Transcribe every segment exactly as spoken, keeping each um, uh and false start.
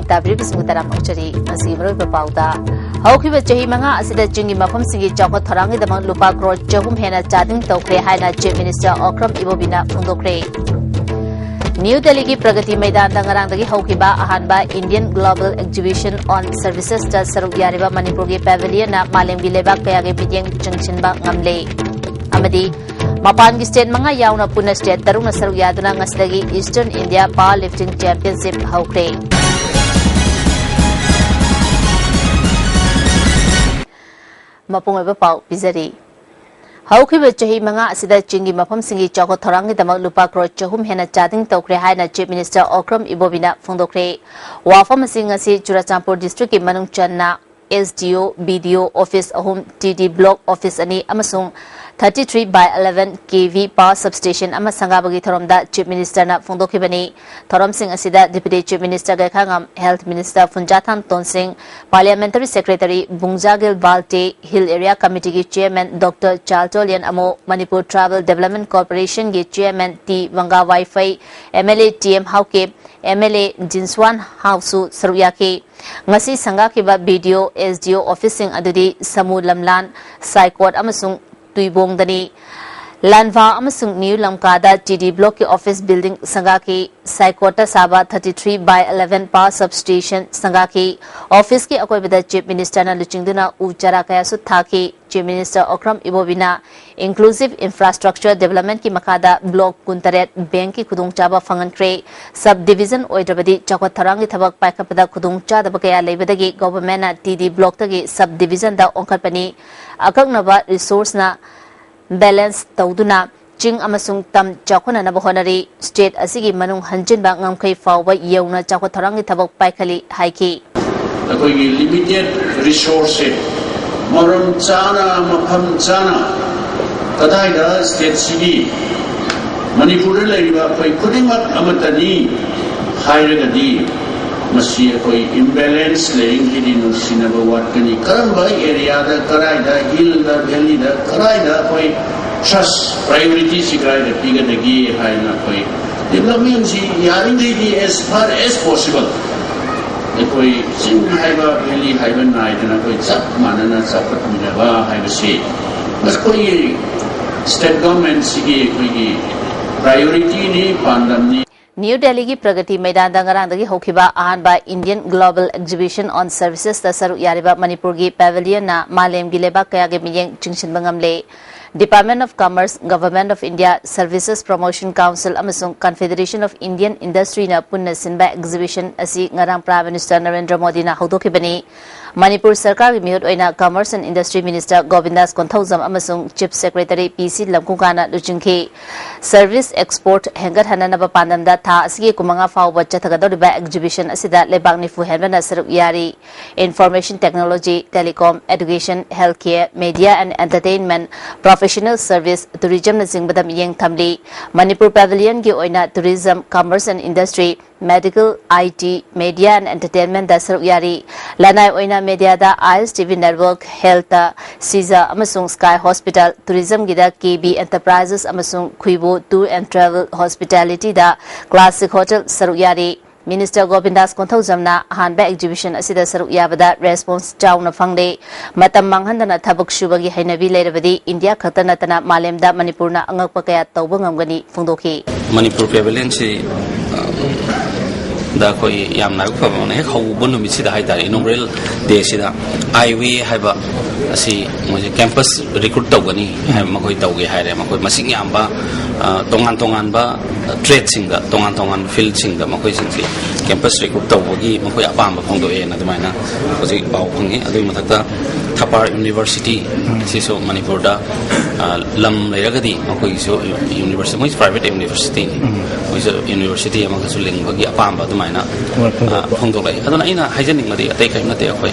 ꯇꯥꯕꯤꯔꯤꯕꯁꯤꯡꯕꯨ ꯇꯔꯥꯝꯅ ꯑꯣꯛꯆꯔꯤ꯫ ꯉꯁꯤꯒꯤ ꯃꯔꯨꯑꯣꯏꯕ ꯄꯥꯎꯗ, ꯍꯧꯈꯤꯕ ꯆꯍꯤ ꯃꯉꯥ ꯑꯁꯤꯗ ꯆꯤꯡꯒꯤ ꯃꯐꯝꯁꯤꯡꯒꯤ ꯆꯥꯎꯈꯠ ꯊꯧꯔꯥꯡꯒꯤꯗꯃꯛ ꯂꯨꯄꯥ ꯀ꯭ꯔꯣꯔ ꯆꯍꯨꯝ ꯍꯦꯟꯅ ꯆꯥꯗꯤꯡ ꯇꯧꯈ꯭ꯔꯦ ꯍꯥꯏꯅ Chief Minister Okram Ibobiꯅ ꯐꯣꯡꯗꯣꯛꯈ꯭ꯔꯦ꯫ ꯅ꯭ꯌꯨ ꯗꯦꯜꯂꯤꯒꯤ ꯄ꯭ꯔꯒꯇꯤ ꯃꯩꯗꯥꯟꯗ ꯉꯔꯥꯡꯗꯒꯤ ꯍꯧꯈꯤꯕ ꯑꯍꯥꯟꯕ Indian Global Exhibition on Servicesꯇ ꯁꯔꯨꯛ ꯌꯥꯔꯤꯕ ꯃꯅꯤꯄꯨꯔꯒꯤ pavilionꯅ ꯃꯥꯂꯦꯝꯒꯤ ꯂꯩꯕꯥꯛ ꯀꯌꯥꯒꯤ ꯃꯤꯠꯌꯦꯡ ꯆꯤꯡꯁꯤꯟꯕ ꯉꯝꯂꯦ꯫ ꯑꯃꯗꯤ ꯃꯄꯥꯟꯒꯤ state ꯃꯉꯥ ꯌꯥꯎꯅ ꯄꯨꯟꯅ state ꯇꯔꯨꯛꯅ ꯁꯔꯨꯛ ꯌꯥꯗꯨꯅ ꯉꯁꯤꯗꯒꯤ Eastern India Power Lifting Championship ꯍꯧꯈ꯭ꯔꯦ꯫ ꯃꯄꯨꯡ ꯑꯣꯏꯕ ꯄꯥꯎ ꯄꯤꯖꯔꯤ꯫ ꯍꯧꯈꯤꯕ ꯆꯍꯤ ꯃꯉꯥ ꯑꯁꯤꯗ ꯆꯤꯡꯒꯤ ꯃꯐꯝꯁꯤꯡꯒꯤ ꯆꯥꯎꯈꯠ ꯊꯧꯔꯥꯡꯒꯤꯗꯃꯛ ꯂꯨꯄꯥ ꯀ꯭ꯔꯣꯔ ꯆꯍꯨꯝ ꯍꯦꯟꯅ ꯆꯥꯗꯤꯡ ꯇꯧꯈ꯭ꯔꯦ ꯍꯥꯏꯅ Chief Minister Okram Ibobiꯅ ꯐꯣꯡꯗꯣꯛꯈ꯭ꯔꯦ꯫ ꯋꯥꯐꯝ ꯑꯁꯤ ꯉꯁꯤ ꯆꯨꯔꯆꯥꯟꯄꯨꯔ districtꯀꯤ ꯃꯅꯨꯡ ꯆꯟꯅ S D O, B D O office ꯑꯍꯨꯝ, T D block office ꯑꯅꯤ ꯑꯃꯁꯨꯡ thirty three by eleven K V power substation ꯑꯃ ꯁꯪꯒꯥꯕꯒꯤ ꯊꯧꯔꯝꯗ Chief Ministerꯅ ꯐꯣꯡꯗꯣꯛꯈꯤꯕꯅꯤ꯫ ꯊꯧꯔꯝꯁꯤꯡ ꯑꯁꯤꯗ Deputy Chief Minister ꯒꯩꯈꯥꯉꯝ, Health Minister ꯐꯨꯟꯖꯥꯊꯥꯝ ꯇꯣꯟꯁꯤꯡ, Parliamentary Secretary ꯕꯨꯡꯖꯥꯒꯤꯜ Valte, Hill Area Committeeꯒꯤ Chairman Doctor Chaltonlien Amo, Manipur Tribal Development Corporationꯒꯤ Chairman T Wangkha Vaiphei, M L A T M Haokip, M L A Ginsuanh ꯍꯥꯎꯁꯨ ꯁꯔꯨꯛ ꯌꯥꯈꯤ꯫ ꯉꯁꯤ ꯁꯪꯒꯥꯈꯤꯕ B D O, S D O officeꯁꯤꯡ ꯑꯗꯨꯗꯤ ꯁꯃꯨ ꯂꯝꯂꯥꯟ, ꯁꯥꯏꯀꯣꯠ ꯑꯃꯁꯨꯡ ꯇꯨꯏꯕꯣꯡꯗꯅꯤ꯫ ꯂꯥꯟꯚꯥ ꯑꯃꯁꯨꯡ ꯅ꯭ꯌꯨ ꯂꯝꯀꯥꯗ T D blockꯀꯤ office building ꯁꯪꯒꯥꯈꯤ꯫ ꯁꯥꯏꯀꯣꯠꯇ ꯁꯥꯕ thirty three by eleven power substation ꯁꯪꯒꯥꯈꯤ꯫ Officeꯀꯤ ꯑꯀꯣꯏꯕꯗ Chief Ministerꯅ ꯂꯨꯆꯤꯡꯗꯨꯅ ꯎ ꯆꯥꯔꯥ ꯀꯌꯥꯁꯨ ꯊꯥꯈꯤ꯫ Chief Minister Okram Ibobiꯅ Inclusive Infrastructure Developmentꯀꯤ ꯃꯈꯥꯗ block ꯀꯨꯟꯇꯔꯦꯠ bankꯀꯤ ꯈꯨꯗꯣꯡꯆꯥꯕ ꯐꯪꯍꯟꯈ꯭ꯔꯦ꯫ Sub division ꯑꯣꯏꯗ꯭ꯔꯕꯗꯤ ꯆꯥꯎꯈꯠ ꯊꯧꯔꯥꯡꯒꯤ ꯊꯕꯛ ꯄꯥꯏꯈꯠꯄꯗ ꯈꯨꯗꯣꯡꯆꯥꯗꯕ ꯀꯌꯥ ꯂꯩꯕꯗꯒꯤ governmentꯅ T D blockꯇꯒꯤ sub divisionꯗ ꯑꯣꯟꯈꯠꯄꯅꯤ꯫ ꯑꯀꯛꯅꯕ resourceꯅ balance ꯇꯧꯗꯨꯅ ꯆꯤꯡ ꯑꯃꯁꯨꯡ ꯇꯝ ꯆꯥꯎꯈꯠꯅꯅꯕ ꯍꯣꯠꯅꯔꯤ꯫ State ꯑꯁꯤꯒꯤ ꯃꯅꯨꯡ ꯍꯟꯖꯤꯟꯕ ꯉꯝꯈꯩ ꯐꯥꯎꯕ ꯌꯧꯅ ꯆꯥꯎꯈꯠ ꯊꯧꯔꯥꯡꯒꯤ ꯊꯕꯛ ꯄꯥꯏꯈꯠꯂꯤ ꯍꯥꯏꯈꯤ꯫ ꯑꯩꯈꯣꯏꯒꯤ limited resourceꯁꯦ ꯃꯔꯝ ꯆꯥꯅ, ꯃꯐꯝ ꯆꯥꯅ ꯀꯗꯥꯏꯗ stateꯁꯤꯒꯤ, ꯃꯅꯤꯄꯨꯔꯗ ꯂꯩꯔꯤꯕ ꯑꯩꯈꯣꯏ ꯈꯨꯗꯤꯡꯃꯛ ꯑꯃꯠꯇꯅꯤ ꯍꯥꯏꯔꯒꯗꯤ ꯃꯁꯤ ꯑꯩꯈꯣꯏ imbalance ꯂꯩꯔꯤꯡꯁꯤꯗꯤ ꯅꯨꯡꯁꯤꯅꯕ ꯋꯥꯠꯀꯅꯤ꯫ ꯀꯔꯝꯕ areaꯗ, ꯀꯗꯥꯏꯗ, hillꯗ, valleyꯗ, ꯀꯗꯥꯏꯗ ꯑꯩꯈꯣꯏ first priorityꯁꯤ ꯀꯗꯥꯏꯗ ꯄꯤꯒꯗꯒꯦ ꯍꯥꯏꯅ ꯑꯩꯈꯣꯏ developmentꯁꯤ ꯌꯥꯔꯤꯈꯩꯗꯤ as far as possible ꯑꯩꯈꯣꯏ ꯆꯤꯡ ꯍꯥꯏꯕ, ꯚꯦꯂꯤ ꯍꯥꯏꯕ ꯅꯥꯏꯗꯅ ꯑꯩꯈꯣꯏ ꯆꯞ ꯃꯥꯟꯅꯅ ꯆꯥꯎꯈꯠꯃꯤꯟꯅꯕ ꯍꯥꯏꯕꯁꯤ ꯑꯩꯈꯣꯏꯒꯤ ꯁ꯭ꯇꯦꯠ ꯒꯚꯔꯟꯃꯦꯟꯠꯁꯤꯒꯤ ꯑꯩꯈꯣꯏꯒꯤ ꯄ꯭ꯔꯥꯏꯌꯣꯔꯤꯇꯤꯅꯤ, ꯄꯥꯟꯗꯝꯅꯤ꯫ ꯅ꯭ꯌꯨ ꯗꯦꯜꯂꯤꯒꯤ ꯄ꯭ꯔꯒꯇꯤ ꯃꯩꯗꯥꯟꯗ ꯉꯔꯥꯡꯗꯒꯤ ꯍꯧꯈꯤꯕ ꯑꯍꯥꯟꯕ Indian Global Exhibition on Services ꯇ ꯁꯔꯨꯛ ꯌꯥꯔꯤꯕ ꯃꯅꯤꯄꯨꯔꯒꯤ ꯄꯦꯚꯤꯂꯤꯌꯟꯅ ꯃꯥꯂꯦꯝꯒꯤ ꯂꯩꯕꯥꯛ ꯀꯌꯥꯒꯤ ꯃꯤꯠꯌꯦꯡ ꯆꯤꯡꯁꯤꯟꯕ ꯉꯝꯂꯦ꯫ Department of Commerce, Government of India, Services Promotion Council ꯑꯃꯁꯨꯡ Confederation of Indian Industry ꯅ ꯄꯨꯟꯅ ꯁꯤꯟꯕ exhibition ꯑꯁꯤ ꯉꯔꯥꯡ Prime Minister ꯅꯔꯦꯟꯗ꯭ꯔ ꯃꯣꯗꯤꯅ ꯍꯧꯗꯣꯛꯈꯤꯕꯅꯤ꯫ ꯃꯅꯤꯄꯨꯔ ꯁꯔꯀꯥꯔꯒꯤ ꯃꯤꯍꯨꯠ ꯑꯣꯏꯅ Commerce and Industry Minister ꯒꯣꯕꯤꯟꯗꯥꯁ Konthoujam ꯑꯃꯁꯨꯡ Chief Secretary ꯄꯤ ꯁꯤ ꯂꯝꯀꯨꯡꯀꯥꯅ ꯂꯨꯆꯤꯡꯈꯤ꯫ Service export ꯍꯦꯟꯒꯠꯍꯟꯅꯅꯕ ꯄꯥꯟꯗꯝꯗ ꯊꯥ ꯑꯁꯤꯒꯤ ꯀꯨꯟꯃꯉꯥ ꯐꯥꯎꯕ ꯆꯠꯊꯒꯗꯧꯔꯤꯕ exhibition ꯑꯁꯤꯗ ꯂꯩꯕꯥꯛ ꯅꯤꯐꯨ ꯍꯦꯟꯕꯅ ꯁꯔꯨꯛ ꯌꯥꯔꯤ꯫ Information Technology, Telecom, Education, Healthcare, Media and Entertainment, Professional Service, Tourism ꯅꯆꯤꯡꯕꯗ ꯃꯤꯠꯌꯦꯡ ꯊꯝꯂꯤ꯫ ꯃꯅꯤꯄꯨꯔ ꯄꯦꯚꯤꯂꯤꯌꯟꯒꯤ ꯑꯣꯏꯅ Tourism, Commerce and Industry, Medical, I T, Media and Entertainment ꯗ ꯁꯔꯨꯛ ꯌꯥꯔꯤ꯫ ꯂꯅꯥꯏ ꯑꯣꯏꯅ media the I S T V Network, Health ꯇ ꯁꯤꯖ ꯑꯃꯁꯨꯡ Sky Hospital, Tourism ꯒꯤꯗ K B Enterprises ꯑꯃꯁꯨꯡ ꯈꯨꯏꯕꯨ Tour and Travel, Hospitality the Classic Hotel ꯁꯔꯨꯛ ꯌꯥꯔꯤ꯫ Minister ꯒꯣꯕꯤꯟꯗꯥꯁ ꯀꯣꯟꯊꯧꯖꯝꯅ ꯑꯍꯥꯟꯕ exhibition ꯑꯁꯤꯗ ꯁꯔꯨꯛ ꯌꯥꯕꯗ response ꯆꯥꯎꯅ ꯐꯪꯂꯦ꯫ ꯃꯇꯝ ꯃꯥꯡꯍꯟꯗꯅ ꯊꯕꯛ ꯁꯨꯕꯒꯤ ꯍꯩꯅꯕꯤ ꯂꯩꯔꯕꯗꯤ ꯏꯟꯗꯤꯌꯥ ꯈꯛꯇ ꯅꯠꯇꯅ ꯃꯥꯂꯦꯝꯗ ꯃꯅꯤꯄꯨꯔꯅ ꯑꯉꯛꯄ ꯀꯌꯥ ꯇꯧꯕ ꯉꯝꯒꯅꯤ ꯐꯣꯡꯗꯣꯛꯈꯤ꯫ ꯃꯅꯤꯄꯨꯔ ꯄꯦꯚꯤꯂꯤꯌꯟꯁꯤ, ꯑ, ꯗ ꯑꯩꯈꯣꯏ ꯌꯥꯝ ꯂꯥꯏꯕꯛ ꯐꯕ ꯑꯃꯅ ꯍꯦꯛ ꯍꯧꯕ ꯅꯨꯃꯤꯠꯁꯤꯗ ꯍꯥꯏꯇꯥꯔꯦ, inaugural day ꯁꯤꯗ IWAY ꯍꯥꯏꯕ ꯑꯁꯤ ꯃꯣꯏꯁꯦ campus recruit ꯇꯧꯒꯅꯤ ꯍꯥꯏꯕ ꯃꯈꯣꯏ ꯇꯧꯒꯦ ꯍꯥꯏꯔꯦ꯫ ꯃꯈꯣꯏ ꯃꯁꯤꯡ ꯌꯥꯝꯕ, ꯑ, ꯇꯣꯉꯥꯟ ꯇꯣꯉꯥꯟꯕ trade ꯁꯤꯡꯗ, ꯇꯣꯉꯥꯟ ꯇꯣꯉꯥꯟꯕ field ꯁꯤꯡꯗ ꯃꯈꯣꯏꯁꯤꯡꯁꯤ campus recruit ꯇꯧꯕꯒꯤ ꯃꯈꯣꯏ ꯑꯄꯥꯝꯕ ꯐꯣꯡꯗꯣꯛꯑꯦꯅ ꯑꯗꯨꯃꯥꯏꯅ ꯍꯧꯖꯤꯛ ꯄꯥꯎ ꯐꯪꯉꯤ꯫ ꯑꯗꯨꯒꯤ ꯃꯊꯛꯇ ꯊꯄꯥꯔ University ꯁꯤꯁꯨ ꯃꯅꯤꯄꯨꯔꯗ, ꯑ, ꯂꯝ ꯂꯩꯔꯒꯗꯤ ꯃꯈꯣꯏꯒꯤꯁꯨ university, ꯃꯣꯏꯁꯨ private university ꯅꯤ꯫ ꯎꯝ꯫ ꯃꯣꯏꯁꯨ university ꯑꯃꯒꯁꯨ ꯂꯤꯡꯕꯒꯤ ꯑꯄꯥꯝꯕ ꯑꯗꯨꯃꯥꯏꯅ, ꯍꯣꯏ, ꯐꯣꯡꯗꯣꯛꯄ꯫ ꯑ, ꯐꯣꯡꯗꯣꯛꯂꯛꯏ꯫ ꯑꯗꯨꯅ ꯑꯩꯅ ꯍꯥꯏꯖꯅꯤꯡꯕꯗꯤ ꯑꯇꯩ ꯀꯔꯤꯝ ꯅꯠꯇꯦ, ꯑꯩꯈꯣꯏ,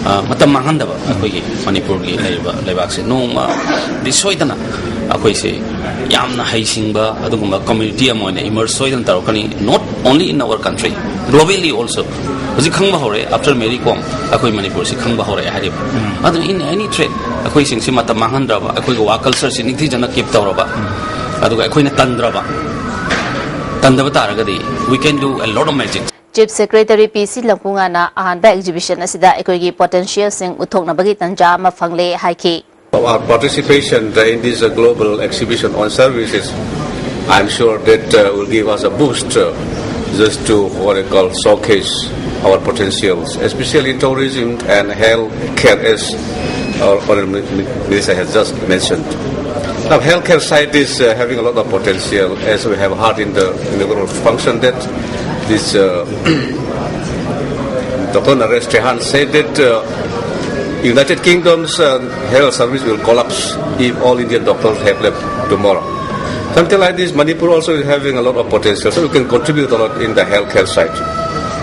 ꯑ, ꯃꯇꯝ ꯃꯥꯡꯍꯟꯗꯕ ꯑꯩꯈꯣꯏꯒꯤ ꯃꯅꯤꯄꯨꯔꯒꯤ ꯂꯩꯔꯤꯕ ꯂꯩꯕꯥꯛꯁꯦ ꯅꯣꯡꯃꯗꯤ ꯁꯣꯏꯗꯅ ꯑꯩꯈꯣꯏꯁꯦ ꯌꯥꯝꯅ ꯍꯩꯁꯤꯡꯕ ꯑꯗꯨꯒꯨꯝꯕ community ꯑꯃ ꯑꯣꯏꯅ emerge ꯁꯣꯏꯗꯅ ꯇꯧꯔꯛꯀꯅꯤ, not only in our country, globally also꯫ ꯍꯧꯖꯤꯛ ꯈꯪꯕ ꯍꯧꯔꯦ, after Mary Kom ꯑꯩꯈꯣꯏ ꯃꯅꯤꯄꯨꯔꯁꯤ ꯈꯪꯕ ꯍꯧꯔꯛꯑꯦ ꯍꯥꯏꯔꯤꯕ꯫ ꯎꯝ꯫ ꯑꯗꯨꯅ in any trade ꯑꯩꯈꯣꯏꯁꯤꯡꯁꯤ ꯃꯇꯝ ꯃꯥꯡꯍꯟꯗ꯭ꯔꯕ, ꯑꯩꯈꯣꯏꯒꯤ work culture ꯁꯤ ꯅꯤꯡꯊꯤꯖꯅ keep ꯇꯧꯔꯕ, ꯎꯝ꯫ ꯑꯗꯨꯒ ꯑꯩꯈꯣꯏꯅ ꯇꯟꯗ꯭ꯔꯕ, ꯇꯟꯗꯕ ꯇꯥꯔꯒꯗꯤ we can do a lot of magic꯫ Chief Secretary P C Lamkungana ꯑꯍꯥꯟꯕ exhibition ꯑꯁꯤꯗ ꯑꯩꯈꯣꯏꯒꯤ potentialꯁꯤꯡ ꯎꯠꯊꯣꯛꯅꯕꯒꯤ ꯇꯟꯖꯥ ꯑꯃ ꯐꯪꯂꯦ ꯍꯥꯏꯈꯤ꯫ Our participation in this uh, global exhibition on services, I'm sure that uh, will give us a boost uh, just to what I call showcase our potentials, especially in tourism and healthcare, as our Honorable Minister has just mentioned. Now, healthcare side is uh, having a lot of potential, as we have heard in the inaugural function that this uh, Doctor Naresh Trehan said that uh, United Kingdom's uh, health service will collapse if all Indian doctors have left tomorrow. Something like this, Manipur also is having a lot of potential, so we can contribute a lot in the healthcare side.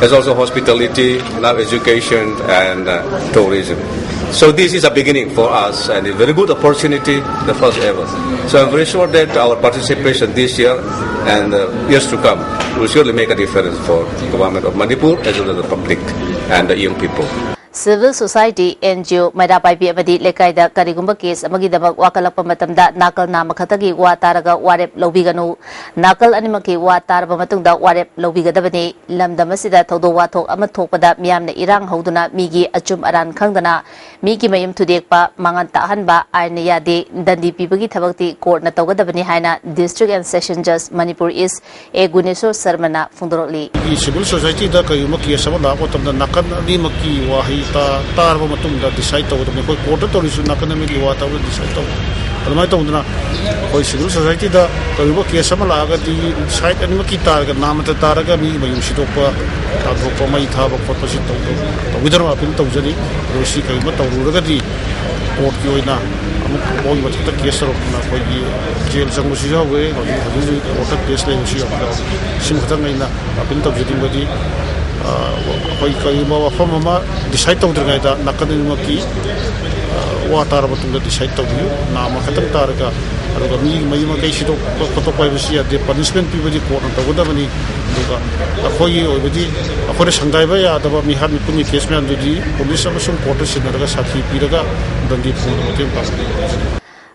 There's also hospitality, now education, and uh, tourism. So this is a beginning for us and a very good opportunity, the first ever. So I'm very sure that our participation this year and uh, years to come will surely make a difference for the government of Manipur as well as the public and the young people. Civil Society, N G O, ꯃꯩꯔꯥ ꯄꯥꯏꯕꯤ ꯑꯃꯗꯤ ꯂꯩꯀꯥꯏꯗ ꯀꯔꯤꯒꯨꯝꯕ case ꯑꯃꯒꯤꯗꯃꯛ ꯋꯥꯀꯠꯂꯛꯄ ꯃꯇꯝꯗ ꯅꯥꯀꯜ ꯅꯥꯝꯃ ꯈꯛꯇꯒꯤ ꯋꯥ ꯇꯥꯔꯒ ꯋꯥꯔꯦꯞ ꯂꯧꯕꯤꯒꯅꯨ꯫ ꯅꯥꯀꯜ ꯑꯅꯤꯃꯛꯀꯤ ꯋꯥ ꯇꯥꯔꯕ ꯃꯇꯨꯡꯗ ꯋꯥꯔꯦꯞ ꯂꯧꯕꯤꯒꯗꯕꯅꯤ꯫ ꯂꯝꯗꯝ ꯑꯁꯤꯗ ꯊꯧꯗꯣꯛ ꯋꯥꯊꯣꯛ ꯑꯃ ꯊꯣꯛꯄꯗ ꯃꯤꯌꯥꯝꯅ ꯏꯔꯥꯡ ꯍꯧꯗꯨꯅ ꯃꯤꯒꯤ ꯑꯆꯨꯝ ꯑꯔꯥꯟ ꯈꯪꯗꯅ ꯃꯤꯒꯤ ꯃꯌꯨꯝ ꯊꯨꯗꯦꯛꯄ, ꯃꯥꯡꯍꯟ ꯇꯥꯛꯍꯟꯕ ꯑꯥꯏꯟꯅ ꯌꯥꯗꯦ꯫ ꯗꯟꯗꯤ ꯄꯤꯕꯒꯤ ꯊꯕꯛꯇꯤ courtꯅ ꯇꯧꯒꯗꯕꯅꯤ ꯍꯥꯏꯅ District and Session Judge Manipur East A Guneswar Sharmana ꯐꯣꯡꯗꯣꯔꯛꯂꯤ꯫ ꯑꯩꯈꯣꯏꯒꯤ civil societyꯗ ꯀꯔꯤꯒꯨꯝꯕ case ꯑꯃ ꯂꯥꯛꯄ ꯃꯇꯝꯗ ꯅꯥꯀꯟ ꯑꯅꯤꯃꯛꯀꯤ ꯋꯥꯍꯩ ꯇꯥ-, ꯇꯥꯔꯕ ꯃꯇꯨꯡꯗ decide ꯇꯧꯒꯗꯕꯅꯤ꯫ ꯑꯩꯈꯣꯏ courtꯇ ꯇꯧꯔꯤꯁꯨ ꯅꯥꯀꯟ ꯑꯅꯤꯒꯤ ꯋꯥ ꯇꯥꯕꯗ decide ꯇꯧꯕ꯫ ꯑꯗꯨꯃꯥꯏꯅ ꯇꯧꯗꯅ ꯑꯩꯈꯣꯏ civil societyꯗ ꯀꯔꯤꯒꯨꯝꯕ case ꯑꯃ ꯂꯥꯛꯑꯒꯗꯤ side ꯑꯅꯤꯃꯛꯀꯤ ꯇꯥꯔꯒ ꯅꯥꯝꯃꯇ ꯇꯥꯔꯒ ꯃꯤꯒꯤ ꯃꯌꯨꯝ ꯁꯤꯗꯣꯛꯄ, ꯇꯥꯟꯊꯣꯛꯄ, ꯃꯩ ꯊꯥꯕ ꯈꯣꯠꯄꯁꯤ ꯇꯧꯗ-, ꯇꯧꯕꯤꯗꯅꯕ appeal ꯇꯧꯖꯔꯤ꯫ ꯑꯗꯣ ꯁꯤ ꯀꯔꯤꯒꯨꯝꯕ ꯇꯧꯔꯨꯔꯒꯗꯤ courtꯀꯤ ꯑꯣꯏꯅ ꯑꯃꯨꯛ ꯃꯣꯏꯒꯤ ꯃꯊꯛꯇ case ꯇꯧꯔꯛꯇꯅ ꯑꯩꯈꯣꯏꯒꯤ jail ꯆꯪꯕꯁꯨ ꯌꯥꯎꯈ꯭ꯔꯦ꯫ ꯍꯧꯖꯤꯛ ꯍꯧꯖꯤꯛ ꯍꯧꯖꯤꯛ courtꯇ case ꯂꯩꯕꯁꯨ ꯌꯥꯎꯈ꯭ꯔꯦ꯫ ꯁꯤꯃ ꯈꯛꯇꯪ ꯑꯩꯅ appeal ꯇꯧꯖꯅꯤꯡꯕꯗꯤ, ꯑ, ꯑꯩꯈꯣꯏ ꯀꯔꯤꯒꯨꯝꯕ ꯋꯥꯐꯝ ꯑꯃ decide ꯇꯧꯗ꯭ꯔꯤꯉꯩꯗ ꯅꯥꯀꯟ ꯑꯅꯤꯃꯛꯀꯤ, ꯑ, ꯋꯥ ꯇꯥꯔꯕ ꯃꯇꯨꯡꯗ decide ꯇꯧꯕꯤꯌꯨ꯫ ꯅꯥꯝꯃ ꯈꯛꯇꯪ ꯇꯥꯔꯒ, ꯑꯗꯨꯒ ꯃꯤ ꯃꯌꯨꯝ ꯃꯀꯩ ꯁꯤꯗꯣꯛꯄ ꯈꯣꯠꯇꯣꯛꯄ ꯍꯥꯏꯕꯁꯤ ꯌꯥꯗꯦ꯫ Punishment ꯄꯤꯕꯗꯤ courtꯅ ꯇꯧꯒꯗꯕꯅꯤ꯫ ꯑꯗꯨꯒ ꯑꯩꯈꯣꯏꯒꯤ ꯑꯣꯏꯕꯗꯤ ꯑꯩꯈꯣꯏꯅ ꯁꯪꯒꯥꯏꯕ ꯌꯥꯗꯕ ꯃꯤꯍꯥꯠ ꯃꯤꯄꯨꯟꯒꯤ case ꯃꯌꯥꯝꯗꯨꯗꯤ police ꯑꯃꯁꯨꯡ courtꯇ ꯁꯤꯟꯅꯔꯒ ꯁꯥꯈꯤ ꯄꯤꯔꯒ ꯗꯟꯗꯤ ꯐꯪꯅꯕ ꯃꯇꯦꯡ ꯄꯥꯡꯕꯤꯌꯨ꯫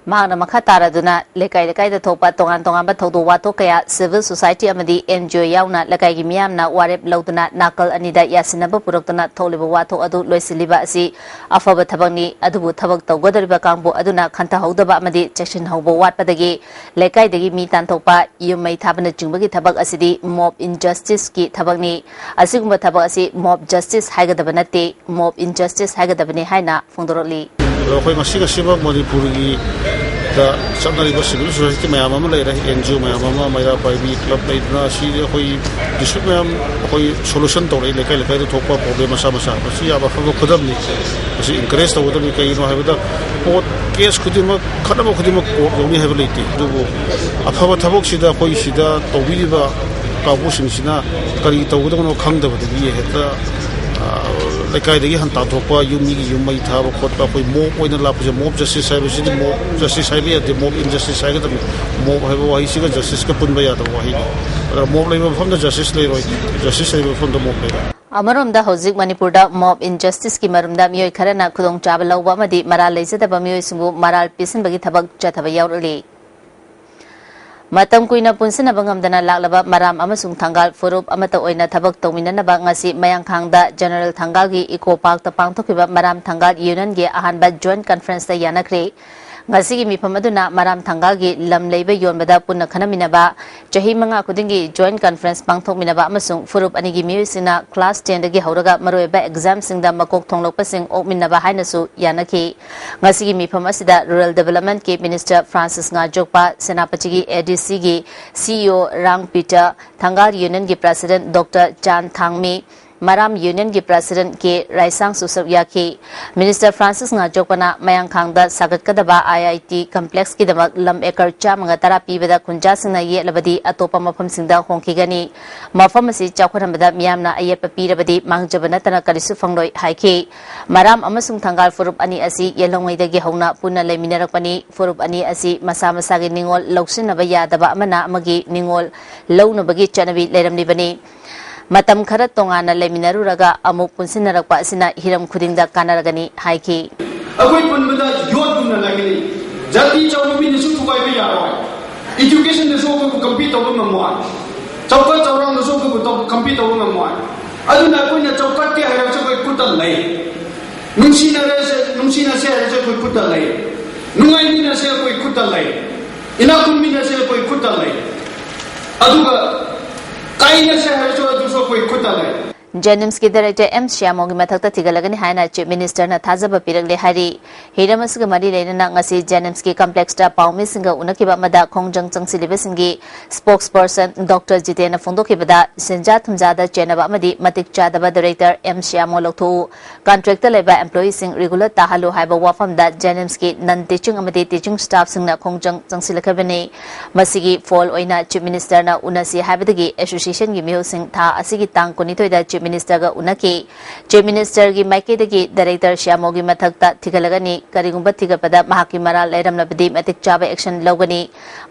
ꯃꯍꯥꯛꯅ ꯃꯈꯥ ꯇꯥꯔꯗꯨꯅ ꯂꯩꯀꯥꯏ ꯂꯩꯀꯥꯏꯗ ꯊꯣꯛꯄ ꯇꯣꯉꯥꯟ ꯇꯣꯉꯥꯟꯕ ꯊꯧꯗꯣꯛ ꯋꯥꯊꯣꯛ ꯀꯌꯥ civil society ꯑꯃꯗꯤ N G O ꯌꯥꯎꯅ ꯂꯩꯀꯥꯏꯒꯤ ꯃꯤꯌꯥꯝꯅ ꯋꯥꯔꯦꯞ ꯂꯧꯗꯨꯅ ꯅꯥꯀꯜ ꯑꯅꯤꯗ ꯌꯥꯁꯤꯟꯅꯕ ꯄꯨꯔꯛꯇꯨꯅ ꯊꯣꯛꯂꯤꯕ ꯋꯥꯊꯣꯛ ꯑꯗꯨ ꯂꯣꯏꯁꯤꯜꯂꯤꯕ ꯑꯁꯤ ꯑꯐꯕ ꯊꯕꯛꯅꯤ꯫ ꯑꯗꯨꯕꯨ ꯊꯕꯛ ꯇꯧꯒꯗꯧꯔꯤꯕ ꯀꯥꯡꯕꯨ ꯑꯗꯨꯅ ꯈꯟꯊꯍꯧꯗꯕ ꯑꯃꯗꯤ ꯆꯦꯛꯁꯤꯟꯍꯧꯕ ꯋꯥꯠꯄꯗꯒꯤ ꯂꯩꯀꯥꯏꯗꯒꯤ ꯃꯤ ꯇꯥꯟꯊꯣꯛꯄ, ꯌꯨꯝ ꯃꯩ ꯊꯥꯕꯅꯆꯤꯡꯕꯒꯤ ꯊꯕꯛ ꯑꯁꯤꯗꯤ mob injusticeꯀꯤ ꯊꯕꯛꯅꯤ꯫ ꯑꯁꯤꯒꯨꯝꯕ ꯊꯕꯛ ꯑꯁꯤ mob justice ꯍꯥꯏꯒꯗꯕ ꯅꯠꯇꯦ, mob injustice ꯍꯥꯏꯒꯗꯕꯅꯤ ꯍꯥꯏꯅ ꯐꯣꯡꯗꯣꯔꯛꯂꯤ꯫ ꯑꯗꯣ ꯑꯩꯈꯣꯏ ꯉꯁꯤ ꯉꯁꯤꯃꯛ ꯃꯅꯤꯄꯨꯔꯒꯤꯗ ꯆꯠꯅꯔꯤꯕ civil society ꯃꯌꯥꯝ ꯑꯃ ꯂꯩꯔꯦ, N G O ꯃꯌꯥꯝ ꯑꯃ, ꯃꯩꯔꯥ ꯄꯥꯏꯕꯤ club ꯂꯩꯗꯅ, ꯑꯁꯤꯗꯤ ꯑꯩꯈꯣꯏ district ꯃꯌꯥꯝ ꯑꯩꯈꯣꯏ solution ꯇꯧꯔꯛꯏ, ꯂꯩꯀꯥꯏ ꯂꯩꯀꯥꯏꯗ ꯊꯣꯛꯄ problem ꯃꯆꯥ ꯃꯆꯥ, ꯃꯁꯤ ꯌꯥꯝ ꯑꯐꯕ ꯈꯨꯗꯝꯅꯤ꯫ ꯃꯁꯤ encourage ꯇꯧꯒꯗꯕꯅꯤ꯫ ꯀꯩꯒꯤꯅꯣ ꯍꯥꯏꯕꯗ court case ꯈꯨꯗꯤꯡꯃꯛ, ꯈꯠꯅꯕ ꯈꯨꯗꯤꯡꯃꯛ court ꯌꯧꯅꯤ ꯍꯥꯏꯕ ꯂꯩꯇꯦ꯫ ꯑꯗꯨꯕꯨ ꯑꯐꯕ ꯊꯕꯛꯁꯤꯗ ꯑꯩꯈꯣꯏ ꯁꯤꯗ ꯇꯧꯕꯤꯔꯤꯕ ꯀꯥꯡꯕꯨꯁꯤꯡꯁꯤꯅ ꯀꯔꯤ ꯇꯧꯒꯗꯕꯅꯣ ꯈꯪꯗꯕꯗꯒꯤ ꯍꯦꯛꯇ, ꯑ, ꯂꯩꯀꯥꯏꯗꯒꯤ ꯍꯟ ꯇꯥꯟꯊꯣꯛꯄ, ꯌꯨꯝ ꯃꯤꯒꯤ ꯌꯨꯝ ꯃꯩ ꯊꯥꯕ ꯈꯣꯠꯄ, ꯑꯩꯈꯣꯏ mob ꯑꯣꯏꯅ ꯂꯥꯛꯄꯁꯦ, mob justice ꯍꯥꯏꯕꯁꯤꯗꯤ mob justice ꯍꯥꯏꯕ ꯌꯥꯗꯦ, mob injustice ꯍꯥꯏꯒꯗꯕꯅꯤ꯫ Mob ꯍꯥꯏꯕ ꯋꯥꯍꯩꯁꯤꯒ justiceꯀ ꯄꯨꯟꯕ ꯌꯥꯗꯕ ꯋꯥꯍꯩꯅꯤ꯫ ꯑꯗꯨꯅ mob ꯂꯩꯕ ꯃꯐꯝꯗ justice ꯂꯩꯔꯣꯏ, justice ꯂꯩꯕ ꯃꯐꯝꯗ mob ꯂꯩꯔꯣꯏ꯫ ꯑꯃꯔꯣꯝꯗ ꯍꯧꯖꯤꯛ ꯃꯅꯤꯄꯨꯔꯗ mob injusticeꯀꯤ ꯃꯔꯨꯝꯗ ꯃꯤꯑꯣꯏ ꯈꯔꯅ ꯈꯨꯗꯣꯡꯆꯥꯕ ꯂꯧꯕ ꯑꯃꯗꯤ ꯃꯔꯥꯜ ꯂꯩꯖꯗꯕ ꯃꯤꯑꯣꯏꯁꯤꯡꯕꯨ ꯃꯔꯥꯜ ꯄꯤꯁꯤꯟꯕꯒꯤ ꯊꯕꯛ ꯆꯠꯊꯕ ꯌꯥꯎꯔꯛꯂꯤ꯫ ꯃꯇꯝ ꯀꯨꯏꯅ ꯄꯨꯟꯁꯤꯟꯅꯕ ꯉꯝꯗꯅ ꯂꯥꯛꯂꯕ ꯃꯔꯥꯝ ꯑꯃꯁꯨꯡ ꯊꯪꯒꯥꯜ ꯐꯨꯔꯨꯞ ꯑꯃꯠꯇ ꯑꯣꯏꯅ ꯊꯕꯛ ꯇꯧꯃꯤꯟꯅꯅꯕ ꯉꯁꯤ ꯃꯌꯥꯡꯈꯥꯡꯗ General ꯊꯪꯒꯥꯜꯒꯤ Eco Parkꯇ ꯄꯥꯡꯊꯣꯛꯈꯤꯕ ꯃꯔꯥꯝ ꯊꯪꯒꯥꯜ Unionꯒꯤ ꯑꯍꯥꯟꯕ Joint Conferenceꯇ ꯌꯥꯅꯈ꯭ꯔꯦ꯫ ꯉꯁꯤꯒꯤ ꯃꯤꯐꯝ ꯑꯗꯨꯅ ꯃꯔꯥꯝ ꯊꯪꯒꯥꯜꯒꯤ ꯂꯝ ꯂꯩꯕ ꯌꯣꯟꯕꯗ ꯄꯨꯟꯅ ꯈꯟꯅꯃꯤꯟꯅꯕ, ꯆꯍꯤ ꯃꯉꯥ ꯈꯨꯗꯤꯡꯒꯤ Joint Conference ꯄꯥꯡꯊꯣꯛꯃꯤꯟꯅꯕ ꯑꯃꯁꯨꯡ ꯐꯨꯔꯨꯞ ꯑꯅꯤꯒꯤ ꯃꯤꯑꯣꯏꯁꯤꯡꯅ class tenꯗꯒꯤ ꯍꯧꯔꯒ ꯃꯔꯨꯑꯣꯏꯕ examꯁꯤꯡꯗ ꯃꯀꯣꯛ ꯊꯣꯡꯂꯛꯄꯁꯤꯡ ꯑꯣꯛꯃꯤꯟꯅꯕ ꯍꯥꯏꯅꯁꯨ ꯌꯥꯅꯈꯤ꯫ ꯉꯁꯤꯒꯤ ꯃꯤꯐꯝ ꯑꯁꯤꯗ Rural Developmentꯀꯤ Minister Francis ꯉꯥꯖꯣꯛꯄ, ꯁꯦꯅꯥꯄꯇꯤꯒꯤ ADCꯒꯤ CEO ꯔꯥꯡ ꯄꯤꯇꯔ, ꯊꯪꯒꯥꯜ Unionꯒꯤ President Doctor ꯆꯥꯟ ꯊꯥꯡꯃꯤ, ꯃꯔꯥꯝ Unionꯒꯤ President ꯀꯦ ꯔꯥꯏꯁꯥꯡꯁꯨ ꯁꯔꯨꯛ ꯌꯥꯈꯤ꯫ Minister Francis ꯉꯥꯖꯣꯛꯄꯅ ꯃꯌꯥꯡꯈꯥꯡꯗ ꯁꯥꯒꯠꯀꯗꯕ IIT complexꯀꯤꯗꯃꯛ ꯂꯝ acre ꯆꯥꯝꯃꯒ ꯇꯔꯥ ꯄꯤꯕꯗ ꯈꯨꯟꯖꯥꯁꯤꯡꯅ ꯌꯦꯠꯂꯕꯗꯤ ꯑꯇꯣꯞꯄ ꯃꯐꯝꯁꯤꯡꯗ ꯍꯣꯡꯈꯤꯒꯅꯤ꯫ ꯃꯐꯝ ꯑꯁꯤ ꯆꯥꯎꯈꯠꯍꯟꯕꯗ ꯃꯤꯌꯥꯝꯅ ꯑꯌꯦꯠꯄ ꯄꯤꯔꯕꯗꯤ ꯃꯥꯡꯖꯕ ꯅꯠꯇꯅ ꯀꯔꯤꯁꯨ ꯐꯪꯂꯣꯏ ꯍꯥꯏꯈꯤ꯫ ꯃꯔꯥꯝ ꯑꯃꯁꯨꯡ ꯊꯪꯒꯥꯜ ꯐꯨꯔꯨꯞ ꯑꯅꯤ ꯑꯁꯤ ꯌꯦꯜꯍꯧꯉꯩꯗꯒꯤ ꯍꯧꯅ ꯄꯨꯟꯅ ꯂꯩꯃꯤꯟꯅꯔꯛꯄꯅꯤ꯫ ꯐꯨꯔꯨꯞ ꯑꯅꯤ ꯑꯁꯤ ꯃꯁꯥ ꯃꯁꯥꯒꯤ ꯅꯤꯡꯉꯣꯜ ꯂꯧꯁꯤꯟꯅꯕ ꯌꯥꯗꯕ ꯑꯃꯅ ꯑꯃꯒꯤ ꯅꯤꯡꯉꯣꯜ ꯂꯧꯅꯕꯒꯤ ꯆꯠꯅꯕꯤ ꯂꯩꯔꯝꯂꯤꯕꯅꯤ꯫ ꯃꯇꯝ ꯈꯔ ꯇꯣꯉꯥꯟꯅ ꯂꯩꯃꯤꯟꯅꯔꯨꯔꯒ ꯑꯃꯨꯛ ꯄꯨꯟꯁꯤꯟꯅꯔꯛꯄ ꯑꯁꯤꯅ ꯍꯤꯔꯝ ꯈꯨꯗꯤꯡꯗ ꯀꯥꯟꯅꯔꯒꯅꯤ ꯍꯥꯏꯈꯤ꯫ ꯑꯩꯈꯣꯏ ꯄꯨꯟꯕꯗ ꯌꯣꯠꯀꯨꯝꯅ ꯂꯩꯒꯅꯤ꯫ ꯖꯥꯇꯤ ꯆꯥꯎꯕ ꯃꯤꯅꯁꯨ ꯊꯨꯒꯥꯏꯕ ꯌꯥꯔꯣꯏ꯫ ꯏꯗꯨꯀꯦꯁꯟꯗꯁꯨ ꯑꯩꯈꯣꯏꯕꯨ ꯀꯝꯄꯤꯠ ꯇꯧꯕ ꯉꯝꯃꯣꯏ꯫ ꯆꯥꯎꯈꯠ ꯆꯥꯎꯔꯥꯡꯗꯁꯨ ꯑꯩꯈꯣꯏꯕꯨ ꯇꯧ- ꯀꯝꯄꯤꯠ ꯇꯧꯕ ꯉꯝꯃꯣꯏ꯫ ꯑꯗꯨꯅ ꯑꯩꯈꯣꯏꯅ ꯆꯥꯎꯈꯠꯀꯦ ꯍꯥꯏꯔꯁꯨ ꯑꯩꯈꯣꯏ ꯈꯨꯠꯇ ꯂꯩ꯫ ꯅꯨꯡꯁꯤꯅꯔꯁꯦ, ꯅꯨꯡꯁꯤꯅꯁꯦ ꯍꯥꯏꯔꯁꯨ ꯑꯩꯈꯣꯏ ꯈꯨꯠꯇ ꯂꯩ꯫ ꯅꯨꯡꯉꯥꯏꯃꯤꯟꯅꯁꯦ ꯑꯩꯈꯣꯏ ꯈꯨꯠꯇ ꯂꯩ꯫ ꯏꯅꯥꯛ ꯈꯨꯟꯃꯤꯟꯅꯁꯦ ꯑꯩꯈꯣꯏ ꯈꯨꯠꯇ ꯂꯩ꯫ ꯑꯗꯨꯒ ꯀꯥꯏꯅꯁꯦ ꯍꯥꯏꯔꯁꯨ ꯑꯗꯨꯁꯨ ꯑꯩꯈꯣꯏ ꯈꯨꯠꯇ ꯂꯩ꯫ ꯖꯦꯅꯤꯝꯁꯀꯤ ꯗꯥꯏꯔꯦꯛꯇꯔ ꯑꯦꯝ ꯁ꯭ꯌꯥꯃꯣꯒꯤ ꯃꯊꯛꯇ ꯊꯤꯒꯠꯂꯒꯅꯤ ꯍꯥꯏꯅ ꯆꯤꯐ ꯃꯤꯅꯤꯁꯇꯔꯅ ꯊꯥꯖꯕ ꯄꯤꯔꯛꯂꯦ ꯍꯥꯏꯔꯤ꯫ ꯍꯤꯔꯝ ꯑꯁꯤꯒ ꯃꯔꯤ ꯂꯩꯅꯅ ꯉꯁꯤ ꯖꯦꯅꯤꯝꯁꯀꯤ ꯀꯝꯄ꯭ꯂꯦꯛꯁꯇ ꯄꯥꯎꯃꯤꯁꯤꯡꯒ ꯎꯅꯈꯤꯕ ꯑꯃꯗ ꯈꯣꯡꯖꯪ ꯆꯪꯁꯤꯜꯂꯤꯕꯁꯤꯡꯒꯤ ꯁ꯭ꯄꯣꯛꯁ ꯄꯔꯁꯟ ꯗꯣꯛꯇꯔ ꯖꯤꯇꯦꯟꯅ ꯐꯣꯡꯗꯣꯛꯈꯤꯕꯗ ꯁꯦꯟꯖꯥ ꯊꯨꯝꯖꯥꯗ ꯆꯦꯟꯅꯕ ꯑꯃꯗꯤ ꯃꯇꯤꯛ ꯆꯥꯗꯕ ꯗꯥꯏꯔꯦꯛꯇꯔ ꯑꯦꯝ ꯁ꯭ꯌꯥꯃꯣ ꯂꯧꯊꯣꯛꯎ, ꯀꯟꯇ꯭ꯔꯦꯛꯇ ꯂꯩꯕ ꯑꯦꯝꯄ꯭ꯂꯣꯌꯤꯁꯤꯡ ꯔꯤꯒꯨꯂꯔ ꯇꯥꯍꯜꯂꯨ ꯍꯥꯏꯕ ꯋꯥꯐꯝꯗ ꯖꯦꯅꯤꯝꯁꯀꯤ ꯅꯟ ꯇꯤꯆꯤꯡ ꯑꯃꯗꯤ ꯇꯤꯆꯤꯡ ꯁ꯭ꯇꯥꯐꯁꯤꯡꯅ ꯈꯣꯡꯖꯪ ꯆꯪꯁꯤꯜꯂꯛꯈꯤꯕꯅꯤ꯫ ꯃꯁꯤꯒꯤ ꯐꯣꯜ ꯑꯣꯏꯅ ꯆꯤꯐ ꯃꯤꯅꯤꯁꯇꯔꯅ ꯎꯅꯁꯤ ꯍꯥꯏꯕꯗꯒꯤ ꯑꯦꯁꯣꯁꯤꯌꯦꯁꯟꯒꯤ ꯃꯤꯍꯨꯠꯁꯤꯡ ꯊꯥ ꯑꯁꯤꯒꯤ ꯇꯥꯡ ꯀꯨꯟꯅꯤꯊꯣꯏꯗ ꯆꯤꯐ ꯃꯤꯅꯤꯁꯇꯔꯒ ꯎꯅꯈꯤ꯫ ꯆꯤꯐ ꯃꯤꯅꯤꯁꯇꯔꯒꯤ ꯃꯥꯏꯀꯩꯗꯒꯤ ꯗꯥꯏꯔꯦꯛꯇꯔ ꯁ꯭ꯌꯥꯃꯣꯒꯤ ꯃꯊꯛꯇ ꯊꯤꯒꯠꯂꯒꯅꯤ꯫ ꯀꯔꯤꯒꯨꯝꯕ ꯊꯤꯒꯠꯄꯗ ꯃꯍꯥꯛꯀꯤ ꯃꯔꯥꯜ ꯂꯩꯔꯝꯂꯕꯗꯤ ꯃꯇꯤꯛ ꯆꯥꯕ ꯑꯦꯛꯁꯟ ꯂꯧꯒꯅꯤ꯫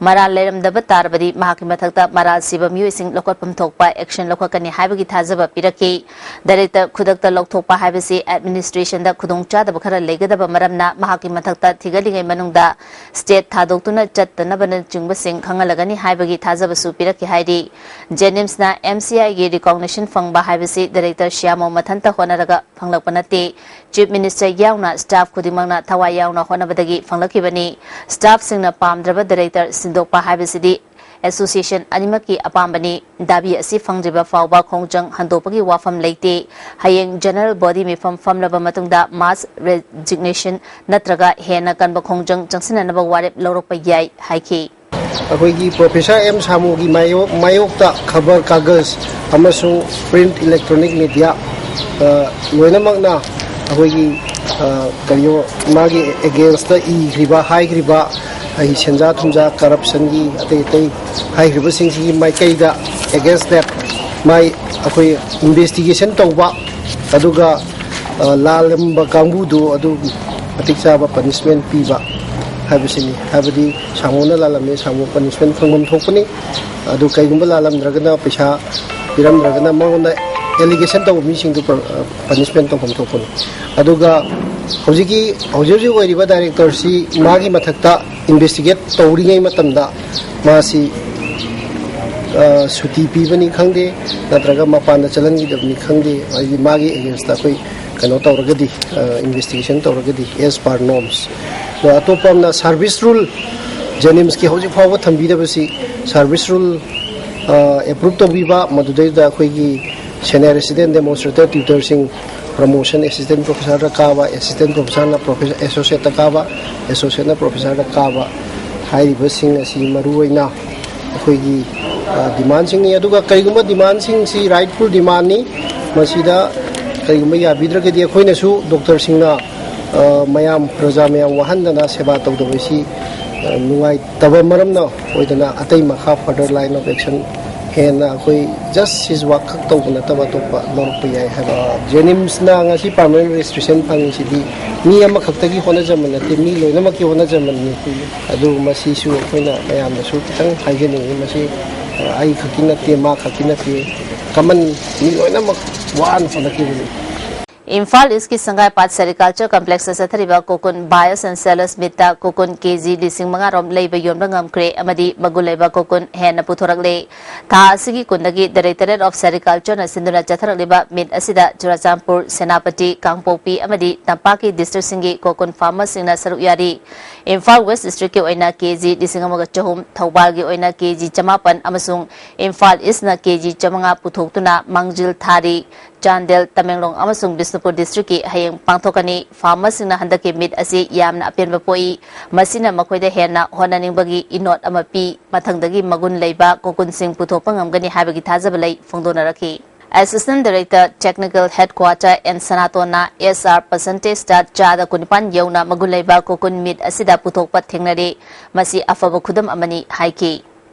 ꯃꯔꯥꯜ ꯂꯩꯔꯝꯗꯕ ꯇꯥꯔꯕꯗꯤ ꯃꯍꯥꯛꯀꯤ ꯃꯊꯛꯇ ꯃꯔꯥꯜ ꯁꯤꯕ ꯃꯤꯑꯣꯏꯁꯤꯡ ꯂꯧꯈꯠꯐꯝ ꯊꯣꯛꯄ ꯑꯦꯛꯁꯟ ꯂꯧꯈꯠꯀꯅꯤ ꯍꯥꯏꯕꯒꯤ ꯊꯥꯖꯕ ꯄꯤꯔꯛꯈꯤ꯫ ꯗꯥꯏꯔꯦꯛꯇꯔ ꯈꯨꯗꯛꯇ ꯂꯧꯊꯣꯛꯄ ꯍꯥꯏꯕꯁꯤ ꯑꯦꯗꯃꯤꯅꯤꯁꯇ꯭ꯔꯦꯁꯟꯗ ꯈꯨꯗꯣꯡꯆꯥꯗꯕ ꯈꯔ ꯂꯩꯒꯗꯕ ꯃꯔꯝꯅ ꯃꯍꯥꯛꯀꯤ ꯃꯊꯛꯇ ꯊꯤꯒꯠꯂꯤꯉꯩ ꯃꯅꯨꯡꯗ ꯁ꯭ꯇꯦꯠ ꯊꯥꯗꯣꯛꯇꯨꯅ ꯆꯠꯇꯅꯕꯅꯆꯤꯡꯕꯁꯤꯡ ꯈꯪꯍꯜꯂꯒꯅꯤ ꯍꯥꯏꯕꯒꯤ ꯊꯥꯖꯕꯁꯨ ꯄꯤꯔꯛꯈꯤ ꯍꯥꯏꯔꯤ꯫ ꯖꯦꯅꯤꯝꯁꯅ ꯑꯦꯝ ꯁꯤ ꯑꯥꯏꯒꯤ ꯔꯤꯀꯣꯒꯅꯤꯁꯟ ꯐꯪꯕ ꯍꯥꯏꯕꯁꯤ ꯗꯥꯏꯔꯦꯛꯇꯔ ꯁ꯭ꯌꯥꯃꯣ ꯃꯊꯟꯇ ꯍꯣꯠꯅꯔꯒ ꯐꯪꯂꯛꯄ ꯅꯠꯇꯦ꯫ ꯆꯤꯐ ꯃꯤꯅꯤꯁꯇꯔ ꯌꯥꯎꯅ ꯁ꯭ꯇꯥꯐ ꯈꯨꯗꯤꯡꯃꯛꯅ ꯊꯋꯥꯏ ꯌꯥꯎꯅ ꯍꯣꯠꯅꯕꯗꯒꯤ ꯐꯪꯂꯛꯈꯤꯕꯅꯤ꯫ ꯁ꯭ꯇꯥꯐꯁꯤꯡꯅ ꯄꯥꯝꯗ꯭ꯔꯕ ꯗꯥꯏꯔꯦꯛꯇꯔ ꯁꯤꯟꯗꯣꯛꯄ ꯍꯥꯏꯕꯁꯤꯗꯤ ꯑꯦꯁꯣꯁꯤꯌꯦꯁꯟ ꯑꯅꯤꯃꯛꯀꯤ ꯑꯄꯥꯝꯕꯅꯤ꯫ ꯗꯥꯕꯤ ꯑꯁꯤ ꯐꯪꯗ꯭ꯔꯤꯕ ꯐꯥꯎꯕ ꯈꯣꯡꯖꯪ ꯍꯟꯗꯣꯛꯄꯒꯤ ꯋꯥꯐꯝ ꯂꯩꯇꯦ꯫ ꯍꯌꯦꯡ ꯖꯦꯅꯔꯦꯜ ꯕꯣꯗꯤ ꯃꯤꯐꯝ ꯐꯝꯂꯕ ꯃꯇꯨꯡꯗ ꯃꯥꯁ ꯔꯦꯖꯤꯒꯅꯦꯁꯟ ꯅꯠꯇ꯭ꯔꯒ ꯍꯦꯟꯅ ꯀꯟꯕ ꯈꯣꯡꯖꯪ ꯆꯪꯁꯤꯟꯅꯅꯕ ꯋꯥꯔꯦꯞ ꯂꯧꯔꯛꯄ ꯌꯥꯏ ꯍꯥꯏꯈꯤ꯫ ꯑꯩꯈꯣꯏꯒꯤ ꯄ꯭ꯔꯣꯐꯦꯁꯔ ꯑꯦꯝ ꯁꯥꯃꯨꯒꯤ ꯃꯥꯌꯣꯛ- ꯃꯥꯌꯣꯛꯇ ꯈꯕꯔ ꯀꯥꯒꯖ ꯑꯃꯁꯨꯡ ꯄ꯭ꯔꯤꯟꯠ ꯏꯂꯦꯛꯇ꯭ꯔꯣꯅꯤꯛ ꯃꯦꯗꯤꯌꯥ ꯂꯣꯏꯅꯃꯛꯅ ꯑꯩꯈꯣꯏꯒꯤ ꯀꯔꯤꯅꯣ ꯃꯥꯒꯤ ꯑꯦꯒꯦꯟꯁꯇ ꯏꯈ꯭ꯔꯤꯕ ꯍꯥꯏꯈ꯭ꯔꯤꯕ ꯑꯩ ꯁꯦꯟꯖꯥ ꯊꯨꯝꯖꯥ ꯀꯔꯞꯁꯟꯒꯤ ꯑꯇꯩ ꯑꯇꯩ ꯍꯥꯏꯈ꯭ꯔꯤꯕꯁꯤꯡꯁꯤꯒꯤ ꯃꯥꯏꯀꯩꯗ ꯑꯦꯒꯦꯟꯁꯇ ꯃꯥꯏ ꯑꯩꯈꯣꯏ ꯏꯟꯚꯦꯁꯇꯤꯒꯦꯁꯟ ꯇꯧꯕ ꯑꯗꯨꯒ ꯂꯥꯜꯂꯝꯕ ꯀꯥꯡꯕꯨꯗꯨ ꯑꯗꯨ ꯃꯇꯤꯛ ꯆꯥꯕ ꯄꯅꯤꯁꯃꯦꯟ ꯄꯤꯕ ꯍꯥꯏꯕꯁꯤꯅꯤ꯫ ꯍꯥꯏꯕꯗꯤ ꯁꯥꯃꯨꯅ ꯂꯥꯜꯂꯝꯃꯦ, ꯁꯥꯃꯨ ꯄꯅꯤꯁꯃꯦꯟ ꯐꯪꯐꯝ ꯊꯣꯛꯄꯅꯤ꯫ ꯑꯗꯨ ꯀꯩꯒꯨꯝꯕ ꯂꯥꯜꯂꯝꯗ꯭ꯔꯒꯅ, ꯄꯩꯁꯥ ꯄꯤꯔꯝꯗ꯭ꯔꯒꯅ ꯃꯉꯣꯟꯗ ꯑꯦꯂꯤꯒꯦꯁꯟ ꯇꯧꯕ ꯃꯤꯁꯤꯡꯗꯨ ꯄꯅꯤꯁꯃꯦꯟ ꯇꯧꯐꯝ ꯊꯣꯛꯄꯅꯤ꯫ ꯑꯗꯨꯒ ꯍꯧꯖꯤꯛꯀꯤ ꯍꯧꯖꯤꯛ ꯍꯧꯖꯤꯛ ꯑꯣꯏꯔꯤꯕ ꯗꯥꯏꯔꯦꯛꯇꯔꯁꯤ ꯃꯥꯒꯤ ꯃꯊꯛꯇ ꯏꯟꯚꯦꯁꯇꯤꯒꯦꯠ ꯇꯧꯔꯤꯉꯩ ꯃꯇꯝꯗ ꯃꯥꯁꯤ ꯁꯨꯇꯤ ꯄꯤꯕꯅꯤ ꯈꯪꯗꯦ, ꯅꯠꯇ꯭ꯔꯒ ꯃꯄꯥꯟꯗ ꯆꯠꯍꯟꯈꯤꯗꯕꯅꯤ ꯈꯪꯗꯦ, ꯍꯥꯏꯗꯤ ꯃꯥꯒꯤ ꯑꯦꯒꯦꯟꯁꯇ ꯑꯩꯈꯣꯏ ꯀꯩꯅꯣ ꯇꯧꯔꯒꯗꯤ, ꯏꯟꯚꯦꯁꯇꯤꯒꯦꯁꯟ ꯇꯧꯔꯒꯗꯤ, as per norms꯫ ꯑꯗꯣ ꯑꯇꯣꯞꯄ ꯑꯃꯅ ꯁꯥꯔꯚꯤꯁ ꯔꯨꯜ, ꯖꯦꯅꯤꯝꯁꯀꯤ ꯍꯧꯖꯤꯛ ꯐꯥꯎꯕ ꯊꯝꯕꯤꯗꯕꯁꯤ, ꯁꯥꯔꯚꯤꯁ ꯔꯨꯜ ꯑꯦꯄ꯭ꯔꯨꯞ ꯇꯧꯕꯤꯕ, ꯃꯗꯨꯗꯩꯗ ꯑꯩꯈꯣꯏꯒꯤ ꯁꯦꯅꯤꯌꯔ ꯔꯦꯁꯤꯗꯦꯟ ꯗꯦꯃꯣꯟꯁꯇ꯭ꯔꯦꯇꯔ ꯇ꯭ꯌꯨꯇꯔꯁꯤꯡ ꯄ꯭ꯔꯃꯣꯁꯟ ꯑꯦꯁꯤꯁꯇꯦꯟ ꯄ꯭ꯔꯣꯐꯦꯁꯔꯗ ꯀꯥꯕ, ꯑꯦꯁꯤꯁꯇꯦꯟ ꯄ꯭ꯔꯣꯐꯦꯁꯔꯅ ꯑꯦꯁꯣꯁꯤꯌꯦꯠꯇ ꯀꯥꯕ, ꯑꯦꯁꯣꯁꯤꯌꯦꯠꯅ ꯄ꯭ꯔꯣꯐꯦꯁꯔꯗ ꯀꯥꯕ, ꯍꯥꯏꯔꯤꯕꯁꯤꯡ ꯑꯁꯤ ꯃꯔꯨꯑꯣꯏꯅ ꯑꯩꯈꯣꯏꯒꯤ ꯗꯤꯃꯥꯟꯁꯤꯡꯅꯤ꯫ ꯑꯗꯨꯒ ꯀꯔꯤꯒꯨꯝꯕ ꯗꯤꯃꯥꯟꯁꯤꯡꯁꯤ ꯔꯥꯏꯠꯐꯨꯜ ꯗꯤꯃꯥꯟꯅꯤ, ꯃꯁꯤꯗ ꯀꯔꯤꯒꯨꯝꯕ ꯌꯥꯕꯤꯗ꯭ꯔꯒꯗꯤ ꯑꯩꯈꯣꯏꯅꯁꯨ ꯗꯣꯛꯇꯔꯁꯤꯡꯅ ꯃꯌꯥꯝ, ꯄ꯭ꯔꯖꯥ ꯃꯌꯥꯝ ꯋꯥꯍꯟꯗꯅ ꯁꯦꯕꯥ ꯇꯧꯗꯕꯁꯤ ꯅꯨꯡꯉꯥꯏꯇꯕ ꯃꯔꯝꯅ ꯑꯣꯏꯗꯅ ꯑꯇꯩ ꯃꯈꯥ further line of action ꯍꯦꯟꯅ ꯑꯩꯈꯣꯏ just his work ꯈꯛ ꯇꯧꯕ ꯅꯠꯇꯕ ꯑꯇꯣꯞꯄ ꯂꯧꯔꯛꯄ ꯌꯥꯏ ꯍꯥꯏꯕ꯫ ꯖꯦꯅꯤꯝꯁꯅ ꯉꯁꯤ ꯄꯥꯔꯃꯅꯦꯟ ꯔꯦꯖꯤꯁꯇ꯭ꯔꯦꯁꯟ ꯐꯪꯉꯤꯁꯤꯗꯤ ꯃꯤ ꯑꯃꯈꯛꯇꯒꯤ ꯍꯣꯠꯅꯖꯃꯟ ꯅꯠꯇꯦ, ꯃꯤ ꯂꯣꯏꯅꯃꯛꯀꯤ ꯍꯣꯠꯅꯖꯃꯟꯅꯤ꯫ ꯑꯗꯨ ꯃꯁꯤꯁꯨ ꯑꯩꯈꯣꯏꯅ ꯃꯌꯥꯝꯗꯁꯨ ꯈꯤꯇꯪ ꯍꯥꯏꯖꯅꯤꯡꯉꯤ, ꯃꯁꯤ ꯑꯩ ꯈꯛꯀꯤ ꯅꯠꯇꯦ, ꯃꯥ ꯈꯛꯀꯤ ꯅꯠꯇꯦ, ꯀꯃꯟ ꯃꯤ ꯂꯣꯏꯅꯃꯛ ꯋꯥꯅ ꯍꯣꯠꯅꯈꯤꯕꯅꯤ꯫ ꯏꯝꯐꯥꯜ ꯏꯁꯀꯤ ꯁꯪꯒꯥꯏꯄꯥꯠ ꯁꯦꯔꯤꯀꯜꯆꯔ ꯀꯝꯄ꯭ꯂꯦꯛꯁꯇ ꯆꯠꯊꯔꯤꯕ ꯀꯣꯀꯨꯟ ꯕꯥꯌꯔꯁ ꯑꯦꯟ ꯁꯦꯂꯔꯁ ꯃꯤꯠꯇ ꯀꯣꯀꯨꯟ ꯀꯦꯖꯤ ꯂꯤꯁꯤꯡ ꯃꯉꯥ ꯔꯣꯝ ꯂꯩꯕ ꯌꯣꯟꯕ ꯉꯝꯈ꯭ꯔꯦ ꯑꯃꯗꯤ ꯃꯒꯨꯟ ꯂꯩꯕ ꯀꯣꯀꯨꯟ ꯍꯦꯟꯅ ꯄꯨꯊꯣꯔꯛꯂꯦ꯫ ꯊꯥ ꯑꯁꯤꯒꯤ ꯀꯨꯟꯗꯒꯤ Directorate of Sericulture ꯅ ꯁꯤꯟꯗꯨꯅ ꯆꯠꯊꯔꯛꯂꯤꯕ ꯃꯤꯠ ꯑꯁꯤꯗ ꯆꯨꯔꯥꯆꯥꯟꯄꯨꯔ, ꯁꯦꯅꯥꯄꯇꯤ, ꯀꯥꯡꯄꯣꯛꯄꯤ ꯑꯃꯗꯤ ꯇꯝꯄꯥꯛꯀꯤ ꯗꯤꯁꯇ꯭ꯔꯤꯛꯁꯤꯡꯒꯤ ꯀꯣꯀꯨꯟ ꯐꯥꯔꯃꯔꯁꯤꯡꯅ ꯁꯔꯨꯛ ꯌꯥꯔꯤ꯫ ꯏꯝꯐꯥꯜ ꯋꯦꯁ ꯗꯤꯁꯇ꯭ꯔꯤꯛꯀꯤ ꯑꯣꯏꯅ ꯀꯦꯖꯤ ꯂꯤꯁꯤꯡ ꯑꯃꯒ ꯆꯍꯨꯝ, ꯊꯧꯕꯥꯜꯒꯤ ꯑꯣꯏꯅ ꯀꯦꯖꯤ ꯆꯃꯥꯄꯟ ꯑꯃꯁꯨꯡ ꯏꯝꯐꯥꯜ ꯏꯁꯅ ꯀꯦꯖꯤ ꯆꯥꯃꯉꯥ ꯄꯨꯊꯣꯛꯇꯨꯅ ꯃꯥꯡꯖꯤꯜ ꯊꯥꯔꯤ꯫ ꯆꯥꯟꯗꯦꯜ, ꯇꯃꯦꯡꯂꯣꯡ ꯑꯃꯁꯨꯡ ꯕꯤꯁꯅꯨꯄꯨꯔ ꯗꯤꯁꯇ꯭ꯔꯤꯛꯀꯤ ꯍꯌꯦꯡ ꯄꯥꯡꯊꯣꯛꯀꯅꯤ꯫ ꯐꯥꯔꯃꯔꯁꯤꯡꯅ ꯍꯟꯗꯛꯀꯤ ꯃꯤꯠ ꯑꯁꯤ ꯌꯥꯝꯅ ꯑꯄꯦꯟꯕ ꯄꯣꯛꯏ꯫ ꯃꯁꯤꯅ ꯃꯈꯣꯏꯗ ꯍꯦꯟꯅ ꯍꯣꯠꯅꯅꯤꯡꯕꯒꯤ ꯏꯅꯣꯠ ꯑꯃ ꯄꯤ꯫ ꯃꯊꯪꯗꯒꯤ ꯃꯒꯨꯟ ꯂꯩꯕ ꯀꯣꯀꯨꯟꯁꯤꯡ ꯄꯨꯊꯣꯛꯄ ꯉꯝꯒꯅꯤ ꯍꯥꯏꯕꯒꯤ ꯊꯥꯖꯕ ꯂꯩ ꯐꯣꯡꯗꯣꯛꯅꯔꯛꯈꯤ꯫ Assistant Director Technical Headquarter N ꯁꯅꯥꯇꯣꯟꯅ S R percentage ꯇ ꯆꯥꯗ ꯀꯨꯟꯅꯤꯄꯥꯟ ꯌꯧꯅ ꯃꯒꯨꯟ ꯂꯩꯕ ꯀꯣꯀꯨꯟ ꯃꯤꯠ ꯑꯁꯤꯗ ꯄꯨꯊꯣꯛꯄ ꯊꯦꯡꯅꯔꯦ꯫ ꯃꯁꯤ ꯑꯐꯕ ꯈꯨꯗꯝ ꯑꯃꯅꯤ ꯍꯥꯏꯈꯤ꯫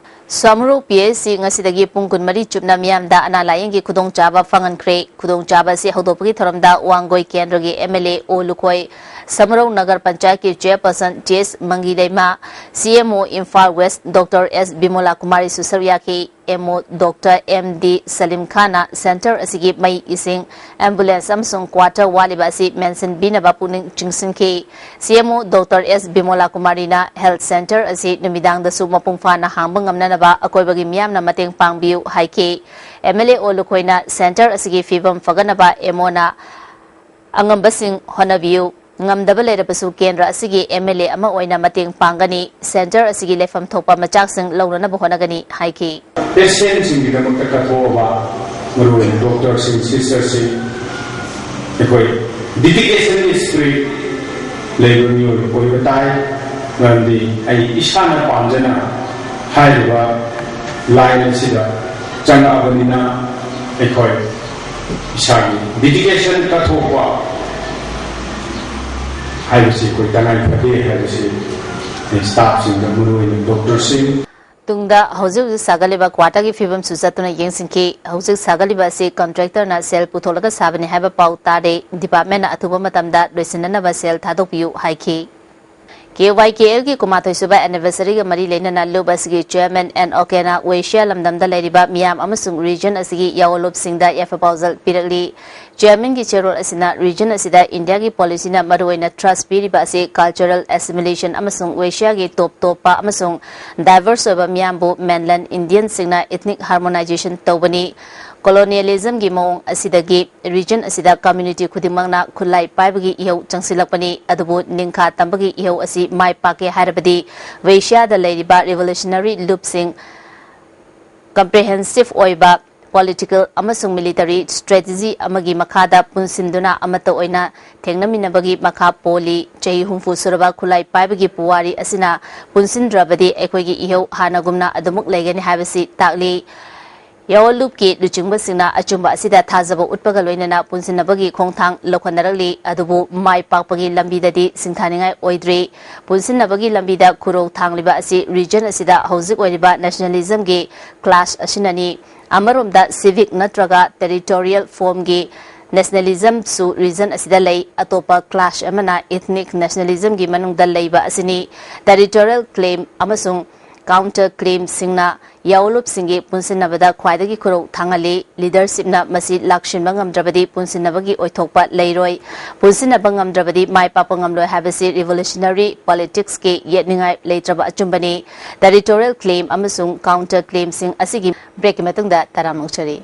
ꯁꯥꯃꯔꯧ P H C ꯉꯁꯤꯗꯒꯤ ꯄꯨꯡ ꯀꯨꯟꯃꯔꯤ ꯆꯨꯞꯅ ꯃꯤꯌꯥꯝꯗ ꯑꯅꯥ ꯂꯥꯌꯦꯡꯒꯤ ꯈꯨꯗꯣꯡꯆꯥꯕ ꯐꯪꯍꯟꯈ꯭ꯔꯦ꯫ ꯈꯨꯗꯣꯡꯆꯥꯕ ꯑꯁꯤ ꯍꯧꯗꯣꯛꯄꯒꯤ ꯊꯧꯔꯝꯗ ꯋꯥꯡꯒꯣꯏ ꯀꯦꯟꯗ꯭ꯔꯒꯤ M L A ꯑꯣ ꯂꯨꯈꯣꯏ, ꯁꯥꯃꯔꯧ ꯅꯒꯔ ꯄꯟꯆꯥꯌꯠꯀꯤ chairperson J S ꯃꯪꯒꯤꯂꯩꯃ, C M O Imphal West Doctor S ꯕꯤꯃꯣꯂꯥ ꯀꯨꯃꯥꯔꯤꯁꯨ ꯁꯔꯨꯛ ꯌꯥꯈꯤ꯫ M O Doctor M D Salim Khanꯅ center ꯑꯁꯤꯒꯤ ꯃꯩ, ꯏꯁꯤꯡ, ambulance ꯑꯃꯁꯨꯡ quarter ꯋꯥꯠꯂꯤꯕ ꯑꯁꯤ ꯃꯦꯟꯁꯤꯟꯕꯤꯅꯕ ꯄꯨꯛꯅꯤꯡ ꯆꯤꯡꯁꯤꯟꯈꯤ꯫ C M O Doctor S Bimola Kumarina health center ꯑꯁꯤ ꯅꯨꯃꯤꯗꯥꯡꯗꯁꯨ ꯃꯄꯨꯡ ꯐꯥꯅ ꯍꯥꯡꯕ ꯉꯝꯅꯅꯕ ꯑꯀꯣꯏꯕꯒꯤ ꯃꯤꯌꯥꯝꯅ ꯃꯇꯦꯡ ꯄꯥꯡꯕꯤꯌꯨ ꯍꯥꯏꯈꯤ꯫ M L A ꯑꯣ ꯂꯨꯈꯣꯏꯅ center ꯑꯁꯤꯒꯤ ꯐꯤꯕꯝ ꯐꯒꯠꯅꯕ M O ꯅ ꯑꯉꯝꯕꯁꯤꯡ ꯍꯣꯠꯅꯕꯤꯌꯨ꯫ ꯉꯝꯗꯕ ꯂꯩꯔꯕꯁꯨ ꯀꯦꯟꯗ꯭ꯔ ꯑꯁꯤꯒꯤ M L A ꯑꯃ ꯑꯣꯏꯅ ꯃꯇꯦꯡ ꯄꯥꯡꯒꯅꯤ꯫ Center ꯑꯁꯤꯒꯤ ꯂꯩꯐꯝ ꯊꯣꯛꯄ ꯃꯆꯥꯛꯁꯤꯡ ꯂꯧꯅꯅꯕ ꯍꯣꯠꯅꯒꯅꯤ ꯍꯥꯏꯈꯤ꯫ Patientꯁꯤꯡꯒꯤꯗꯃꯛꯇ ꯀꯠꯊꯣꯛꯑꯕ ꯃꯔꯨꯑꯣꯏꯅ doctorꯁꯤꯡ, sisterꯁꯤꯡ, ꯑꯩꯈꯣꯏ dedicationꯒꯤ spirit ꯂꯩꯕ ꯃꯤꯑꯣꯏ ꯑꯣꯏꯕ ꯇꯥꯏ꯫ ꯃꯔꯝꯗꯤ ꯑꯩ ꯏꯁꯥꯅ ꯄꯥꯝꯖꯅ ꯍꯥꯏꯔꯤꯕ line ꯑꯁꯤꯗ ꯆꯪꯉꯛꯑꯕꯅꯤꯅ ꯑꯩꯈꯣꯏ ꯏꯁꯥꯒꯤ dedication ꯀꯠꯊꯣꯛꯄ ꯍꯥꯏꯕꯁꯤ ꯑꯩꯈꯣꯏ ꯇꯉꯥꯏ ꯐꯗꯦ ꯍꯥꯏꯕꯁꯤ staffꯁꯤꯡꯗ, ꯃꯔꯨꯑꯣꯏꯅ doctorꯁꯤꯡ, ꯇꯨꯡꯗ ꯍꯧꯖꯤꯛ ꯍꯧꯖꯤꯛ ꯁꯥꯒꯠꯂꯤꯕ quarterꯒꯤ ꯐꯤꯕꯝꯁꯨ ꯆꯠꯇꯨꯅ ꯌꯦꯡꯁꯤꯟꯈꯤ꯫ ꯍꯧꯖꯤꯛ ꯁꯥꯒꯠꯂꯤꯕ ꯑꯁꯤ contractorꯅ ꯁꯦꯜ ꯄꯨꯊꯣꯛꯂꯒ ꯁꯥꯕꯅꯤ ꯍꯥꯏꯕ ꯄꯥꯎ ꯇꯥꯔꯦ꯫ Departmentꯅ ꯑꯊꯨꯕ ꯃꯇꯝꯗ ꯂꯣꯏꯁꯤꯟꯅꯅꯕ ꯁꯦꯜ ꯊꯥꯗꯣꯛꯄꯤꯌꯨ ꯍꯥꯏꯈꯤ꯫ K Y K Lꯒꯤ ꯀꯨꯟꯃꯥꯊꯣꯏ ꯁꯨꯕ anniversaryꯒ ꯃꯔꯤ ꯂꯩꯅꯅ ꯂꯨꯞ ꯑꯁꯤꯒꯤ chairman N Okena ꯋꯦꯁꯤꯌꯥ ꯂꯝꯗꯝꯗ ꯂꯩꯔꯤꯕ ꯃꯤꯌꯥꯝ ꯑꯃꯁꯨꯡ region ꯑꯁꯤꯒꯤ ꯌꯥꯑꯣꯟꯂꯨꯞꯁꯤꯡꯗ ꯌꯥꯏꯐ ꯄꯥꯎꯖꯦꯜ ꯄꯤꯔꯛꯂꯤ꯫ Chairmanꯒꯤ ꯆꯦꯔꯣꯜ ꯑꯁꯤꯅ region ꯑꯁꯤꯗ Indiaꯒꯤ policyꯅ ꯃꯔꯨꯑꯣꯏꯅ thrust ꯄꯤꯔꯤꯕ ꯑꯁꯤ cultural assimilation ꯑꯃꯁꯨꯡ ꯋꯦꯁꯤꯌꯥꯒꯤ ꯇꯣꯞ ꯇꯣꯞꯄ ꯑꯃꯁꯨꯡ diverse ꯑꯣꯏꯕ ꯃꯤꯌꯥꯝꯕꯨ mainland Indianꯁꯤꯡꯅ ethnic harmonization ꯇꯧꯕꯅꯤ꯫ Colonialismꯒꯤ ꯃꯑꯣꯡ ꯑꯁꯤꯗꯒꯤ region ꯑꯁꯤꯗ community ꯈꯨꯗꯤꯡꯃꯛꯅ ꯈꯨꯠꯂꯥꯏ ꯄꯥꯏꯕꯒꯤ ꯏꯍꯧ ꯆꯪꯁꯤꯜꯂꯛꯄꯅꯤ, ꯑꯗꯨꯕꯨ ꯅꯤꯡꯈꯥ ꯇꯝꯕꯒꯤ ꯏꯍꯧ ꯑꯁꯤ ꯃꯥꯏ ꯄꯥꯛꯀꯦ ꯍꯥꯏꯔꯕꯗꯤ ꯋꯦꯁꯤꯌꯥꯗ ꯂꯩꯔꯤꯕ revolutionary ꯂꯨꯞꯁꯤꯡ comprehensive ꯑꯣꯏꯕ political ꯑꯃꯁꯨꯡ military strategy ꯑꯃꯒꯤ ꯃꯈꯥꯗ ꯄꯨꯟꯁꯤꯟꯗꯨꯅ ꯑꯃꯠꯇ ꯑꯣꯏꯅ ꯊꯦꯡꯅꯃꯤꯟꯅꯕꯒꯤ ꯃꯈꯥ ꯄꯣꯜꯂꯤ꯫ ꯆꯍꯤ ꯍꯨꯝꯐꯨ ꯁꯨꯔꯕ ꯈꯨꯠꯂꯥꯏ ꯄꯥꯏꯕꯒꯤ ꯄꯨꯋꯥꯔꯤ ꯑꯁꯤꯅ ꯄꯨꯟꯁꯤꯟꯗ꯭ꯔꯕꯗꯤ ꯑꯩꯈꯣꯏꯒꯤ ꯏꯍꯧ ꯍꯥꯟꯅꯒꯨꯝꯅ ꯑꯗꯨꯃꯛ ꯂꯩꯒꯅꯤ ꯍꯥꯏꯕꯁꯤ ꯇꯥꯛꯂꯤ꯫ ꯌꯥꯑꯣꯟꯂꯨꯞꯀꯤ ꯂꯨꯆꯤꯡꯕꯁꯤꯡꯅ ꯑꯆꯨꯝꯕ ꯑꯁꯤꯗ ꯊꯥꯖꯕ ꯎꯠꯄꯒ ꯂꯣꯏꯅꯅ ꯄꯨꯟꯁꯤꯟꯅꯕꯒꯤ ꯈꯣꯡꯊꯥꯡ ꯂꯧꯈꯠꯅꯔꯛꯂꯤ, ꯑꯗꯨꯕꯨ ꯃꯥꯏ ꯄꯥꯛꯄꯒꯤ ꯂꯝꯕꯤꯗꯗꯤ ꯁꯤꯡꯊꯥꯅꯤꯡꯉꯥꯏ ꯑꯣꯏꯗ꯭ꯔꯤ꯫ ꯄꯨꯟꯁꯤꯟꯅꯕꯒꯤ ꯂꯝꯕꯤꯗ ꯈꯨꯔꯧ ꯊꯥꯡꯂꯤꯕ ꯑꯁꯤ region ꯑꯁꯤꯗ ꯍꯧꯖꯤꯛ ꯑꯣꯏꯔꯤꯕ nationalismꯒꯤ clash ꯑꯁꯤꯅꯅꯤ꯫ ꯑꯃꯔꯣꯝꯗ civic ꯅꯠꯇ꯭ꯔꯒ territorial formꯒꯤ nationalismꯁꯨ region ꯑꯁꯤꯗ ꯂꯩ꯫ ꯑꯇꯣꯞꯄ clash ꯑꯃꯅ ethnic nationalismꯒꯤ ꯃꯅꯨꯡꯗ ꯂꯩꯕ ꯑꯁꯤꯅꯤ꯫ Territorial claim ꯑꯃꯁꯨꯡ Counter claimꯁꯤꯡꯅ ꯌꯥꯑꯣꯟꯂꯨꯞꯁꯤꯡꯒꯤ ꯄꯨꯟꯁꯤꯟꯅꯕꯗ ꯈ꯭ꯋꯥꯏꯗꯒꯤ ꯈꯨꯔꯧ ꯊꯥꯡꯍꯜꯂꯤ꯫ Leadershipꯅ ꯃꯁꯤ ꯂꯥꯛꯁꯤꯟꯕ ꯉꯝꯗ꯭ꯔꯕꯗꯤ ꯄꯨꯟꯁꯤꯟꯅꯕꯒꯤ ꯑꯣꯏꯊꯣꯛꯄ ꯂꯩꯔꯣꯏ꯫ ꯄꯨꯟꯁꯤꯟꯅꯕ ꯉꯝꯗ꯭ꯔꯕꯗꯤ ꯃꯥꯏ ꯄꯥꯛꯄ ꯉꯝꯂꯣꯏ ꯍꯥꯏꯕꯁꯤ revolutionary politicsꯀꯤ ꯌꯦꯠꯅꯤꯡꯉꯥꯏ ꯂꯩꯇ꯭ꯔꯕ ꯑꯆꯨꯝꯕꯅꯤ꯫ Territorial claim ꯑꯃꯁꯨꯡ counter claimꯁꯤꯡ ꯑꯁꯤꯒꯤ breakꯀꯤ ꯃꯇꯨꯡꯗ ꯇꯔꯥꯝꯅ ꯑꯣꯛꯆꯔꯤ꯫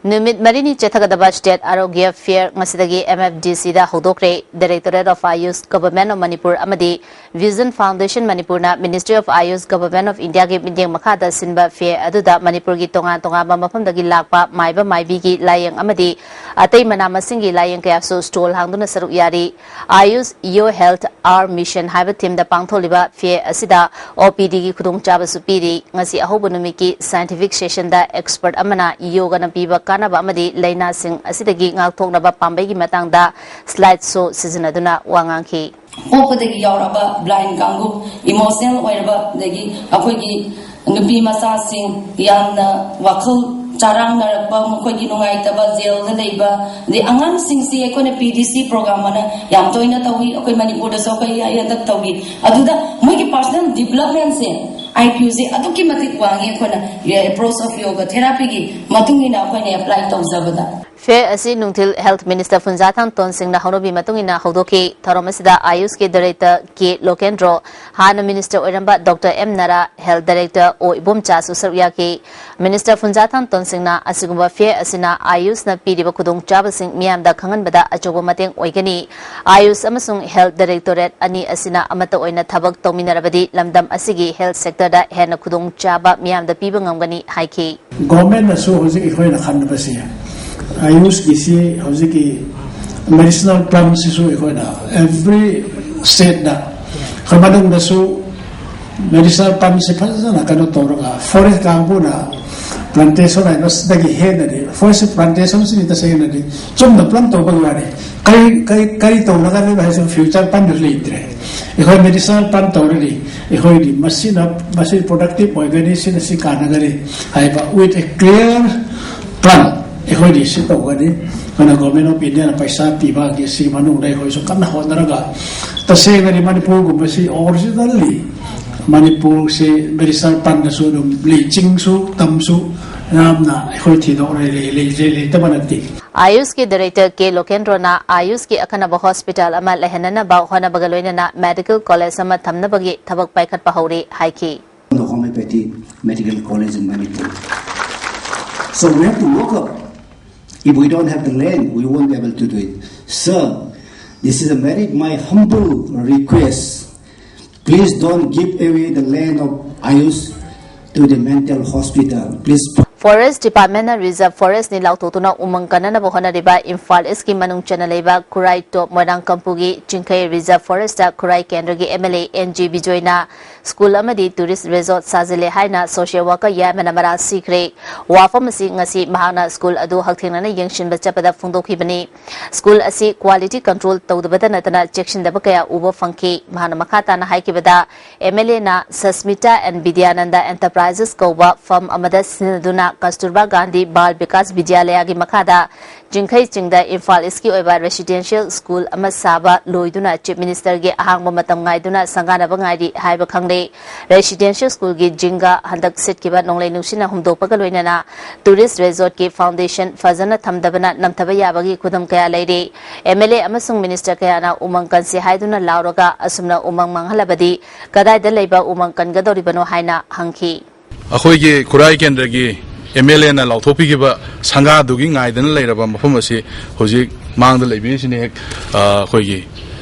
ꯅꯨꯃꯤꯠ ꯃꯔꯤꯅꯤ ꯆꯠꯊꯒꯗꯕ State Arogya Fair ꯉꯁꯤꯗꯒꯤ MFDCꯗ ꯍꯧꯗꯣꯛꯈ꯭ꯔꯦ꯫ Directorate of Ayush, Government of Manipur ꯑꯃꯗꯤ Vision Foundation ꯃꯅꯤꯄꯨꯔꯅ Ministry of Ayush, Government of Indiaꯒꯤ ꯃꯤꯠꯌꯦꯡ ꯃꯈꯥꯗ ꯁꯤꯟꯕ fair ꯑꯗꯨꯗ ꯃꯅꯤꯄꯨꯔꯒꯤ ꯇꯣꯉꯥꯟ ꯇꯣꯉꯥꯟꯕ ꯃꯐꯝꯗꯒꯤ ꯂꯥꯛꯄ ꯃꯥꯏꯕ ꯃꯥꯏꯕꯤꯒꯤ ꯂꯥꯏꯌꯦꯡ ꯑꯃꯗꯤ ꯑꯇꯩ ꯃꯅꯥ ꯃꯁꯤꯡꯒꯤ ꯂꯥꯏꯌꯦꯡ ꯀꯌꯥꯁꯨ stall ꯍꯥꯡꯗꯨꯅ ꯁꯔꯨꯛ ꯌꯥꯔꯤ꯫ Ayush Your Health Our Mission ꯍꯥꯏꯕ themeꯗ ꯄꯥꯡꯊꯣꯛꯂꯤꯕ fair ꯑꯁꯤꯗ OPDꯒꯤ ꯈꯨꯗꯣꯡꯆꯥꯕꯁꯨ ꯄꯤꯔꯤ꯫ ꯉꯁꯤ ꯑꯍꯧꯕ ꯅꯨꯃꯤꯠꯀꯤ scientific sessionꯗ expert ꯑꯃꯅ ꯌꯣꯒꯅ ꯄꯤꯕ ꯀꯥꯟꯅꯕ ꯑꯃꯗꯤ ꯂꯥꯏꯅꯥꯁꯤꯡ ꯑꯁꯤꯗꯒꯤ ꯉꯥꯛꯊꯣꯛꯅꯕ ꯄꯥꯝꯕꯩꯒꯤ ꯃꯇꯥꯡꯗ slide show ꯁꯤꯖꯤꯟꯅꯗꯨꯅ ꯋꯥ ꯉꯥꯡꯈꯤ꯫ ꯄꯣꯛꯄꯗꯒꯤ ꯌꯥꯎꯔꯛꯑꯕ blind ꯀꯥꯡꯕꯨ, emotional ꯑꯣꯏꯔꯕ, ꯑꯗꯒꯤ ꯑꯩꯈꯣꯏꯒꯤ ꯅꯨꯄꯤ ꯃꯆꯥꯁꯤꯡ ꯌꯥꯝꯅ ꯋꯥꯈꯜ ꯆꯔꯥꯡꯅꯔꯛꯄ, ꯃꯈꯣꯏꯒꯤ ꯅꯨꯡꯉꯥꯏꯇꯕ, ꯖꯦꯜꯗ ꯂꯩꯕ, ꯑꯗꯩ ꯑꯉꯥꯡꯁꯤꯡꯁꯤ ꯑꯩꯈꯣꯏꯅ PDC program ꯑꯅ ꯌꯥꯝ ꯇꯣꯏꯅ ꯇꯧꯏ꯫ ꯑꯩꯈꯣꯏ ꯃꯅꯤꯄꯨꯔꯗꯁꯨ ꯑꯩꯈꯣꯏ ꯍꯟꯗꯛ ꯇꯧꯈꯤ꯫ ꯑꯗꯨꯗ ꯃꯣꯏꯒꯤ personal developmentꯁꯦ, IQꯁꯦ ꯑꯗꯨꯛꯀꯤ ꯃꯇꯤꯛ ꯋꯥꯡꯉꯤ꯫ ꯑꯩꯈꯣꯏꯅ approach of yoga therapyꯒꯤ ꯃꯇꯨꯡ ꯏꯟꯅ ꯑꯩꯈꯣꯏꯅ apply ꯇꯧꯖꯕꯗ꯫ Fair ꯑꯁꯤ ꯅꯨꯡꯊꯤꯜ Health Minister ꯐꯨꯟꯖꯥꯊꯥꯡ ꯇꯣꯟꯁꯤꯡꯅ ꯍꯧꯅꯕꯤ ꯃꯇꯨꯡ ꯏꯟꯅ ꯍꯧꯗꯣꯛꯈꯤ꯫ ꯊꯧꯔꯝ ꯑꯁꯤꯗ Ayushꯀꯤ Director K ꯂꯣꯀꯦꯟꯗ꯭ꯔꯣ, ꯍꯥꯟꯅ Minister ꯑꯣꯏꯔꯝꯕ Doctor M ꯅꯔꯥ, Health Director ꯑꯣ ꯏꯕꯣꯝꯆꯥꯁꯨ ꯁꯔꯨꯛ ꯌꯥꯈꯤ꯫ Minister ꯐꯨꯟꯖꯥꯊꯥꯡ ꯇꯣꯟꯁꯤꯡꯅ ꯑꯁꯤꯒꯨꯝꯕ fair ꯑꯁꯤꯅ Ayushꯅ ꯄꯤꯔꯤꯕ ꯈꯨꯗꯣꯡꯆꯥꯕꯁꯤꯡ ꯃꯤꯌꯥꯝꯗ ꯈꯪꯍꯟꯕꯗ ꯑꯆꯧꯕ ꯃꯇꯦꯡ ꯑꯣꯏꯒꯅꯤ꯫ Ayush ꯑꯃꯁꯨꯡ Health Directorate ꯑꯅꯤ ꯑꯁꯤꯅ ꯑꯃꯠꯇ ꯑꯣꯏꯅ ꯊꯕꯛ ꯇꯧꯃꯤꯟꯅꯔꯕꯗꯤ ꯂꯝꯗꯝ ꯑꯁꯤꯒꯤ health sectorꯗ ꯍꯦꯟꯅ ꯈꯨꯗꯣꯡꯆꯥꯕ ꯃꯤꯌꯥꯝꯗ ꯄꯤꯕ ꯉꯝꯒꯅꯤ ꯍꯥꯏꯈꯤ꯫ Governmentꯅꯁꯨ ꯍꯧꯖꯤꯛ ꯑꯩꯈꯣꯏꯅ ꯈꯟꯕꯁꯤ, Ayushꯀꯤꯁꯤ ꯍꯧꯖꯤꯛꯀꯤ medicinal plantꯁꯤꯁꯨ ꯑꯩꯈꯣꯏꯅ every stateꯇ, ꯑꯩꯈꯣꯏ ꯃꯅꯨꯡꯗꯁꯨ medicinal plantꯁꯤ ꯐꯖꯅ ꯀꯩꯅꯣ ꯇꯧꯔꯒ, forest ꯀꯥꯡꯕꯨꯅ plantation ꯍꯥꯏꯕꯁꯤꯗꯒꯤ ꯍꯦꯟꯅꯗꯤ, forest plantationꯁꯤꯗꯤ ꯇꯁꯦꯡꯅꯗꯤ ꯆꯨꯝꯅ plant ꯇꯧꯕꯒꯤ ꯋꯥꯅꯤ꯫ ꯀꯔꯤ, ꯀꯔꯤ, ꯀꯔꯤ ꯇꯧꯅꯒꯗꯒꯦ ꯍꯥꯏꯁꯨ future planꯁꯨ ꯂꯩꯇ꯭ꯔꯦ꯫ ꯑꯩꯈꯣꯏ medicinal plant ꯇꯧꯔꯗꯤ ꯑꯩꯈꯣꯏꯗꯤ ꯃꯁꯤꯅ, ꯃꯁꯤ productive ꯑꯣꯏꯒꯅꯤ, ꯁꯤꯅ ꯁꯤ ꯀꯥꯟꯅꯒꯅꯤ ꯍꯥꯏꯕ with a clear plan ꯑꯩꯈꯣꯏꯗꯤ ꯁꯤ ꯇꯧꯒꯅꯤ꯫ ꯑꯩꯈꯣꯏꯅ Government of Indiaꯅ ꯄꯩꯁꯥ ꯄꯤꯕꯒꯤ ꯁꯤ ꯃꯅꯨꯡꯗ ꯑꯩꯈꯣꯏꯁꯨ ꯀꯟꯅ ꯍꯣꯠꯅꯔꯒ, ꯇꯁꯦꯡꯅꯗꯤ ꯃꯅꯤꯄꯨꯔꯒꯨꯝꯕꯁꯤ originally ꯃꯅꯤꯄꯨꯔꯁꯤ ꯕꯦꯔꯤꯁꯇꯔ ꯄꯟꯅꯁꯨ ꯑꯗꯨꯝ ꯂꯩ, ꯆꯤꯡꯁꯨ ꯇꯝꯁꯨ ꯌꯥꯝꯅ ꯑꯩꯈꯣꯏ ꯊꯤꯗꯣꯛ ꯂꯩ-, ꯂꯩ-, ꯂꯩꯖꯩ, ꯂꯩꯇꯕ ꯅꯠꯇꯦ꯫ ꯑꯥꯌꯨꯁꯀꯤ ꯗꯥꯏꯔꯦꯛꯇꯔ ꯀꯦ ꯂꯣꯀꯦꯟꯗ꯭ꯔꯣꯅ ꯑꯥꯌꯨꯁꯀꯤ ꯑꯈꯟꯅꯕ ꯍꯣꯁꯄꯤꯇꯥꯜ ꯑꯃ ꯂꯩꯍꯟꯅꯅꯕ ꯍꯣꯠꯅꯕꯒ ꯂꯣꯏꯅꯅ ꯃꯦꯗꯤꯀꯦꯜ ꯀꯣꯂꯦꯖ ꯑꯃ ꯊꯝꯅꯕꯒꯤ ꯊꯕꯛ ꯄꯥꯏꯈꯠꯄ ꯍꯧꯔꯦ ꯍꯥꯏꯈꯤ꯫ The homeopathy medical college in Manipur. So we have to work up. If we don't have the land, we won't be able to do it. Sir, this is a very, my humble request. Please don't give away the land of Ayush to the mental hospital. Please. Forest Department ꯅ Reserve Forest ꯅꯤ ꯂꯥꯎꯊꯣꯛꯇꯨꯅ ꯎꯃꯪ ꯀꯟꯅꯅꯕ ꯍꯣꯠꯅꯔꯤꯕ ꯏꯝꯐꯥꯜ ꯏꯁꯀꯤ ꯃꯅꯨꯡ ꯆꯟꯅ ꯂꯩꯕ ꯈꯨꯔꯥꯏ ꯇꯣꯞ ꯃꯣꯏꯔꯥꯡ ꯀꯝꯄꯨꯒꯤ ꯆꯤꯡꯈꯩ Reserve Forest ꯇ ꯈꯨꯔꯥꯏ ꯀꯦꯟꯗ꯭ꯔꯒꯤ M L A N G ꯕꯤꯖꯣꯏꯅ ꯁ꯭ꯀꯨꯜ ꯑꯃꯗꯤ ꯇꯨꯔꯤꯁ ꯔꯤꯖꯣꯔꯠ ꯁꯥꯖꯤꯜꯂꯦ ꯍꯥꯏꯅ ꯁꯣꯁꯤꯌꯦꯜ ꯋꯥꯔꯀꯔ ꯌꯥꯏꯃꯅ ꯃꯔꯥꯜ ꯁꯤꯈ꯭ꯔꯦ꯫ ꯋꯥꯐꯝ ꯑꯁꯤ ꯉꯁꯤ ꯃꯍꯥꯛꯅ ꯁ꯭ꯀꯨꯜ ꯑꯗꯨ ꯍꯛꯊꯦꯡꯅꯅ ꯌꯦꯡꯁꯤꯟꯕ ꯆꯠꯄꯗ ꯐꯣꯡꯗꯣꯛꯈꯤꯕꯅꯤ꯫ ꯁ꯭ꯀꯨꯜ ꯑꯁꯤ ꯀ꯭ꯋꯥꯂꯤꯇꯤ ꯀꯟꯇ꯭ꯔꯣꯜ ꯇꯧꯗꯕꯇ ꯅꯠꯇꯅ ꯆꯦꯛꯁꯤꯟꯗꯕ ꯀꯌꯥ ꯎꯕ ꯐꯪꯈꯤ꯫ ꯃꯍꯥꯛꯅ ꯃꯈꯥ ꯇꯥꯅ ꯍꯥꯏꯈꯤꯕꯗ, M L A ꯅ ꯁꯁꯃꯤꯇꯥ and ꯕꯤꯗ꯭ꯌꯥꯅꯟꯗ ꯑꯦꯟꯇꯔꯄ꯭ꯔꯥꯏꯖꯦꯁ ꯀꯧꯕ ꯐꯔꯝ ꯑꯃꯗ ꯁꯤꯖꯤꯟꯅꯗꯨꯅ ꯀꯁꯇꯨꯔꯕꯥ ꯒꯥꯟꯙꯤ ꯕꯥꯜ ꯕꯤꯀꯥꯁ ꯕꯤꯗ꯭ꯌꯥꯂꯌꯥꯒꯤ ꯃꯈꯥꯗ ꯆꯤꯡꯈꯩ ꯆꯤꯡꯗ ꯏꯝꯐꯥꯜ ꯏꯁꯀꯤ ꯑꯣꯏꯕ ꯔꯦꯁꯤꯗꯦꯟꯁꯤꯌꯦꯜ ꯁ꯭ꯀꯨꯜ ꯑꯃ ꯁꯥꯕ ꯂꯣꯏꯗꯨꯅ ꯆꯤꯐ ꯃꯤꯅꯤꯁꯇꯔꯒꯤ ꯑꯍꯥꯡꯕ ꯃꯇꯝ ꯉꯥꯏꯗꯨꯅ ꯁꯪꯒꯥꯅꯕ ꯉꯥꯏꯔꯤ ꯍꯥꯏꯕ ꯈꯪꯂꯦ꯫ ꯔꯦꯁꯤꯗꯦꯟꯁꯤꯌꯦꯜ ꯁ꯭ꯀꯨꯜꯒꯤ ꯖꯤꯡꯒ ꯍꯟꯗꯛ ꯁꯤꯠꯈꯤꯕ ꯅꯣꯡꯂꯩ ꯅꯨꯡꯁꯤꯠꯅ ꯍꯨꯝꯗꯣꯛꯄꯒ ꯂꯣꯏꯅꯅ ꯇꯨꯔꯤꯁ ꯔꯤꯖꯣꯔꯠꯀꯤ ꯐꯥꯎꯟꯗꯦꯁꯟ ꯐꯖꯅ ꯊꯝꯗꯕꯅ ꯅꯝꯊꯕ ꯌꯥꯕꯒꯤ ꯈꯨꯗꯝ ꯀꯌꯥ ꯂꯩꯔꯤ꯫ M L A ꯑꯃꯁꯨꯡ ꯃꯤꯅꯤꯁꯇꯔ ꯀꯌꯥꯅ ꯎꯃꯪ ꯀꯟꯁꯤ ꯍꯥꯏꯗꯨꯅ ꯂꯥꯎꯔꯒ ꯑꯁꯨꯝꯅ ꯎꯃꯪ ꯃꯥꯡꯍꯜꯂꯕꯗꯤ ꯀꯗꯥꯏꯗ ꯂꯩꯕ ꯎꯃꯪ ꯀꯟꯒꯗꯧꯔꯤꯕꯅꯣ ꯍꯥꯏꯅ ꯍꯪꯈꯤ꯫ ꯑꯩꯈꯣꯏꯒꯤ ꯈꯨꯔꯥꯏ ꯀꯦꯟꯗ꯭ꯔꯒꯤ M L A ꯅ ꯂꯥꯎꯊꯣꯛꯄꯤꯈꯤꯕ ꯁꯪꯒꯥꯗꯨꯒꯤ ꯉꯥꯏꯗꯅ ꯂꯩꯔꯕ ꯃꯐꯝ ꯑꯁꯤ ꯍꯧꯖꯤꯛ ꯃꯥꯡꯗ ꯂꯩꯕꯤꯔꯤꯁꯤꯅꯤ꯫ ꯍꯦꯛ, ꯑ, ꯑꯩꯈꯣꯏꯒꯤ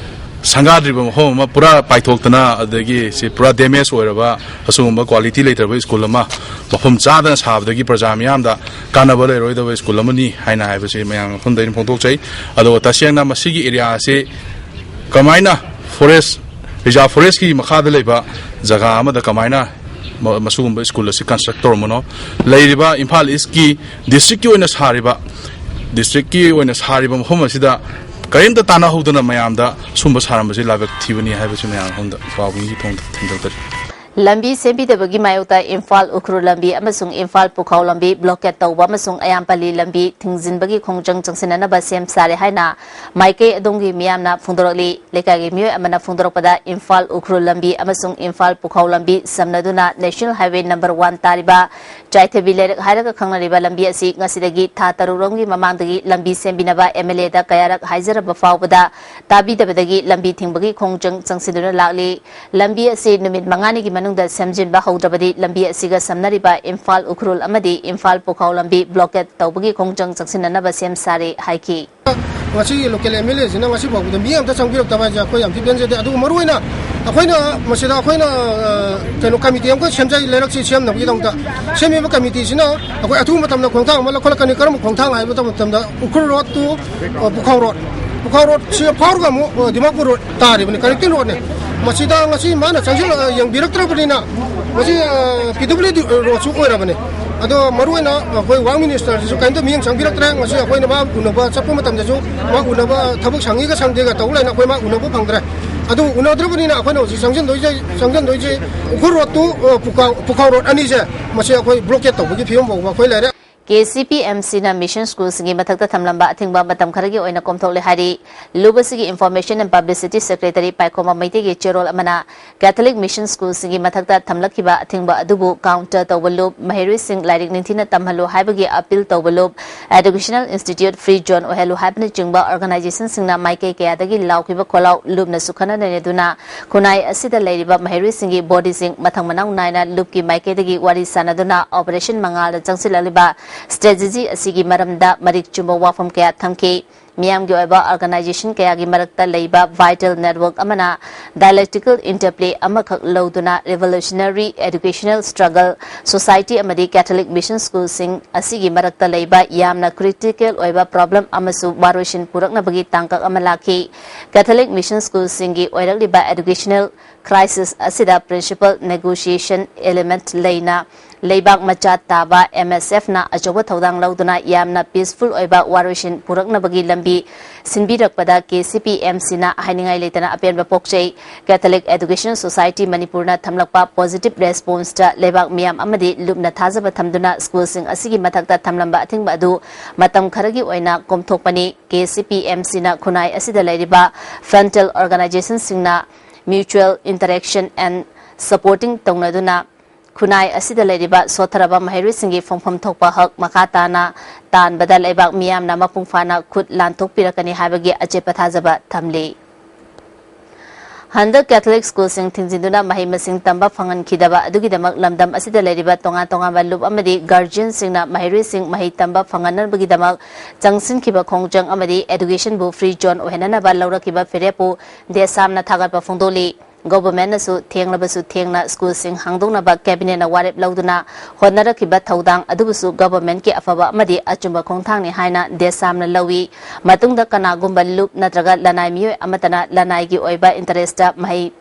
ꯁꯪꯒꯥꯗ꯭ꯔꯤꯕ ꯃꯐꯝ ꯑꯃ ꯄꯨꯔꯥ ꯄꯥꯏꯊꯣꯛꯇꯅ, ꯑꯗꯒꯤ ꯁꯤ ꯄꯨꯔꯥ ꯗꯦꯃꯦꯖ ꯑꯣꯏꯔꯕ, ꯑꯁꯤꯒꯨꯝꯕ ꯀ꯭ꯋꯥꯂꯤꯇꯤ ꯂꯩꯇ꯭ꯔꯕ ꯁ꯭ꯀꯨꯜ ꯑꯃ ꯃꯐꯝ ꯆꯥꯗꯅ ꯁꯥꯕꯗꯒꯤ ꯄ꯭ꯔꯖꯥ ꯃꯤꯌꯥꯝꯗ ꯀꯥꯟꯅꯕ ꯂꯩꯔꯣꯏꯗꯕ ꯁ꯭ꯀꯨꯜ ꯑꯃꯅꯤ ꯍꯥꯏꯅ ꯍꯥꯏꯕꯁꯤ ꯃꯌꯥꯝ ꯃꯐꯝꯗ ꯑꯩꯅ ꯐꯣꯡꯗꯣꯛꯆꯩ꯫ ꯑꯗꯨꯒ ꯇꯁꯦꯡꯅ ꯃꯁꯤꯒꯤ ꯑꯦꯔꯤꯌꯥ ꯑꯁꯤ ꯀꯃꯥꯏꯅ ꯐꯣꯔꯦꯁ, ꯔꯤꯖꯥꯔꯚ ꯐꯣꯔꯦꯁꯀꯤ ꯃꯈꯥꯗ ꯂꯩꯕ ꯖꯒꯥ ꯑꯃꯗ ꯀꯃꯥꯏꯅ ꯃ-, ꯃꯁꯤꯒꯨꯝꯕ ꯁ꯭ꯀꯨꯜ ꯑꯁꯤ ꯀꯟꯁꯇ꯭ꯔꯛ ꯇꯧꯔꯝꯕꯅꯣ? ꯂꯩꯔꯤꯕ ꯏꯝꯐꯥꯜ ꯏꯁꯀꯤ ꯗꯤꯁꯇ꯭ꯔꯤꯛꯀꯤ ꯑꯣꯏꯅ ꯁꯥꯔꯤꯕ, ꯗꯤꯁꯇ꯭ꯔꯤꯛꯀꯤ ꯑꯣꯏꯅ ꯁꯥꯔꯤꯕ ꯃꯐꯝ ꯑꯁꯤꯗ ꯀꯔꯤꯝꯇ ꯇꯥꯟꯅꯍꯧꯗꯅ ꯃꯌꯥꯝꯗ ꯁꯨꯝꯕ ꯁꯥꯔꯝꯕꯁꯤ ꯂꯥꯏꯕꯛ ꯊꯤꯕꯅꯤ ꯍꯥꯏꯕꯁꯤ ꯃꯌꯥꯝ ꯃꯐꯝꯗ ꯄꯥꯎꯃꯤꯒꯤ ꯊꯣꯡꯗ ꯊꯝꯖꯔꯛꯇꯔꯤ꯫ ꯂꯝꯕꯤ ꯁꯦꯝꯕꯤꯗꯕꯒꯤ ꯃꯥꯌꯣꯛꯇ ꯏꯝꯐꯥꯜ ꯎꯈ꯭ꯔꯨꯜ ꯂꯝꯕꯤ ꯑꯃꯁꯨꯡ ꯏꯝꯐꯥꯜ ꯄꯨꯈꯥꯎ ꯂꯝꯕꯤ blockade ꯇꯧꯕ ꯑꯃꯁꯨꯡ ꯑꯌꯥꯝꯄꯜꯂꯤ ꯂꯝꯕꯤ ꯊꯤꯡꯖꯤꯟꯕꯒꯤ ꯈꯣꯡꯖꯪ ꯆꯪꯁꯤꯟꯅꯅꯕ ꯁꯦꯝ ꯁꯥꯔꯦ ꯍꯥꯏꯅ ꯃꯥꯏꯀꯩ ꯑꯗꯣꯝꯒꯤ ꯃꯤꯌꯥꯝꯅ ꯐꯣꯡꯗꯣꯔꯛꯂꯤ꯫ ꯂꯩꯀꯥꯏꯒꯤ ꯃꯤꯑꯣꯏ ꯑꯃꯅ ꯐꯣꯡꯗꯣꯔꯛꯄꯗ, ꯏꯝꯐꯥꯜ ꯎꯈ꯭ꯔꯨꯜ ꯂꯝꯕꯤ ꯑꯃꯁꯨꯡ ꯏꯝꯐꯥꯜ ꯄꯨꯈꯥꯎ ꯂꯝꯕꯤ ꯁꯝꯅꯗꯨꯅ National Highway number one ꯇꯥꯔꯤꯕ ꯆꯥꯏꯊꯕꯤ ꯂꯩꯔꯛ ꯍꯥꯏꯔꯒ ꯈꯪꯅꯔꯤꯕ ꯂꯝꯕꯤ ꯑꯁꯤ ꯉꯁꯤꯗꯒꯤ ꯊꯥ ꯇꯔꯨꯛ ꯔꯣꯝꯒꯤ ꯃꯃꯥꯡꯗꯒꯤ ꯂꯝꯕꯤ ꯁꯦꯝꯕꯤꯅꯕ MLA ꯗ ꯀꯌꯥꯔꯛ ꯍꯥꯏꯖꯔꯕ ꯐꯥꯎꯕꯗ ꯇꯥꯕꯤꯗꯕꯗꯒꯤ ꯂꯝꯕꯤ ꯊꯤꯡꯕꯒꯤ ꯈꯣꯡꯖꯪ ꯆꯪꯁꯤꯟꯗꯨꯅ ꯂꯥꯛꯂꯤ꯫ ꯂꯝꯕꯤ ꯑꯁꯤ ꯅꯨꯃꯤꯠ ꯃꯉꯥꯅꯤꯒꯤ ꯃꯅꯨꯡꯗ ꯁꯦꯝꯖꯤꯟꯕ ꯍꯧꯗ꯭ꯔꯕꯗꯤ ꯂꯝꯕꯤ ꯑꯁꯤꯒ ꯁꯝꯅꯔꯤꯕ ꯏꯝꯐꯥꯜ ꯎꯈ꯭ꯔꯨꯜ ꯑꯃꯗꯤ ꯏꯝꯐꯥꯜ ꯄꯨꯈꯥꯎ ꯂꯝꯕꯤ blockade ꯇꯧꯕꯒꯤ ꯈꯣꯡꯖꯪ ꯆꯪꯁꯤꯟꯅꯅꯕ ꯁꯦꯝ ꯁꯥꯔꯦ ꯍꯥꯏꯈꯤ꯫ ꯉꯁꯤꯒꯤ local MLA ꯁꯤꯅ ꯉꯁꯤ ꯐꯥꯎꯕꯗ ꯃꯤ ꯑꯝꯇ ꯆꯪꯕꯤꯔꯛꯇꯕ ꯍꯥꯏꯁꯦ ꯑꯩꯈꯣꯏ ꯌꯥꯝ ꯊꯤ ꯄꯦꯟꯖꯗꯦ꯫ ꯑꯗꯨꯒ ꯃꯔꯨꯑꯣꯏꯅ ꯑꯩꯈꯣꯏꯅ ꯃꯁꯤꯗ ꯑꯩꯈꯣꯏꯅ, ꯑ, ꯀꯩꯅꯣ, committee ꯑꯃꯈꯛ ꯁꯦꯝꯖꯩ, ꯂꯩꯔꯛꯁꯤ ꯁꯦꯝꯅꯕꯒꯤꯗꯃꯛꯇ꯫ ꯁꯦꯝꯃꯤꯕ committee ꯁꯤꯅ ꯑꯩꯈꯣꯏ ꯑꯊꯨꯕ ꯃꯇꯝꯗ ꯈꯣꯡꯊꯥꯡ ꯑꯃ ꯂꯧꯈꯠꯂꯛꯀꯅꯤ꯫ ꯀꯔꯝꯕ ꯈꯣꯡꯊꯥꯡ ꯍꯥꯏꯕ ꯃꯇꯝꯗ ꯎꯈ꯭ꯔꯨꯜ road to, ꯑ, ꯄꯨꯈꯥꯎ road, ꯄꯨꯈꯥꯎ road ꯁꯤ ꯐꯥꯎꯔꯒ ꯑꯃꯨꯛ, ꯑ, ꯗꯤꯃꯥꯄꯨꯔ road ꯇꯥꯔꯤꯕꯅꯤ, connecting road ꯅꯤ꯫ ꯃꯁꯤꯗ ꯉꯁꯤ ꯃꯥꯅ ꯆꯪꯁꯤꯜꯂ ꯌꯦꯡꯕꯤꯔꯛꯇ꯭ꯔꯕꯅꯤꯅ, ꯃꯁꯤ, ꯑ, PWD road ꯁꯨ ꯑꯣꯏꯔꯕꯅꯤ꯫ ꯑꯗꯣ ꯃꯔꯨꯑꯣꯏꯅ ꯑꯩꯈꯣꯏ work minister ꯁꯤꯁꯨ ꯀꯔꯤꯝꯇ ꯃꯤꯠꯌꯦꯡ ꯆꯪꯕꯤꯔꯛꯇ꯭ꯔꯦ꯫ ꯉꯁꯤ ꯑꯩꯈꯣꯏꯅ ꯃꯥ ꯎꯅꯕ ꯆꯠꯄ ꯃꯇꯝꯗꯁꯨ ꯃꯥ ꯎꯅꯕ ꯊꯕꯛ ꯁꯪꯉꯤꯒ ꯁꯪꯗꯦꯒ ꯇꯧ ꯂꯩꯅ ꯑꯩꯈꯣꯏ ꯃꯥ ꯎꯅꯕ ꯐꯪꯗ꯭ꯔꯦ꯫ ꯑꯗꯨ ꯎꯅꯗ꯭ꯔꯕꯅꯤꯅ ꯑꯩꯈꯣꯏꯅ ꯍꯧꯖꯤꯛ ꯆꯪꯁꯤꯟꯗꯣꯏꯁꯦ, ꯆꯪꯁꯤꯟꯗꯣꯏꯁꯦ ꯎꯈ꯭ꯔꯨꯜ road to, ꯑ, ꯄꯨꯈꯥꯎ, ꯄꯨꯈꯥꯎ road ꯑꯅꯤꯁꯦ, ꯃꯁꯤ ꯑꯩꯈꯣꯏ blockade ꯇꯧꯕꯒꯤ ꯐꯤꯕꯝ ꯐꯥꯎꯕ ꯑꯩꯈꯣꯏ ꯂꯩꯔꯦ꯫ KCP-MCꯅ mission schoolꯁꯤꯡꯒꯤ ꯃꯊꯛꯇ ꯊꯝꯂꯝꯕ ꯑꯊꯤꯡꯕ ꯃꯇꯝ ꯈꯔꯒꯤ ꯑꯣꯏꯅ ꯀꯣꯝꯊꯣꯛꯂꯦ ꯍꯥꯏꯔꯤ꯫ ꯂꯨꯞ ꯑꯁꯤꯒꯤ Information and Publicity Secretary ꯄꯥꯏꯈꯣꯝꯕ ꯃꯩꯇꯩꯒꯤ ꯆꯦꯔꯣꯜ ꯑꯃꯅ Catholic mission schoolꯁꯤꯡꯒꯤ ꯃꯊꯛꯇ ꯊꯝꯂꯛꯈꯤꯕ ꯑꯊꯤꯡꯕ ꯑꯗꯨꯕꯨ counter ꯇꯧꯕ ꯂꯨꯞ, ꯃꯍꯩꯔꯣꯏꯁꯤꯡ ꯂꯥꯏꯔꯤꯛ ꯅꯤꯡꯊꯤꯅ ꯇꯝꯍꯜꯂꯨ ꯍꯥꯏꯕꯒꯤ appeal ꯇꯧꯕ ꯂꯨꯞ, educational institute free zone ꯑꯣꯏꯍꯜꯂꯨ ꯍꯥꯏꯕꯅꯆꯤꯡꯕ organizationꯁꯤꯡꯅ ꯃꯥꯏꯀꯩ ꯀꯌꯥꯗꯒꯤ ꯂꯥꯎꯈꯤꯕ ꯈꯣꯜꯂꯥꯎ ꯂꯨꯞꯅꯁꯨ ꯈꯟꯅ ꯅꯩꯅꯗꯨꯅ ꯈꯨꯟꯅꯥꯏ ꯑꯁꯤꯗ ꯂꯩꯔꯤꯕ ꯃꯍꯩꯔꯣꯏꯁꯤꯡꯒꯤ bodyꯁꯤꯡ ꯃꯊꯪ ꯃꯅꯥꯎ ꯅꯥꯏꯅ ꯂꯨꯞꯀꯤ ꯃꯥꯏꯀꯩꯗꯒꯤ ꯋꯥꯔꯤ ꯁꯥꯅꯗꯨꯅ Operation ꯃꯉꯥꯜꯗ ꯆꯪꯁꯤꯜꯂꯛꯂꯤꯕ strategy ꯑꯁꯤꯒꯤ ꯃꯔꯝꯗ ꯃꯔꯤꯛ ꯆꯨꯝꯕ ꯋꯥꯐꯝ ꯀꯌꯥ ꯊꯝꯈꯤ꯫ ꯃꯤꯌꯥꯝꯒꯤ ꯑꯣꯏꯕ organization ꯀꯌꯥꯒꯤ ꯃꯔꯛꯇ ꯂꯩꯕ vital network ꯑꯃꯅ dialectical interplay ꯑꯃꯈꯛ ꯂꯧꯗꯨꯅ revolutionary educational struggle, society ꯑꯃꯗꯤ Catholic mission schoolꯁꯤꯡ ꯑꯁꯤꯒꯤ ꯃꯔꯛꯇ ꯂꯩꯕ ꯌꯥꯝꯅ critical ꯑꯣꯏꯕ problem ꯑꯃꯁꯨ ꯋꯥꯔꯣꯏꯁꯤꯟ ꯄꯨꯔꯛꯅꯕꯒꯤ ꯇꯥꯡꯀꯛ ꯑꯃ ꯂꯥꯛꯈꯤ꯫ Catholic mission schoolꯁꯤꯡꯒꯤ ꯑꯣꯏꯔꯛꯂꯤꯕ educational crisis ꯑꯁꯤꯗ principal negotiation element ꯂꯩꯅ ꯂꯩꯕꯥꯛ ꯃꯆꯥ ꯇꯥꯕ M S F ꯅ ꯑꯆꯧꯕ ꯊꯧꯗꯥꯡ ꯂꯧꯗꯨꯅ ꯌꯥꯝꯅ peaceful ꯑꯣꯏꯕ ꯋꯥꯔꯣꯏꯁꯤꯟ ꯄꯨꯔꯛꯅꯕꯒꯤ ꯂꯝꯕꯤ ꯁꯤꯟꯕꯤꯔꯛꯄꯗ K C P M C ꯅ ꯍꯥꯏꯅꯤꯡꯉꯥꯏ ꯂꯩꯇꯅ ꯑꯄꯦꯟꯕ ꯄꯣꯛꯆꯩ꯫ Catholic Education Society ꯃꯅꯤꯄꯨꯔꯅ ꯊꯝꯂꯛꯄ positive response ꯇ ꯂꯩꯕꯥꯛ ꯃꯤꯌꯥꯝ ꯑꯃꯗꯤ ꯂꯨꯞꯅ ꯊꯥꯖꯕ ꯊꯝꯗꯨꯅ ꯁ꯭ꯀꯨꯜꯁꯤꯡ ꯑꯁꯤꯒꯤ ꯃꯊꯛꯇ ꯊꯝꯂꯝꯕ ꯑꯊꯤꯡꯕ ꯑꯗꯨ ꯃꯇꯝ ꯈꯔꯒꯤ ꯑꯣꯏꯅ ꯀꯣꯝꯊꯣꯛꯄꯅꯤ꯫ K C P M C ꯅ ꯈꯨꯟꯅꯥꯏ ꯑꯁꯤꯗ ꯂꯩꯔꯤꯕ frontal organization ꯁꯤꯡꯅ mutual interaction and supporting ꯇꯧꯅꯗꯨꯅ ꯈꯨꯟꯅꯥꯏ ꯑꯁꯤꯗ ꯂꯩꯔꯤꯕ ꯁꯣꯠꯊꯔꯕ ꯃꯍꯩꯔꯣꯏꯁꯤꯡꯒꯤ ꯐꯪꯐꯝ ꯊꯣꯛꯄ ꯍꯛ ꯃꯈꯥ ꯇꯥꯅ ꯇꯥꯟꯕꯗ ꯂꯩꯕꯥꯛ ꯃꯤꯌꯥꯝꯅ ꯃꯄꯨꯡ ꯐꯥꯅ ꯈꯨꯠ ꯂꯥꯟꯊꯣꯛꯄꯤꯔꯛꯀꯅꯤ ꯍꯥꯏꯕꯒꯤ ꯑꯆꯦꯠꯄ ꯊꯥꯖꯕ ꯊꯝꯂꯤ꯫ ꯍꯟꯗꯛ Catholic ꯁ꯭ꯀꯨꯜꯁꯤꯡ ꯊꯤꯡꯖꯤꯟꯗꯨꯅ ꯃꯍꯩ ꯃꯁꯤꯡ ꯇꯝꯕ ꯐꯪꯍꯟꯈꯤꯗꯕ ꯑꯗꯨꯒꯤꯗꯃꯛ ꯂꯝꯗꯝ ꯑꯁꯤꯗ ꯂꯩꯔꯤꯕ ꯇꯣꯉꯥꯟ ꯇꯣꯉꯥꯟꯕ ꯂꯨꯞ ꯑꯃꯗꯤ guardian ꯁꯤꯡꯅ ꯃꯍꯩꯔꯣꯏꯁꯤꯡ ꯃꯍꯩ ꯇꯝꯕ ꯐꯪꯍꯟꯅꯕꯒꯤꯗꯃꯛ ꯆꯪꯁꯤꯟꯈꯤꯕ ꯈꯣꯡꯖꯪ ꯑꯃꯗꯤ education ꯕꯨ free zone ꯑꯣꯏꯍꯟꯅꯅꯕ ꯂꯧꯔꯛꯈꯤꯕ ꯐꯤꯔꯦꯞꯄꯨ ꯗꯦꯁꯥꯝꯅ ꯊꯥꯒꯠꯄ ꯐꯣꯡꯗꯣꯛꯂꯤ꯫ Government ꯅꯁꯨ ꯊꯦꯡꯂꯕꯁꯨ ꯊꯦꯡꯅ ꯁ꯭ꯀꯨꯜꯁꯤꯡ ꯍꯥꯡꯗꯣꯛꯅꯕ cabinet ꯅ ꯋꯥꯔꯦꯞ ꯂꯧꯗꯨꯅ ꯍꯣꯠꯅꯔꯛꯈꯤꯕ ꯊꯧꯗꯥꯡ ꯑꯗꯨꯕꯨꯁꯨ government ꯀꯤ ꯑꯐꯕ ꯑꯃꯗꯤ ꯑꯆꯨꯝꯕ ꯈꯣꯡꯊꯥꯡꯅꯤ ꯍꯥꯏꯅ ꯗꯦꯁꯥꯝꯅ ꯂꯧꯏ꯫ ꯃꯇꯨꯡꯗ ꯀꯅꯥꯒꯨꯝꯕ ꯂꯨꯞ ꯅꯠꯇ꯭ꯔꯒ ꯂꯅꯥꯏ ꯃꯤꯑꯣꯏ ꯑꯃꯠꯇꯅ ꯂꯅꯥꯏꯒꯤ ꯑꯣꯏꯕ interest ꯇ ꯃꯍꯩ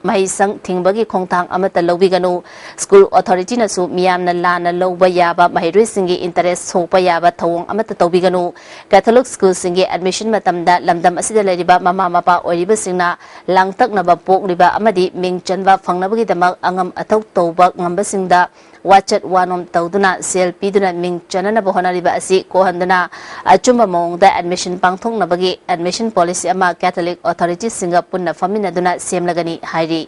ꯃꯍꯩꯁꯪ ꯊꯤꯡꯕꯒꯤ ꯈꯣꯡꯊꯥꯡ ꯑꯃꯠꯇ ꯂꯧꯕꯤꯒꯅꯨ꯫ School authority ꯅꯁꯨ ꯃꯤꯌꯥꯝꯅ ꯂꯥꯟꯅ ꯂꯧꯕ ꯌꯥꯕ ꯃꯍꯩꯔꯣꯏꯁꯤꯡꯒꯤ interest ꯁꯣꯛꯄ ꯌꯥꯕ ꯊꯧꯑꯣꯡ ꯑꯃꯠꯇ ꯇꯧꯕꯤꯒꯅꯨ꯫ Catholic ꯁ꯭ꯀꯨꯜꯁꯤꯡꯒꯤ admission ꯃꯇꯝꯗ ꯂꯝꯗꯝ ꯑꯁꯤꯗ ꯂꯩꯔꯤꯕ ꯃꯃꯥ ꯃꯄꯥ ꯑꯣꯏꯔꯤꯕꯁꯤꯡꯅ ꯂꯥꯡꯇꯛꯅꯕ ꯄꯣꯛꯂꯤꯕ ꯑꯃꯗꯤ ꯃꯤꯡ ꯆꯟꯕ ꯐꯪꯅꯕꯒꯤꯗꯃꯛ ꯑꯉꯝ ꯑꯊꯧ ꯇꯧꯕ ꯉꯝꯕꯁꯤꯡꯗ ꯋꯥꯆꯠ ꯋꯥꯅꯣꯝ ꯇꯧꯗꯨꯅ ꯁꯦꯜ ꯄꯤꯗꯨꯅ ꯃꯤꯡ ꯆꯟꯅꯅꯕ ꯍꯣꯠꯅꯔꯤꯕ ꯑꯁꯤ ꯀꯣꯛꯍꯟꯗꯨꯅ ꯑꯆꯨꯝꯕ ꯃꯑꯣꯡꯗ admission ꯄꯥꯡꯊꯣꯛꯅꯕꯒꯤ admission policy ꯑꯃ Catholic authority ꯁꯤꯡꯒ ꯄꯨꯟꯅ ꯐꯝꯃꯤꯟꯅꯗꯨꯅ ꯁꯦꯝꯂꯒꯅꯤ ꯍꯥꯏꯔꯤ꯫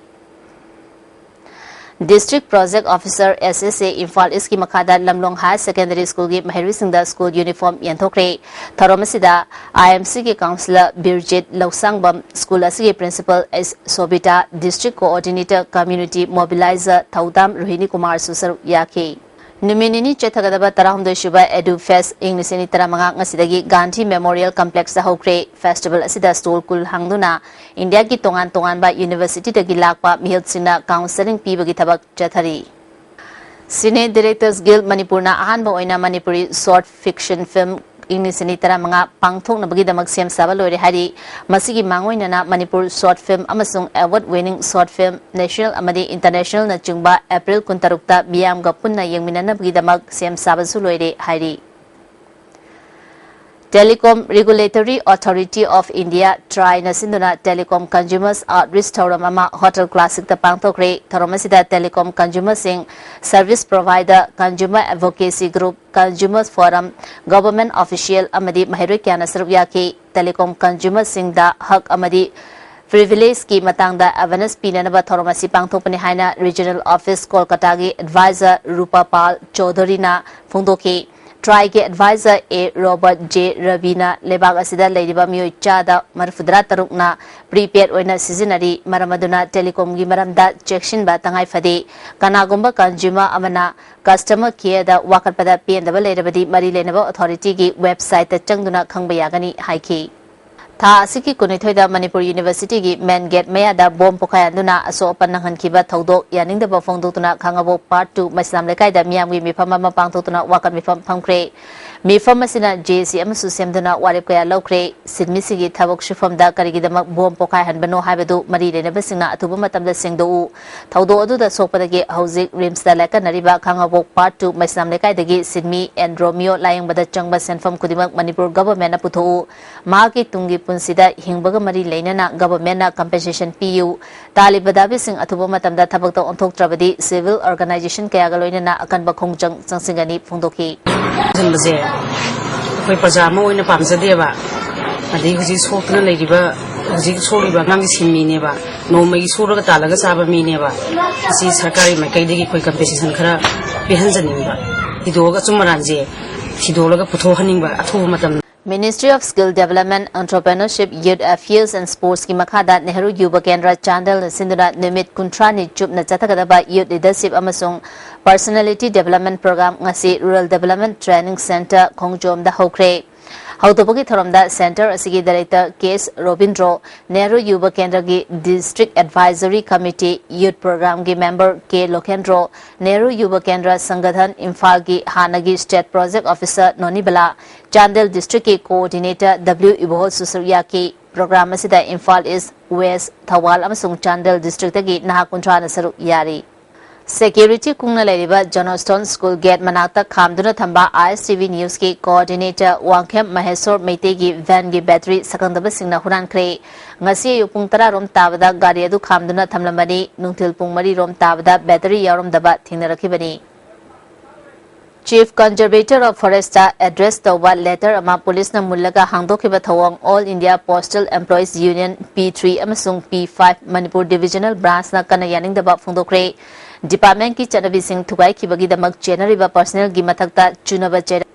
District Project Officer S S A Imphal ꯏꯁꯀꯤ ꯃꯈꯥꯗ ꯂꯝꯂꯣꯡ Higher Secondary School ꯒꯤ ꯃꯍꯩꯔꯣꯏꯁꯤꯡꯗ school uniform ꯌꯦꯟꯊꯣꯛꯈ꯭ꯔꯦ꯫ ꯊꯧꯔꯝ ꯑꯁꯤꯗ I M C ꯒꯤ councillor ꯕꯤꯔꯖꯤꯠ ꯂꯧꯁꯥꯡꯕꯝ, school ꯑꯁꯤꯒꯤ principal S ꯁꯣꯕꯤꯇꯥ, district coordinator community mobilizer ꯊꯧꯗꯥꯝ ꯔꯣꯍꯤꯅꯤ ꯀꯨꯃꯥꯔꯁꯨ ꯁꯔꯨꯛ ꯌꯥꯈꯤ꯫ ꯅꯨꯃꯤꯠ ꯅꯤꯅꯤ ꯆꯠꯊꯒꯗꯕ ꯇꯔꯥꯍꯨꯝꯗꯣꯏ ꯁꯨꯕ Edu Fest ꯏꯪ ꯂꯤꯁꯤꯡ ꯑꯅꯤ ꯇꯔꯥꯃꯉꯥ ꯉꯁꯤꯗꯒꯤ ꯒꯥꯟꯙꯤ Memorial Complex ꯇ ꯍꯧꯈ꯭ꯔꯦ꯫ Festival ꯑꯁꯤꯗ stall ꯀꯨꯟ ꯍꯥꯡꯗꯨꯅ ꯏꯟꯗꯤꯌꯥꯒꯤ ꯇꯣꯉꯥꯟ ꯇꯣꯉꯥꯟꯕ university ꯗꯒꯤ ꯂꯥꯛꯄ ꯃꯤꯍꯨꯠꯁꯤꯡꯅ counselling ꯄꯤꯕꯒꯤ ꯊꯕꯛ ꯆꯠꯊꯔꯤ꯫ Cine Directors Guild ꯃꯅꯤꯄꯨꯔꯅ ꯑꯍꯥꯟꯕ ꯑꯣꯏꯅ ꯃꯅꯤꯄꯨꯔꯤ short fiction film ꯏꯪ ꯂꯤꯁꯤꯡ ꯑꯅꯤ ꯇꯔꯥꯃꯉꯥ ꯄꯥꯡꯊꯣꯛꯅꯕꯒꯤꯗꯃꯛ ꯁꯦꯝ ꯁꯥꯕ ꯂꯣꯏꯔꯦ ꯍꯥꯏꯔꯤ꯫ ꯃꯁꯤꯒꯤ ꯃꯥꯡꯑꯣꯏꯅꯅ ꯃꯅꯤꯄꯨꯔ short film ꯑꯃꯁꯨꯡ award winning short film national ꯑꯃꯗꯤ internationalꯅꯆꯤꯡꯕ April ꯀꯨꯟꯇꯔꯨꯛꯇ ꯃꯤꯌꯥꯝꯒ ꯄꯨꯟꯅ ꯌꯦꯡꯃꯤꯟꯅꯅꯕꯒꯤꯗꯃꯛ ꯁꯦꯝ ꯁꯥꯕꯁꯨ ꯂꯣꯏꯔꯦ ꯍꯥꯏꯔꯤ꯫ Telecom Regulatory Authority of India, TRAIꯅ ꯁꯤꯟꯗꯨꯅ telecom consumers outreach ꯊꯧꯔꯝ ꯑꯃ Hotel Classicꯇ ꯄꯥꯡꯊꯣꯛꯈ꯭ꯔꯦ꯫ ꯊꯧꯔꯝ ꯑꯁꯤꯗ telecom consumerꯁꯤꯡ, service provider, consumer advocacy group, consumer forum, government official ꯑꯃꯗꯤ ꯃꯍꯩꯔꯣꯏ ꯀꯌꯥꯅ ꯁꯔꯨꯛ ꯌꯥꯈꯤ꯫ Telecom consumerꯁꯤꯡꯗ ꯍꯛ ꯑꯃꯗꯤ privilegeꯀꯤ ꯃꯇꯥꯡꯗ awareness ꯄꯤꯅꯅꯕ ꯊꯧꯔꯝ ꯑꯁꯤ ꯄꯥꯡꯊꯣꯛꯄꯅꯤ ꯍꯥꯏꯅ Regional Office ꯀꯣꯜꯀꯇꯥꯒꯤ advisor ꯔꯨꯄꯥꯄꯥꯜ ꯆꯧꯙꯨꯔꯤꯅ ꯐꯣꯡꯗꯣꯛꯈꯤ꯫ TRAIꯒꯤ advisor ꯑꯦ ꯔꯣꯕꯔꯠ ꯖꯦ ꯔꯕꯤꯅ ꯂꯩꯕꯥꯛ ꯑꯁꯤꯗ ꯂꯩꯔꯤꯕ ꯃꯤꯑꯣꯏ ꯆꯥꯗ ꯃꯔꯤꯐꯨꯇꯔꯥ ꯇꯔꯨꯛꯅ prepaid ꯑꯣꯏꯅ ꯁꯤꯖꯤꯟꯅꯔꯤ, ꯃꯔꯝ ꯑꯗꯨꯅ telecomꯒꯤ ꯃꯔꯝꯗ ꯆꯦꯛꯁꯤꯟꯕ ꯇꯉꯥꯏ ꯐꯗꯦ꯫ ꯀꯅꯥꯒꯨꯝꯕ consumer ꯑꯃꯅ customer careꯗ ꯋꯥꯀꯠꯄꯗ ꯄꯦꯟꯗꯕ ꯂꯩꯔꯕꯗꯤ ꯃꯔꯤ ꯂꯩꯅꯕ authorityꯒꯤ websiteꯇ ꯆꯪꯗꯨꯅ ꯈꯪꯕ ꯌꯥꯒꯅꯤ ꯍꯥꯏꯈꯤ꯫ ꯊꯥ ꯑꯁꯤꯒꯤ ꯀꯨꯟꯅꯤꯊꯣꯏꯗ ꯃꯅꯤꯄꯨꯔ Universityꯒꯤ main gate ꯃꯌꯥꯗ bomb ꯄꯣꯈꯥꯏꯍꯟꯗꯨꯅ ꯑꯁꯣꯛ ꯑꯄꯟ ꯅꯪꯍꯟꯈꯤꯕ ꯊꯧꯗꯣꯛ ꯌꯥꯅꯤꯡꯗꯕ ꯐꯣꯡꯗꯣꯛꯇꯨꯅ ꯈꯥꯉꯕꯣꯛ Part two ꯃꯩꯁꯅꯥꯝ ꯂꯩꯀꯥꯏꯗ ꯃꯤꯌꯥꯝꯒꯤ ꯃꯤꯐꯝ ꯑꯃ ꯄꯥꯡꯊꯣꯛꯇꯨꯅ ꯋꯥꯀꯠ ꯃꯤꯐꯝ ꯐꯝꯈ꯭ꯔꯦ꯫ ꯃꯤꯐꯝ ꯑꯁꯤꯅ JAC ꯑꯃꯁꯨ ꯁꯦꯝꯗꯨꯅ ꯋꯥꯔꯦꯞ ꯀꯌꯥ ꯂꯧꯈ꯭ꯔꯦ꯫ ꯁꯤꯟꯃꯤꯁꯤꯡꯒꯤ ꯊꯕꯛ ꯁꯨꯐꯝꯗ ꯀꯔꯤꯒꯤꯗꯃꯛ bomb ꯄꯣꯈꯥꯏꯍꯟꯕꯅꯣ ꯍꯥꯏꯕꯗꯨ ꯃꯔꯤ ꯂꯩꯅꯕꯁꯤꯡꯅ ꯑꯊꯨꯕ ꯃꯇꯝꯗ ꯁꯦꯡꯗꯣꯛꯎ꯫ ꯊꯧꯗꯣꯛ ꯑꯗꯨꯗ ꯁꯣꯛꯄꯗꯒꯤ ꯍꯧꯖꯤꯛ RIMSꯇ ꯂꯥꯏꯀꯠꯅꯔꯤꯕ ꯈꯥꯉꯕꯣꯛ Part two ꯃꯩꯁꯅꯥꯝ ꯂꯩꯀꯥꯏꯗꯒꯤ ꯁꯤꯟꯃꯤ ꯑꯦꯟꯗ꯭ꯔꯣꯃꯤꯌꯣ ꯂꯥꯌꯦꯡꯕꯗ ꯆꯪꯕ ꯁꯦꯟꯐꯝ ꯈꯨꯗꯤꯡꯃꯛ ꯃꯅꯤꯄꯨꯔ governmentꯅ ꯄꯨꯊꯣꯛꯎ꯫ ꯃꯍꯥꯛꯀꯤ ꯇꯨꯡꯒꯤ ꯄꯨꯟꯁꯤꯗ ꯍꯤꯡꯕꯒ ꯃꯔꯤ ꯂꯩꯅꯅ governmentꯅ compensation ꯄꯤꯌꯨ꯫ ꯇꯥꯜꯂꯤꯕ ꯗꯥꯕꯤꯁꯤꯡ ꯑꯊꯨꯕ ꯃꯇꯝꯗ ꯊꯕꯛꯇ ꯑꯣꯟꯊꯣꯛꯇ꯭ꯔꯕꯗꯤ civil organisation ꯀꯌꯥꯒ ꯂꯣꯏꯅꯅ ꯑꯀꯟꯕ ꯈꯣꯡꯖꯪ ꯆꯪꯁꯤꯟꯒꯅꯤ ꯐꯣꯡꯗꯣꯛꯈꯤ꯫ ꯊꯝꯕꯁꯦ ꯑꯩꯈꯣꯏ ꯄ꯭ꯔꯖꯥ ꯑꯃ ꯑꯣꯏꯅ ꯄꯥꯝꯖꯗꯦꯕ꯫ ꯑꯗꯩ ꯍꯧꯖꯤꯛ ꯁꯣꯛꯇꯅ ꯂꯩꯔꯤꯕ, ꯍꯧꯖꯤꯛ ꯁꯣꯛꯂꯤꯕ ꯑꯉꯥꯡꯒꯤ ꯁꯤꯟꯃꯤꯅꯦꯕ, ꯅꯣꯡꯃꯒꯤ ꯁꯨꯔꯒ ꯇꯥꯜꯂꯒ ꯆꯥꯕ ꯃꯤꯅꯦꯕ꯫ ꯑꯁꯤ ꯁꯔꯀꯥꯔꯒꯤ ꯃꯥꯏꯀꯩꯗꯒꯤ ꯑꯩꯈꯣꯏ compensation ꯈꯔ ꯄꯤꯍꯟꯖꯅꯤꯡꯕ, ꯊꯤꯗꯣꯛꯑꯒ ꯑꯆꯨꯝ ꯑꯔꯥꯟꯁꯦ ꯊꯤꯗꯣꯛꯂꯒ ꯄꯨꯊꯣꯛꯍꯟꯅꯤꯡꯕ ꯑꯊꯨꯕ ꯃꯇꯝꯗ꯫ Ministry of Skill Development, Entrepreneurship, Youth Affairs and Sportsꯀꯤ ꯃꯈꯥꯗ ꯅꯦꯍꯔꯨ ꯌꯨꯕ ꯀꯦꯟꯗ꯭ꯔ ꯆꯥꯟꯗꯦꯜꯅ ꯁꯤꯟꯗꯨꯅ ꯅꯨꯃꯤꯠ ꯀꯨꯟꯊ꯭ꯔꯥꯅꯤ ꯆꯨꯞꯅ ꯆꯠꯊꯒꯗꯕ Youth Leadership ꯑꯃꯁꯨꯡ Personality Development Program ꯉꯁꯤ Rural Development Training Centre ꯈꯣꯡꯖꯣꯝꯗ ꯍꯧꯈ꯭ꯔꯦ꯫ ꯍꯧꯗꯣꯛꯄꯒꯤ ꯊꯧꯔꯝꯗ ꯁꯦꯟꯇꯔ ꯑꯁꯤꯒꯤ ꯗꯥꯏꯔꯦꯛꯇꯔ ꯀꯦ ꯑꯦꯁ ꯔꯣꯕꯤꯟꯗ꯭ꯔꯣ, ꯅꯦꯍꯔꯨ ꯌꯨꯕ ꯀꯦꯟꯗ꯭ꯔꯒꯤ ꯗꯤꯁꯇ꯭ꯔꯤꯛ ꯑꯦꯗꯚꯥꯏꯖꯔꯤ ꯀꯃꯤꯇꯤ ꯌꯨꯠ ꯄ꯭ꯔꯣꯒ꯭ꯔꯥꯝꯒꯤ ꯃꯦꯝꯕꯔ ꯀꯦ ꯂꯣꯀꯦꯟꯗ꯭ꯔꯣ, ꯅꯦꯍꯔꯨ ꯌꯨꯕ ꯀꯦꯟꯗ꯭ꯔ ꯁꯪꯒꯊꯟ ꯏꯝꯐꯥꯜꯒꯤ ꯍꯥꯟꯅꯒꯤ ꯁ꯭ꯇꯦꯠ ꯄ꯭ꯔꯣꯖꯦꯛ ꯑꯣꯐꯤꯁꯔ ꯅꯣꯅꯤꯕꯂꯥ, ꯆꯥꯟꯗꯦꯜ ꯗꯤꯁꯇ꯭ꯔꯤꯛꯀꯤ ꯀꯣꯑꯣꯔꯗꯤꯅꯦꯇꯔ ꯗꯕ꯭ꯂꯤꯎ ꯏꯕꯣꯍꯣꯜꯁꯨ ꯁꯔꯨꯛ ꯌꯥꯈꯤ꯫ ꯄ꯭ꯔꯣꯒ꯭ꯔꯥꯝ ꯑꯁꯤꯗ ꯏꯝꯐꯥꯜ ꯏꯁ, ꯋꯦꯁ, ꯊꯧꯕꯥꯜ ꯑꯃꯁꯨꯡ ꯆꯥꯟꯗꯦꯜ ꯗꯤꯁꯇ꯭ꯔꯤꯛꯇꯒꯤ ꯅꯍꯥ ꯀꯨꯟꯊ꯭ꯔꯥꯅ ꯁꯔꯨꯛ ꯌꯥꯔꯤ꯫ ꯁꯦꯀ꯭ꯌꯨꯔꯤꯇꯤ ꯀꯨꯡꯅ ꯂꯩꯔꯤꯕ ꯖꯣꯅꯣꯁꯇꯣꯟ ꯁ꯭ꯀꯨꯜ ꯒꯦꯠ ꯃꯅꯥꯛꯇ ꯈꯥꯝꯗꯨꯅ ꯊꯝꯕ ꯑꯥꯏ ꯑꯦꯁ ꯇꯤ ꯚꯤ ꯅ꯭ꯌꯨꯁꯀꯤ ꯀꯣꯑꯣꯔꯗꯤꯅꯦꯇꯔ ꯋꯥꯡꯈꯦꯝ ꯃꯍꯦꯁꯣꯔ ꯃꯩꯇꯩꯒꯤ ꯚꯦꯟꯒꯤ ꯕꯦꯇꯔꯤ ꯁꯛꯈꯪꯗꯕꯁꯤꯡꯅ ꯍꯨꯔꯥꯟꯈ꯭ꯔꯦ꯫ ꯉꯁꯤ ꯑꯌꯨꯛ ꯄꯨꯡ ꯇꯔꯥ ꯔꯣꯝ ꯇꯥꯕꯗ ꯒꯥꯔꯤ ꯑꯗꯨ ꯈꯥꯝꯗꯨꯅ ꯊꯝꯂꯝꯕꯅꯤ꯫ ꯅꯨꯡꯊꯤꯜ ꯄꯨꯡ ꯃꯔꯤ ꯔꯣꯝ ꯇꯥꯕꯗ ꯕꯦꯇꯔꯤ ꯌꯥꯎꯔꯝꯗꯕ ꯊꯦꯡꯅꯔꯛꯈꯤꯕꯅꯤ꯫ Chief conservator of forest address ꯇꯧꯕ ꯂꯦꯇꯔ ꯑꯃ ꯄꯨꯂꯤꯁꯅ ꯃꯨꯜꯂꯒ ꯍꯥꯡꯗꯣꯛꯈꯤꯕ ꯊꯧꯑꯣꯡ all India postal employees union P three ꯑꯃꯁꯨꯡ ꯄꯤ ꯐꯥꯏꯚ ꯃꯅꯤꯄꯨꯔ ꯗꯤꯕꯤꯖꯅꯦꯜ ꯕ꯭ꯔꯥꯟꯁꯅ ꯀꯟꯅ ꯌꯥꯅꯤꯡꯗꯕ ꯐꯣꯡꯗꯣꯛꯈ꯭ꯔꯦ꯫ ꯗꯤꯄꯥꯔꯠꯃꯦꯟꯠꯀꯤ ꯆꯠꯅꯕꯤꯁꯤꯡ ꯊꯨꯒꯥꯏꯈꯤꯕꯒꯤꯗꯃꯛ ꯆꯦꯟꯅꯔꯤꯕ ꯄꯔꯁꯅꯦꯜꯒꯤ ꯃꯊꯛꯇ ꯆꯨꯅꯕ ꯆꯩꯔꯥꯛ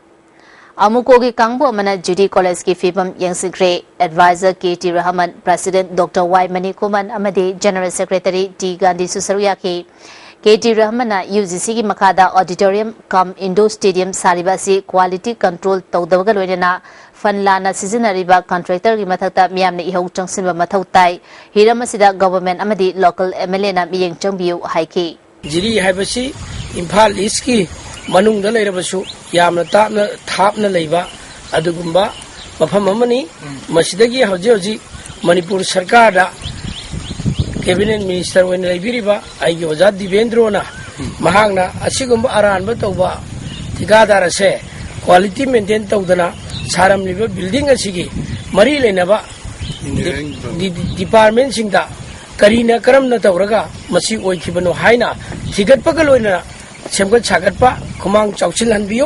ꯑꯃꯨꯀꯣꯒꯤ ꯀꯥꯡꯕꯨ ꯑꯃꯅ ꯖꯤ ꯗꯤ ꯀꯣꯂꯦꯖꯀꯤ ꯐꯤꯕꯝ ꯌꯦꯡꯁꯤꯟꯈ꯭ꯔꯦ꯫ ꯑꯦꯗꯚꯥꯏꯖꯔ ꯀꯦ ꯇꯤ ꯔꯍꯃꯟ, ꯄ꯭ꯔꯁꯤꯗꯦꯟꯠ ꯗꯣꯛꯇꯔ ꯋꯥꯏ ꯃꯅꯤꯀꯨꯃꯟ ꯑꯃꯗꯤ ꯖꯦꯅꯔꯦꯜ ꯁꯦꯀ꯭ꯔꯦꯇꯔꯤ ꯇꯤ ꯒꯥꯟꯙꯤꯁꯨ ꯁꯔꯨꯛ ꯌꯥꯈꯤ꯫ ꯀꯦ ꯇꯤ ꯔꯍꯃꯟꯅ ꯌꯨ ꯖꯤ ꯁꯤꯒꯤ ꯃꯈꯥꯗ ꯑꯣꯗꯤꯇꯣꯔꯤꯌꯝ ꯀꯝ ꯏꯟꯗꯣꯔ ꯁ꯭ꯇꯦꯗꯤꯌꯝ ꯁꯥꯔꯤꯕ ꯑꯁꯤ ꯀ꯭ꯋꯥꯂꯤꯇꯤ ꯀꯟꯇ꯭ꯔꯣꯜ ꯇꯧꯗꯕꯒ ꯂꯣꯏꯅꯅ ꯐꯟ ꯂꯥꯟꯅ ꯁꯤꯖꯤꯟꯅꯔꯤꯕ ꯀꯟꯇ꯭ꯔꯦꯛꯇꯔꯒꯤ ꯃꯊꯛꯇ ꯃꯤꯌꯥꯝꯅ ꯏꯍꯧ ꯆꯪꯁꯤꯟꯕ ꯃꯊꯧ ꯇꯥꯏ꯫ ꯍꯤꯔꯝ ꯑꯁꯤꯗ ꯒꯚꯔꯟꯃꯦꯟꯠ ꯑꯃꯗꯤ ꯂꯣꯀꯦꯜ ꯑꯦꯝ ꯑꯦꯜ ꯑꯦꯅ ꯃꯤꯠꯌꯦꯡ ꯆꯪꯕꯤꯌꯨ ꯍꯥꯏꯈꯤ꯫ ꯖꯤꯔꯤ ꯍꯥꯏꯕꯁꯤ ꯏꯝꯐꯥꯜ ꯏꯁꯀꯤ ꯃꯅꯨꯡꯗ ꯂꯩꯔꯕꯁꯨ ꯌꯥꯝꯅ ꯇꯥꯞꯅ, ꯊꯥꯞꯅ ꯂꯩꯕ ꯑꯗꯨꯒꯨꯝꯕ ꯃꯐꯝ ꯑꯃꯅꯤ꯫ ꯃꯁꯤꯗꯒꯤ ꯍꯧꯖꯤꯛ ꯍꯧꯖꯤꯛ ꯃꯅꯤꯄꯨꯔ ꯁꯔꯀꯥꯔꯗ ꯀꯦꯕꯤꯅꯦꯠ ꯃꯤꯅꯤꯁꯇꯔ ꯑꯣꯏꯅ ꯂꯩꯕꯤꯔꯤꯕ ꯑꯩꯒꯤ ꯑꯣꯖꯥ ꯗꯤꯕꯦꯟꯗ꯭ꯔꯣꯅ, ꯃꯍꯥꯛꯅ ꯑꯁꯤꯒꯨꯝꯕ ꯑꯔꯥꯟꯕ ꯇꯧꯕ ꯊꯤꯀꯥꯗꯥꯔ ꯑꯁꯦ ꯀ꯭ꯋꯥꯂꯤꯇꯤ ꯃꯦꯟꯇꯦꯟ ꯇꯧꯗꯅ ꯁꯥꯔꯝꯂꯤꯕ ꯕꯤꯜꯗꯤꯡ ꯑꯁꯤꯒꯤ ꯃꯔꯤ ꯂꯩꯅꯕ ꯗꯤ-, ꯗꯤ-, ꯗꯤꯄꯥꯔꯠꯃꯦꯟꯁꯤꯡꯗ ꯀꯔꯤꯅ ꯀꯔꯝꯅ ꯇꯧꯔꯒ ꯃꯁꯤ ꯑꯣꯏꯈꯤꯕꯅꯣ ꯍꯥꯏꯅ ꯊꯤꯒꯠꯄꯒ ꯂꯣꯏꯅꯅ ꯁꯦꯝꯒꯠ ꯁꯥꯒꯠꯄ, ꯈꯨꯃꯥꯡ ꯆꯥꯎꯁꯤꯜꯍꯟꯕꯤꯌꯨ,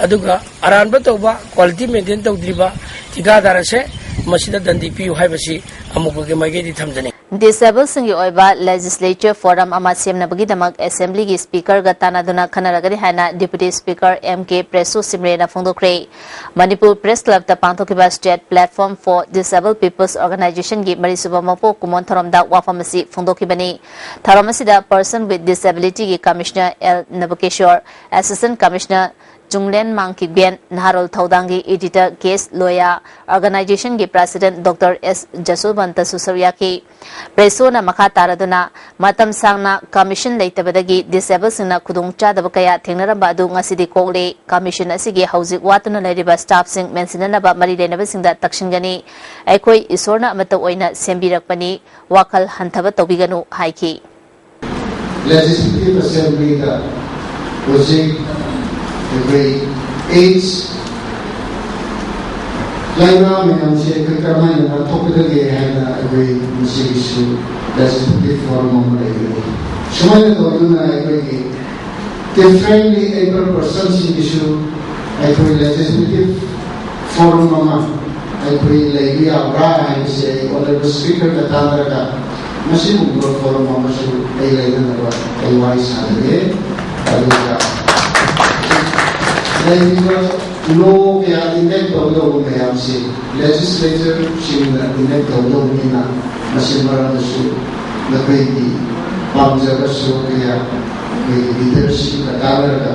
ꯑꯗꯨꯒ ꯑꯔꯥꯟꯕ ꯇꯧꯕ, ꯀ꯭ꯋꯥꯂꯤꯇꯤ ꯃꯦꯟꯇꯦꯟ ꯇꯧꯗ꯭ꯔꯤꯕ ꯊꯤꯀꯥꯗꯥꯔ ꯑꯁꯦ ꯃꯁꯤꯗ ꯗꯟꯗꯤ ꯄꯤꯌꯨ ꯍꯥꯏꯕꯁꯤ ꯑꯃꯨꯛꯀꯒꯤ ꯃꯥꯏꯀꯩꯗꯒꯤ ꯊꯝꯖꯅꯤꯡꯏ꯫ ꯗꯤꯁꯑꯦꯕꯜꯁꯤꯡꯒꯤ ꯑꯣꯏꯕ ꯂꯦꯖꯤꯁꯂꯦꯆꯔ ꯐꯣꯔꯝ ꯑꯃ ꯁꯦꯝꯅꯕꯒꯤꯗꯃꯛ ꯑꯦꯁꯦꯝꯕ꯭ꯂꯤꯒꯤ ꯁ꯭ꯄꯤꯀꯔꯒ ꯇꯥꯟꯅꯗꯨꯅ ꯈꯟꯅꯔꯒꯅꯤ ꯍꯥꯏꯅ ꯗꯤꯄꯨꯇꯤ ꯁ꯭ꯄꯤꯀꯔ ꯑꯦꯝ ꯀꯦ ꯄ꯭ꯔꯦꯁꯨ ꯁꯤꯝꯔꯦꯅ ꯐꯣꯡꯗꯣꯛꯈ꯭ꯔꯦ꯫ ꯃꯅꯤꯄꯨꯔ ꯄ꯭ꯔꯦꯁ ꯀ꯭ꯂꯕꯇ ꯄꯥꯡꯊꯣꯛꯈꯤꯕ state platform for disabled peoples ꯑꯣꯔꯒꯅꯥꯏꯖꯦꯁꯟꯒꯤ ꯃꯔꯤꯁꯨꯕ ꯃꯄꯣꯛ ꯀꯨꯝꯑꯣꯟ ꯊꯧꯔꯝꯗ ꯋꯥꯐꯝ ꯑꯁꯤ ꯐꯣꯡꯗꯣꯛꯈꯤꯕꯅꯤ꯫ ꯊꯧꯔꯝ ꯑꯁꯤꯗ ꯄꯔꯁꯟ ꯋꯤꯠ ꯗꯤꯁꯑꯦꯕꯤꯂꯤꯇꯤꯒꯤ commissioner L Nabakishore, assistant commissioner Chunglen Mangkikben, Naharol ꯊꯧꯗꯥꯡꯒꯤ editor K S Loya, organization ꯒꯤ president ꯗꯣꯛꯇꯔ ꯑꯦꯁ ꯖꯁꯣꯕꯟꯇꯁꯨ ꯁꯔꯨꯛ ꯌꯥꯈꯤ꯫ ꯄ꯭ꯔꯦꯁꯣꯅ ꯃꯈꯥ ꯇꯥꯔꯗꯨꯅ, ꯃꯇꯝ ꯁꯥꯡꯅ commission ꯂꯩꯇꯕꯗꯒꯤ disabled ꯁꯤꯡꯅ ꯈꯨꯗꯣꯡꯆꯥꯗꯕ ꯀꯌꯥ ꯊꯦꯡꯅꯔꯝꯕ ꯑꯗꯨ ꯉꯁꯤꯗꯤ ꯀꯣꯛꯂꯦ꯫ Commission ꯑꯁꯤꯒꯤ ꯍꯧꯖꯤꯛ ꯋꯥꯠꯇꯨꯅ ꯂꯩꯔꯤꯕ staff ꯁꯤꯡ ꯃꯦꯟꯁꯤꯟꯅꯅꯕ ꯃꯔꯤ ꯂꯩꯅꯕꯁꯤꯡꯗ ꯇꯛꯁꯤꯟꯒꯅꯤ꯫ ꯑꯩꯈꯣꯏ ꯏꯁꯣꯔꯅ ꯑꯃꯠꯇ ꯑꯣꯏꯅ ꯁꯦꯝꯕꯤꯔꯛꯄꯅꯤ, ꯋꯥꯈꯜ ꯍꯟꯊꯕ ꯇꯧꯕꯤꯒꯅꯨ ꯍꯥꯏꯈꯤ꯫ Legislative Assembly ꯗ ꯍꯧꯖꯤꯛ ꯑꯩꯈꯣꯏ AIDS ꯂꯥꯏꯅꯥ ꯃꯌꯥꯝꯁꯦ ꯑꯩꯈꯣꯏ ꯀꯔꯝꯍꯥꯏꯅ ꯉꯥꯛꯊꯣꯛꯀꯗꯒꯦ ꯍꯥꯏꯅ ꯑꯩꯈꯣꯏ ꯃꯁꯤꯒꯤꯁꯨ legislative forum ꯑꯃ ꯂꯩꯒꯅꯤ꯫ ꯁꯨꯃꯥꯏꯅ ꯇꯧꯗꯨꯅ ꯑꯩꯈꯣꯏꯒꯤ differently abled person ꯁꯤꯡꯒꯤꯁꯨ ꯑꯩꯈꯣꯏ legislative forum ꯑꯃ ꯑꯩꯈꯣꯏ ꯂꯩꯕ ꯌꯥꯕ꯭ꯔꯥ ꯍꯥꯏꯕꯁꯦ ꯑꯩ honourable speaker ꯒ ꯇꯥꯟꯅꯔꯒ ꯃꯁꯤꯒꯨꯝꯕ forum ꯑꯃꯁꯨ ꯑꯩ ꯂꯩꯅꯅꯕ ꯑꯩ ꯋꯥꯔꯤ ꯁꯥꯖꯒꯦ꯫ ꯑꯗꯨꯒ ꯂꯩꯔꯤꯕ law ꯀꯌꯥ enact ꯇꯧꯒꯗꯧꯕ ꯃꯌꯥꯝꯁꯦ legislator ꯁꯤꯡꯅ enact ꯇꯧꯒꯗꯧꯕꯅꯤꯅ ꯃꯁꯤ ꯃꯔꯝꯗꯁꯨ ꯅꯈꯣꯏꯒꯤ ꯄꯥꯝꯖꯕꯁꯨ ꯀꯌꯥ ꯑꯩꯈꯣꯏꯒꯤ leadership ꯀ ꯇꯥꯟꯅꯔꯒ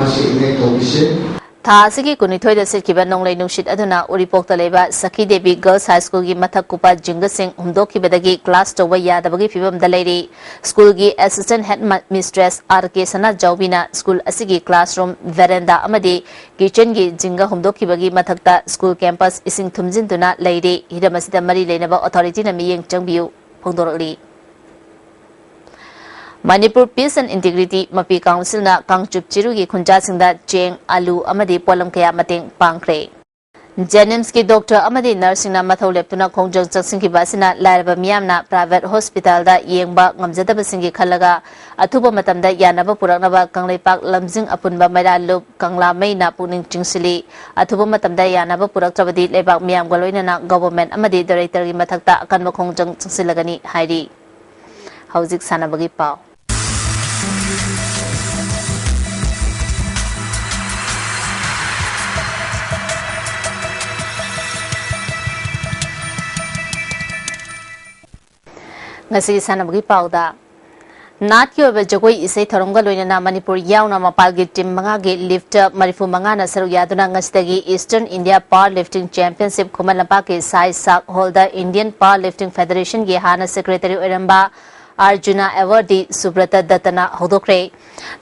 ꯃꯁꯤ enact ꯇꯧꯕꯤꯁꯦ꯫ ꯊꯥ ꯑꯁꯤꯒꯤ ꯀꯨꯟꯅꯤꯊꯣꯏꯗ ꯁꯤꯠꯈꯤꯕ ꯅꯣꯡꯂꯩ ꯅꯨꯡꯁꯤꯠ ꯑꯗꯨꯅ ꯎꯔꯤꯄꯣꯛꯇ ꯂꯩꯕ ꯁꯈꯤ ꯗꯦꯕꯤ Girls High School ꯒꯤ ꯃꯊꯛ ꯀꯨꯞꯄ ꯖꯤꯡꯒꯁꯤꯡ ꯍꯨꯝꯗꯣꯛꯈꯤꯕꯗꯒꯤ class ꯇꯧꯕ ꯌꯥꯗꯕꯒꯤ ꯐꯤꯕꯝꯗ ꯂꯩꯔꯤ꯫ School ꯒꯤ assistant head mistress ꯑꯥꯔ ꯀꯦ ꯁꯅꯥꯖꯥꯎꯕꯤꯅ school ꯑꯁꯤꯒꯤ classroom, veranda ꯑꯃꯗꯤ kitchen ꯒꯤ ꯖꯤꯡꯒ ꯍꯨꯝꯗꯣꯛꯈꯤꯕꯒꯤ ꯃꯊꯛꯇ school campus ꯏꯁꯤꯡ ꯊꯨꯝꯖꯤꯟꯗꯨꯅ ꯂꯩꯔꯤ꯫ ꯍꯤꯔꯝ ꯑꯁꯤꯗ ꯃꯔꯤ ꯂꯩꯅꯕ authority ꯅ ꯃꯤꯠꯌꯦꯡ ꯆꯪꯕꯤꯌꯨ ꯐꯣꯡꯗꯣꯔꯛꯂꯤ꯫ ꯃꯅꯤꯄꯨꯔ Peace and Integrity ꯃꯄꯤ Council ꯅ ꯀꯥꯡꯆꯨꯞ ꯆꯤꯔꯨꯒꯤ ꯈꯨꯟꯖꯥꯁꯤꯡꯗ ꯆꯦꯡ, ꯑꯂꯨ ꯑꯃꯗꯤ ꯄꯣꯠꯂꯝ ꯀꯌꯥ ꯃꯇꯦꯡ ꯄꯥꯡꯈ꯭ꯔꯦ꯫ JNIMS ꯀꯤ doctor ꯑꯃꯗꯤ nurse ꯁꯤꯡꯅ ꯃꯊꯧ ꯂꯦꯞꯇꯨꯅ ꯈꯣꯡꯖꯪ ꯆꯪꯁꯤꯟꯈꯤꯕ ꯑꯁꯤꯅ ꯂꯥꯏꯔꯕ ꯃꯤꯌꯥꯝꯅ private hospital ꯗ ꯌꯦꯡꯕ ꯉꯝꯖꯗꯕꯁꯤꯡꯒꯤ ꯈꯜꯂꯒ ꯑꯊꯨꯕ ꯃꯇꯝꯗ ꯌꯥꯅꯕ ꯄꯨꯔꯛꯅꯕ ꯀꯪꯂꯩꯄꯥꯛ ꯂꯝꯖꯤꯡ ꯑꯄꯨꯟꯕ ꯃꯩꯔꯥ ꯂꯨꯞ ꯀꯪꯂꯥꯃꯩꯅ ꯄꯨꯛꯅꯤꯡ ꯆꯤꯡꯁꯤꯜꯂꯤ꯫ ꯑꯊꯨꯕ ꯃꯇꯝꯗ ꯌꯥꯅꯕ ꯄꯨꯔꯛꯇ꯭ꯔꯕꯗꯤ ꯂꯩꯕꯥꯛ ꯃꯤꯌꯥꯝꯒ ꯂꯣꯏꯅꯅ government ꯑꯃꯗꯤ director ꯒꯤ ꯃꯊꯛꯇ ꯑꯀꯟꯕ ꯈꯣꯡꯖꯪ ꯆꯪꯁꯤꯜꯂꯒꯅꯤ ꯍꯥꯏꯔꯤ꯫ ꯍꯧꯖꯤꯛ ꯁꯥꯟꯅꯕꯒꯤ ꯄꯥꯎ꯫ ꯉꯁꯤꯒꯤ ꯁꯥꯟꯅꯕꯒꯤ ꯄꯥꯎꯗ, ꯅꯥꯠꯀꯤ ꯑꯣꯏꯕ ꯖꯒꯣꯏ ꯏꯁꯩ ꯊꯧꯔꯝꯒ ꯂꯣꯏꯅꯅ ꯃꯅꯤꯄꯨꯔ ꯌꯥꯎꯅ ꯃꯄꯥꯟꯒꯤ ꯇꯤꯝ ꯃꯉꯥꯒꯤ ꯂꯤꯐꯇ ꯃꯔꯤꯐꯨ ꯃꯉꯥꯅ ꯁꯔꯨꯛ ꯌꯥꯗꯨꯅ ꯉꯁꯤꯗꯒꯤ Eastern India Power Lifting Championship ꯈꯨꯃꯟ ꯂꯝꯄꯥꯛꯀꯤ ꯁꯥꯏ ꯁꯥꯛ ꯍꯣꯜꯗ Indian Power Lifting Federationꯒꯤ ꯍꯥꯟꯅ ꯁꯦꯀ꯭ꯔꯦꯇꯔꯤ ꯑꯣꯏꯔꯝꯕ ꯑꯥꯔꯖꯨꯅꯥ ꯑꯦꯋꯥꯔꯗꯤ ꯁꯨꯕ꯭ꯔꯇ ꯗꯠꯇꯅ ꯍꯧꯗꯣꯛꯈ꯭ꯔꯦ꯫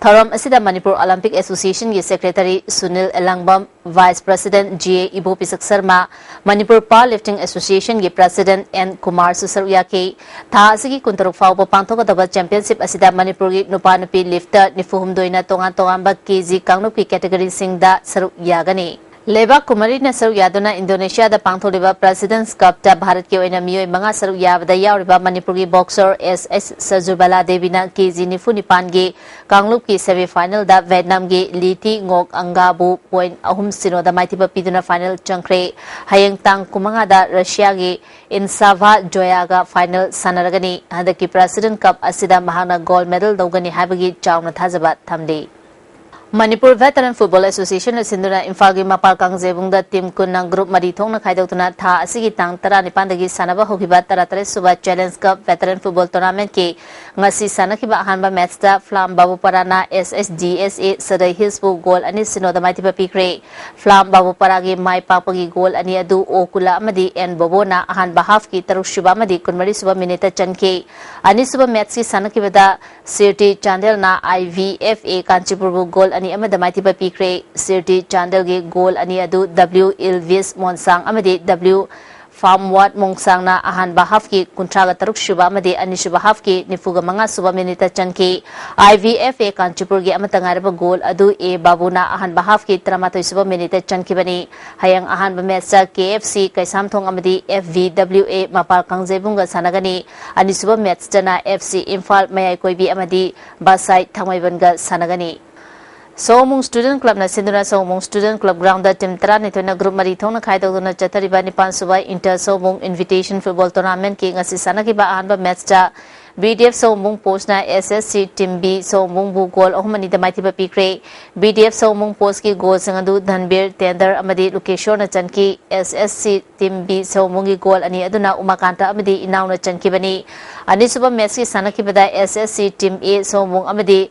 ꯊꯧꯔꯝ ꯑꯁꯤꯗ ꯃꯅꯤꯄꯨꯔ ꯑꯣꯂꯤꯝꯄꯤꯛ ꯑꯦꯁꯣꯁꯤꯌꯦꯁꯟꯒꯤ secretary Sunil Elangbam, vice president G A Ibo Pishak Sharma, Manipur power lifting ꯑꯦꯁꯣꯁꯤꯌꯦꯁꯟꯒꯤ ꯄ꯭ꯔꯁꯤꯗꯦꯟꯠ ꯑꯦꯟ ꯀꯨꯃꯥꯔꯁꯨ ꯁꯔꯨꯛ ꯌꯥꯈꯤ꯫ ꯊꯥ ꯑꯁꯤꯒꯤ ꯀꯨꯟꯇꯔꯨꯛ ꯐꯥꯎꯕ ꯄꯥꯡꯊꯣꯛꯀꯗꯕ ꯆꯦꯝꯄꯤꯌꯟꯁꯤꯞ ꯑꯁꯤꯗ ꯃꯅꯤꯄꯨꯔꯒꯤ ꯅꯨꯄꯥ ꯅꯨꯄꯤ ꯂꯤꯐꯇ ꯅꯤꯐꯨ ꯍꯨꯝꯗꯣꯏꯅ ꯇꯣꯉꯥꯟ ꯇꯣꯉꯥꯟꯕ ꯀꯦ ꯖꯤ ꯀꯥꯡꯂꯨꯞꯀꯤ ꯀꯦꯇꯦꯒꯣꯔꯤꯁꯤꯡꯗ ꯁꯔꯨꯛ ꯌꯥꯒꯅꯤ꯫ ꯂꯩꯕꯥꯛ ꯀꯨꯟꯃꯔꯤꯅ ꯁꯔꯨꯛ ꯌꯥꯗꯨꯅ ꯏꯟꯗꯣꯅꯦꯁꯤꯌꯥꯗ ꯄꯥꯡꯊꯣꯛꯂꯤꯕ ꯄ꯭ꯔꯁꯤꯗꯦꯟꯠꯁ ꯀꯞꯇ ꯚꯥꯔꯠꯀꯤ ꯑꯣꯏꯅ ꯃꯤꯑꯣꯏ ꯃꯉꯥ ꯁꯔꯨꯛ ꯌꯥꯕꯗ ꯌꯥꯎꯔꯤꯕ ꯃꯅꯤꯄꯨꯔꯒꯤ ꯕꯣꯛꯁꯔ ꯑꯦꯁ ꯑꯦꯁ ꯁꯖꯨꯕꯂꯥ ꯗꯦꯕꯤꯅ ꯀꯦ ꯖꯤ ꯅꯤꯐꯨ ꯅꯤꯄꯥꯟꯒꯤ ꯀꯥꯡꯂꯨꯞꯀꯤ ꯁꯦꯃꯤ ꯐꯥꯏꯅꯦꯜꯗ ꯚꯦꯠꯅꯥꯝꯒꯤ ꯂꯤ ꯇꯤ ꯉꯣꯛ ꯑꯪꯒꯥꯕꯨ ꯄꯣꯏꯟꯠ ꯑꯍꯨꯝ ꯁꯤꯅꯣꯗ ꯃꯥꯏꯊꯤꯕ ꯄꯤꯗꯨꯅ ꯐꯥꯏꯅꯦꯜ ꯆꯪꯈ꯭ꯔꯦ꯫ ꯍꯌꯦꯡ ꯇꯥꯡ ꯀꯨꯟꯃꯉꯥꯗ ꯔꯁꯤꯌꯥꯒꯤ ꯏꯟꯁꯥꯚꯥ ꯖꯣꯌꯥꯒ ꯐꯥꯏꯅꯦꯜ ꯁꯥꯟꯅꯔꯒꯅꯤ꯫ ꯍꯟꯗꯛꯀꯤ ꯄ꯭ꯔꯁꯤꯗꯦꯟꯠ ꯀꯞ ꯑꯁꯤꯗ ꯃꯍꯥꯛꯅ ꯒꯣꯜ ꯃꯦꯗꯜ ꯂꯧꯒꯅꯤ ꯍꯥꯏꯕꯒꯤ ꯆꯥꯎꯅ ꯊꯥꯖꯕ ꯊꯝꯂꯤ꯫ ꯃꯅꯤꯄꯨꯔ ꯚꯦꯇꯔꯟ ꯐꯨꯠꯕꯣꯜ ꯑꯦꯁꯣꯁꯤꯌꯦꯁꯟꯅ ꯁꯤꯟꯗꯨꯅ ꯏꯝꯐꯥꯜꯒꯤ ꯃꯄꯥꯜ ꯀꯥꯡꯖꯩꯕꯨꯡꯗ ꯇꯤꯝ ꯀꯨꯟꯅ ꯒ꯭ꯔꯨꯞ ꯃꯔꯤ ꯊꯣꯛꯅ ꯈꯥꯏꯗꯣꯛꯇꯨꯅ ꯊꯥ ꯑꯁꯤꯒꯤ ꯇꯥꯡ ꯇꯔꯥꯅꯤꯄꯥꯟꯗꯒꯤ ꯁꯥꯟꯅꯕ ꯍꯧꯈꯤꯕ ꯇꯔꯥꯇꯔꯦꯠ ꯁꯨꯕ ꯆꯦꯂꯦꯟꯖ ꯀꯞ ꯚꯦꯇꯔꯟ ꯐꯨꯠꯕꯣꯜ ꯇꯣꯔꯅꯥꯃꯦꯟꯠꯀꯤ ꯉꯁꯤ ꯁꯥꯟꯅꯈꯤꯕ ꯑꯍꯥꯟꯕ ꯃꯦꯠꯆꯇ ꯐ꯭ꯂꯥꯝ ꯕꯥꯕꯨꯄꯥꯔꯥꯅ ꯑꯦꯁ ꯑꯦꯁ ꯗꯤ ꯑꯦꯁ ꯑꯦ ꯁꯗꯩ ꯍꯤꯜꯁꯄꯨ ꯒꯣꯜ ꯑꯅꯤ ꯁꯤꯅꯣꯗ ꯃꯥꯏꯊꯤꯕ ꯄꯤꯈ꯭ꯔꯦ꯫ ꯐ꯭ꯂꯥꯝ ꯕꯥꯕꯨꯄꯥꯔꯥꯒꯤ ꯃꯥꯏ ꯄꯥꯛꯄꯒꯤ ꯒꯣꯜ ꯑꯅꯤ ꯑꯗꯨ ꯑꯣ ꯀꯨꯂꯥ ꯑꯃꯗꯤ ꯑꯦꯟ ꯕꯣꯕꯣꯅ ꯑꯍꯥꯟꯕ ꯍꯥꯐꯀꯤ ꯇꯔꯨꯛ ꯁꯨꯕ ꯑꯃꯗꯤ ꯀꯨꯟꯃꯔꯤ ꯁꯨꯕ ꯃꯤꯅꯤꯠꯇ ꯆꯟꯈꯤ꯫ ꯑꯅꯤꯁꯨꯕ ꯃꯦꯠꯆꯀꯤ ꯁꯥꯟꯅꯈꯤꯕꯗ ꯁꯤꯔꯇꯤ ꯆꯥꯟꯗꯦꯜꯅ ꯑꯥꯏ ꯚꯤ ꯑꯦꯐ ꯑꯦ ꯀꯥꯟꯆꯤꯄꯨꯔꯕꯨ ꯒꯣꯜ ꯑꯅꯤ ꯑꯃꯗ ꯃꯥꯏꯊꯤꯕ ꯄꯤꯈ꯭ꯔꯦ꯫ ꯁꯤꯔꯇꯤ ꯆꯥꯟꯗꯦꯜꯒꯤ ꯒꯣꯜ ꯑꯅꯤ ꯑꯗꯨ ꯗꯕ꯭ꯂꯤꯎ ꯏꯜꯚꯤꯁ ꯃꯣꯟꯁꯥꯡ ꯑꯃꯗꯤ ꯗꯕ꯭ꯂꯤꯎ ꯐꯥꯝꯋꯥꯠ ꯃꯣꯡꯁꯥꯡꯅ ꯑꯍꯥꯟꯕ ꯍꯥꯐꯀꯤ ꯀꯨꯟꯊ꯭ꯔꯥꯒ ꯇꯔꯨꯛ ꯁꯨꯕ ꯑꯃꯗꯤ ꯑꯅꯤꯁꯨꯕ ꯍꯥꯐꯀꯤ ꯅꯤꯐꯨꯒ ꯃꯉꯥ ꯁꯨꯕ ꯃꯤꯅꯤꯠꯇ ꯆꯟꯈꯤ꯫ ꯑꯥꯏ ꯚꯤ ꯑꯦꯐ ꯑꯦ ꯀꯥꯟꯆꯤꯄꯨꯔꯒꯤ ꯑꯃꯠꯇ ꯉꯥꯏꯔꯕ ꯒꯣꯜ ꯑꯗꯨ ꯑꯦ ꯕꯥꯕꯨꯅ ꯑꯍꯥꯟꯕ ꯍꯥꯐꯀꯤ ꯇꯔꯥꯃꯥꯊꯣꯏ ꯁꯨꯕ ꯃꯤꯅꯤꯠꯇ ꯆꯟꯈꯤꯕꯅꯤ꯫ ꯍꯌꯦꯡ ꯑꯍꯥꯟꯕ ꯃꯦꯠꯆꯇ ꯀꯦ ꯑꯦꯐ ꯁꯤ ꯀꯩꯁꯥꯝꯊꯣꯡ ꯑꯃꯗꯤ ꯑꯦꯐ ꯚꯤ ꯗꯕ꯭ꯂꯤꯎ ꯑꯦ ꯃꯄꯥꯜ ꯀꯥꯡꯖꯩꯕꯨꯡꯒ ꯁꯥꯟꯅꯒꯅꯤ꯫ ꯑꯅꯤꯁꯨꯕ ꯃꯦꯠꯆꯇꯅ ꯑꯦꯐ ꯁꯤ ꯏꯝꯐꯥꯜ ꯃꯌꯥꯏ ꯀꯣꯏꯕꯤ ꯑꯃꯗꯤ ꯕꯥꯁꯥꯏ ꯊꯥꯡꯃꯩꯕꯟꯒ ꯁꯥꯟꯅꯒꯅꯤ꯫ ꯁꯑꯣꯝꯕꯨꯡ ꯁ꯭ꯇꯨꯗꯦꯟꯠ ꯀ꯭ꯂꯕꯅ ꯁꯤꯟꯗꯨꯅ Saombung student club ground team ꯇꯔꯥꯅꯤꯊꯣꯏꯅ ꯒ꯭ꯔꯨꯞ ꯃꯔꯤ ꯊꯣꯛꯅ ꯈꯥꯏꯗꯣꯛꯇꯨꯅ ꯆꯠꯊꯔꯤꯕ ꯅꯤꯄꯥꯟ ꯁꯨꯕ ꯏꯟꯇꯔ ꯁꯑꯣꯝꯕꯨꯡ ꯏꯟꯚꯤꯇꯦꯁꯟ ꯐꯨꯠꯕꯣꯜ ꯇꯣꯔꯅꯥꯃꯦꯟꯠꯀꯤ ꯉꯁꯤ ꯁꯥꯟꯅꯈꯤꯕ ꯑꯍꯥꯟꯕ ꯃꯦꯠꯆꯇ BDF ꯁꯑꯣꯝꯕꯨꯡ postꯅ SSC team B ꯁꯑꯣꯝꯕꯨꯡꯕꯨ goal ꯑꯍꯨꯝ ꯑꯅꯤꯗ ꯃꯥꯏꯊꯤꯕ ꯄꯤꯈ꯭ꯔꯦ꯫ BDF ꯁꯑꯣꯝꯕꯨꯡ postꯀꯤ goalꯁꯤꯡ ꯑꯗꯨ ꯙꯟꯕꯤꯔ, ꯇꯦꯟꯗꯔ ꯑꯃꯗꯤ ꯂꯨꯀꯦꯁꯣꯔꯅ ꯆꯟꯈꯤ꯫ SSC team B ꯁꯑꯣꯝꯕꯨꯡꯒꯤ goal ꯑꯅꯤ ꯑꯗꯨꯅ ꯎꯃꯥꯀꯥꯟꯇ ꯑꯃꯗꯤ ꯏꯅꯥꯎꯅ ꯆꯟꯈꯤꯕꯅꯤ꯫ ꯑꯅꯤꯁꯨꯕ matchꯀꯤ ꯁꯥꯟꯅꯈꯤꯕꯗ SSC team A ꯁꯑꯣꯝꯕꯨꯡ ꯑꯃꯗꯤ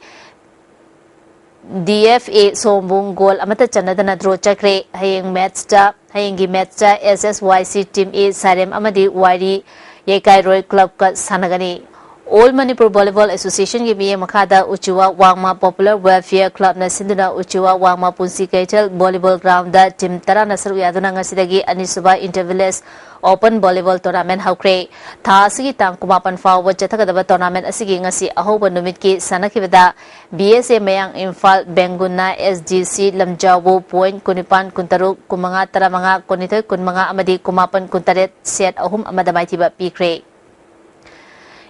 DFA ꯁꯑꯣꯝꯕꯨꯡ goal ꯑꯃꯠꯇ ꯆꯟꯅꯗꯅ draw ꯆꯠꯈ꯭ꯔꯦ꯫ ꯍꯌꯦꯡ matchꯇ, ꯍꯌꯦꯡꯒꯤ matchꯇ SSYC team A ꯁꯥꯏꯔꯦꯝ ꯑꯃꯗꯤ ꯋꯥꯏꯔꯤ ꯌꯩꯀꯥꯏꯔꯣꯏ clubꯀ ꯁꯥꯟꯅꯒꯅꯤ꯫ All Manipur Volleyball Associationꯒꯤ ꯃꯤꯠꯌꯦꯡ ꯃꯈꯥꯗ ꯎꯆꯤꯋꯥ ꯋꯥꯡꯃ Popular Welfare Clubꯅ ꯁꯤꯟꯗꯨꯅ ꯎꯆꯤꯋꯥ ꯋꯥꯡꯃ ꯄꯨꯟꯁꯤ ꯀꯩꯊꯦꯜ volleyball groundꯗ team ꯇꯔꯥꯅ ꯁꯔꯨꯛ ꯌꯥꯗꯨꯅ ꯉꯁꯤꯗꯒꯤ ꯑꯅꯤꯁꯨꯕ Inter Village Open Volleyball Tournament ꯍꯧꯈ꯭ꯔꯦ꯫ ꯊꯥ ꯑꯁꯤꯒꯤ ꯇꯥꯡ ꯀꯨꯟꯃꯥꯄꯟ ꯐꯥꯎꯕ ꯆꯠꯊꯒꯗꯕ tournament ꯑꯁꯤꯒꯤ ꯉꯁꯤ ꯑꯍꯧꯕ ꯅꯨꯃꯤꯠꯀꯤ ꯁꯥꯟꯅꯈꯤꯕꯗ BSA ꯃꯌꯥꯡ ꯏꯝꯐꯥꯜ ꯕꯦꯡꯒꯨꯟꯅ SDC ꯂꯝꯖꯥꯎꯕꯨ point ꯀꯨꯟꯅꯤꯄꯥꯟ, ꯀꯨꯟꯇꯔꯨꯛ, ꯀꯨꯟꯃꯉꯥ, ꯇꯔꯥꯃꯉꯥ, ꯀꯨꯟꯅꯤꯊꯣꯏ, ꯀꯨꯟꯃꯉꯥ ꯑꯃꯗꯤ ꯀꯨꯟꯃꯥꯄꯟ, ꯀꯨꯟꯇꯔꯦꯠ set ꯑꯍꯨꯝ ꯑꯃꯗ ꯃꯥꯏꯊꯤꯕ ꯄꯤꯈ꯭ꯔꯦ꯫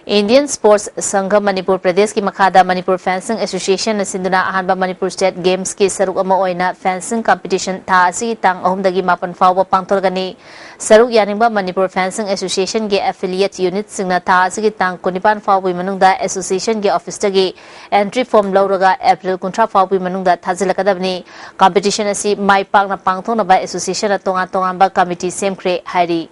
Indian Sports ꯁꯪꯘ ꯃꯅꯤꯄꯨꯔ ꯄ꯭ꯔꯗꯦꯁꯀꯤ ꯃꯈꯥꯗ ꯃꯅꯤꯄꯨꯔ Fencing Associationꯅ ꯁꯤꯟꯗꯨꯅ ꯑꯍꯥꯟꯕ ꯃꯅꯤꯄꯨꯔ State Gamesꯀꯤ ꯁꯔꯨꯛ ꯑꯃ ꯑꯣꯏꯅ fencing competition ꯊꯥ ꯑꯁꯤꯒꯤ ꯇꯥꯡ ꯑꯍꯨꯝꯗꯒꯤ ꯃꯥꯄꯟ ꯐꯥꯎꯕ ꯄꯥꯡꯊꯣꯛꯂꯒꯅꯤ꯫ ꯁꯔꯨꯛ ꯌꯥꯅꯤꯡꯕ ꯃꯅꯤꯄꯨꯔ Fencing Associationꯒꯤ affiliate unitꯁꯤꯡꯅ ꯊꯥ ꯑꯁꯤꯒꯤ ꯇꯥꯡ ꯀꯨꯟꯅꯤꯄꯥꯟ ꯐꯥꯎꯕꯒꯤ ꯃꯅꯨꯡꯗ associationꯒꯤ officeꯇꯒꯤ entry form ꯂꯧꯔꯒ April ꯀꯨꯟꯊ꯭ꯔꯥ ꯐꯥꯎꯕꯒꯤ ꯃꯅꯨꯡꯗ ꯊꯥꯖꯤꯜꯂꯛꯀꯗꯕꯅꯤ꯫ Competition ꯑꯁꯤ ꯃꯥꯏ ꯄꯥꯛꯅ ꯄꯥꯡꯊꯣꯛꯅꯕ associationꯅ ꯇꯣꯉꯥꯟ ꯇꯣꯉꯥꯟꯕ committee ꯁꯦꯝꯈ꯭ꯔꯦ ꯍꯥꯏꯔꯤ꯫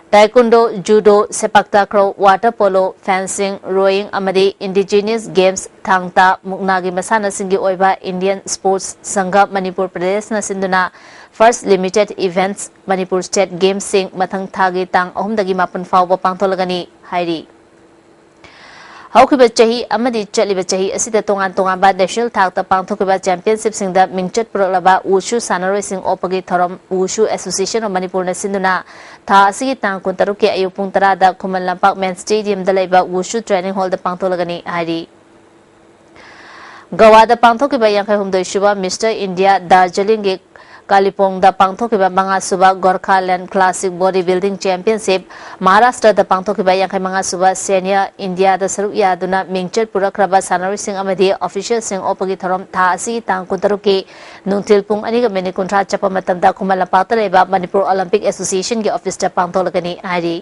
Taekwondo, Judo, Sepak Takraw, Water Polo, Fencing, Rowing ꯑꯃꯗꯤ Indigenous Games, ꯊꯥꯡ ꯇꯥ, ꯃꯨꯛꯅꯥꯒꯤ ꯃꯁꯥꯟꯅꯁꯤꯡꯒꯤ ꯑꯣꯏꯕ Indian Sports ꯁꯪꯘ ꯃꯅꯤꯄꯨꯔ ꯄ꯭ꯔꯗꯦꯁꯅ ꯁꯤꯟꯗꯨꯅ First Limited Events Manipur State Gamesꯁꯤꯡ ꯃꯊꯪ ꯊꯥꯒꯤ ꯇꯥꯡ ꯑꯍꯨꯝꯗꯒꯤ ꯃꯥꯄꯟ ꯐꯥꯎꯕ ꯄꯥꯡꯊꯣꯛꯂꯒꯅꯤ ꯍꯥꯏꯔꯤ꯫ ꯍꯧꯈꯤꯕ ꯆꯍꯤ ꯑꯃꯗꯤ ꯆꯠꯂꯤꯕ ꯆꯍꯤ ꯑꯁꯤꯗ ꯇꯣꯉꯥꯟ ꯇꯣꯉꯥꯟꯕ national ꯊꯥꯛꯇ ꯄꯥꯡꯊꯣꯛꯈꯤꯕ championshipꯁꯤꯡꯗ ꯃꯤꯡꯆꯠ ꯄꯨꯔꯛꯂꯕ wushu ꯁꯥꯟꯅꯔꯣꯏꯁꯤꯡ ꯑꯣꯛꯄꯒꯤ ꯊꯧꯔꯝ Wushu Association of Manipurꯅ ꯁꯤꯟꯗꯨꯅ ꯊꯥ ꯑꯁꯤꯒꯤ ꯇꯥꯡ ꯀꯨꯟꯇꯔꯨꯛꯀꯤ ꯑꯌꯨꯛ ꯄꯨꯡ ꯇꯔꯥꯗ ꯈꯨꯃꯟ ꯂꯝꯄꯥꯛ main stadiumꯗ ꯂꯩꯕ Wushu training hallꯗ ꯄꯥꯡꯊꯣꯛꯂꯒꯅꯤ ꯍꯥꯏꯔꯤ꯫ ꯒꯋꯥꯗ ꯄꯥꯡꯊꯣꯛꯈꯤꯕ ꯌꯥꯡꯈꯩ ꯍꯨꯝꯗꯣꯏ ꯁꯨꯕ Mister India Darjeelingꯒꯤ ꯀꯥꯂꯤꯄꯣꯡꯗ ꯄꯥꯡꯊꯣꯛꯈꯤꯕ ꯃꯉꯥ ꯁꯨꯕ Gorkhaland Classic Body Building Championship, ꯃꯍꯥꯔꯥꯁꯇ꯭ꯔꯗ ꯄꯥꯡꯊꯣꯛꯈꯤꯕ ꯌꯥꯡꯈꯩ ꯃꯉꯥ ꯁꯨꯕ Senior Indiaꯗ ꯁꯔꯨꯛ ꯌꯥꯗꯨꯅ ꯃꯤꯡꯆꯠ ꯄꯨꯔꯛꯈ꯭ꯔꯕ ꯁꯥꯟꯅꯔꯣꯏꯁꯤꯡ ꯑꯃꯗꯤ officialꯁꯤꯡ ꯑꯣꯛꯄꯒꯤ ꯊꯧꯔꯝ ꯊꯥ ꯑꯁꯤꯒꯤ ꯇꯥꯡ ꯀꯨꯟꯇꯔꯨꯛꯀꯤ ꯅꯨꯡꯊꯤꯜ ꯄꯨꯡ ꯑꯅꯤꯒ minute ꯀꯨꯟꯊ꯭ꯔꯥ ꯆꯠꯄ ꯃꯇꯝꯗ ꯈꯨꯃꯟ ꯂꯝꯄꯥꯛꯇ ꯂꯩꯕ Manipur Olympic Associationꯒꯤ officeꯇ ꯄꯥꯡꯊꯣꯛꯂꯒꯅꯤ ꯍꯥꯏꯔꯤ꯫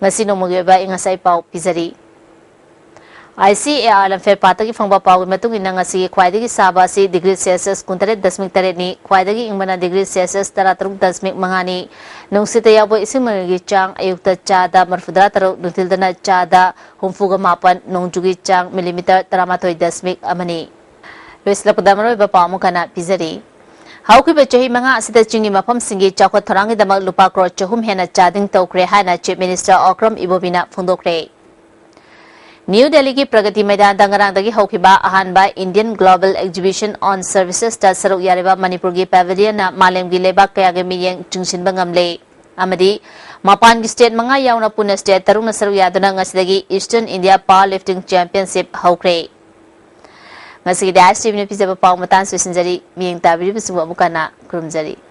ꯉꯁꯤ ꯅꯣꯡꯃꯒꯤ ꯑꯣꯏꯕ ꯑꯏꯪ ꯑꯁꯥꯒꯤ ꯄꯥꯎ ꯄꯤꯖꯔꯤ꯫ ICAR ꯂꯝꯐꯦꯜ ꯄꯥꯠꯇꯒꯤ ꯐꯪꯕ ꯄꯥꯎꯒꯤ ꯃꯇꯨꯡ ꯏꯟꯅ, ꯉꯁꯤꯒꯤ ꯈ꯭ꯋꯥꯏꯗꯒꯤ ꯁꯥꯕ ꯑꯁꯤ degree Celsius ꯀꯨꯟꯇꯔꯦꯠ ꯗꯁꯃꯤꯛ ꯇꯔꯦꯠꯅꯤ, ꯈ꯭ꯋꯥꯏꯗꯒꯤ ꯏꯪꯕꯅ degree Celsius ꯇꯔꯥꯇꯔꯨꯛ ꯗꯁꯃꯤꯛ ꯃꯉꯥꯅꯤ꯫ ꯅꯨꯡꯁꯤꯠꯇ ꯌꯥꯎꯕ ꯏꯁꯤꯡ ꯃꯅꯤꯜꯒꯤ ꯆꯥꯡ ꯑꯌꯨꯛꯇ ꯆꯥꯗ ꯃꯔꯤꯐꯨꯇꯔꯥ ꯇꯔꯨꯛ, ꯅꯨꯡꯊꯤꯜꯗꯅ ꯆꯥꯗ ꯍꯨꯝꯐꯨꯒ ꯃꯥꯄꯟ, ꯅꯣꯡꯖꯨꯒꯤ ꯆꯥꯡ millimeter ꯇꯔꯥꯃꯥꯊꯣꯏ ꯗꯁꯃꯤꯛ ꯑꯃꯅꯤ꯫ ꯂꯣꯏꯁꯤꯜꯂꯛꯄꯗ ꯃꯔꯨꯑꯣꯏꯕ ꯄꯥꯎ ꯑꯃꯨꯛ ꯍꯟꯅ ꯄꯤꯖꯔꯤ꯫ ꯍꯧꯈꯤꯕ ꯆꯍꯤ ꯃꯉꯥ ꯑꯁꯤꯗ ꯆꯤꯡꯒꯤ ꯃꯐꯝꯁꯤꯡꯒꯤ ꯆꯥꯎꯈꯠ ꯊꯧꯔꯥꯡꯒꯤꯗꯃꯛ ꯂꯨꯄꯥ ꯀ꯭ꯔꯣꯔ ꯆꯍꯨꯝ ꯍꯦꯟꯅ ꯆꯥꯗꯤꯡ ꯇꯧꯈ꯭ꯔꯦ ꯍꯥꯏꯅ Chief Minister ꯑꯣꯀ꯭ꯔꯝ ꯏꯕꯣꯕꯤꯅ ꯐꯣꯡꯗꯣꯛꯈ꯭ꯔꯦ꯫ ꯅ꯭ꯌꯨ ꯗꯦꯜꯂꯤꯒꯤ ꯄ꯭ꯔꯒꯇꯤ ꯃꯩꯗꯥꯟꯗ ꯉꯔꯥꯡꯗꯒꯤ ꯍꯧꯈꯤꯕ ꯑꯍꯥꯟꯕ Indian Global Exhibition on Services ꯇ ꯁꯔꯨꯛ ꯌꯥꯔꯤꯕ ꯃꯅꯤꯄꯨꯔꯒꯤ pavillion ꯅ ꯃꯥꯂꯦꯝꯒꯤ ꯂꯩꯕꯥꯛ ꯀꯌꯥꯒꯤ ꯃꯤꯠꯌꯦꯡ ꯆꯤꯡꯁꯤꯟꯕ ꯉꯝꯂꯦ ꯑꯃꯗꯤ ꯃꯄꯥꯟꯒꯤ state ꯃꯉꯥ ꯌꯥꯎꯅ ꯄꯨꯟꯅ state ꯇꯔꯨꯛꯅ ꯁꯔꯨꯛ ꯌꯥꯗꯨꯅ ꯉꯁꯤꯗꯒꯤ Eastern India Power Lifting Championship ꯍꯧꯈ꯭ꯔꯦ꯫ ꯉꯁꯤꯒꯤꯗꯤ ISTV ꯅ ꯄꯤꯖꯕ ꯄꯥꯎ ꯃꯇꯥꯡ ꯂꯣꯏꯁꯤꯟꯖꯔꯤ꯫ ꯃꯤꯠꯌꯦꯡ ꯇꯥꯕꯤꯔꯤꯕꯁꯤꯡꯕꯨ ꯑꯃꯨꯛ ꯍꯟꯅ ꯈꯨꯔꯨꯝꯖꯔꯤ꯫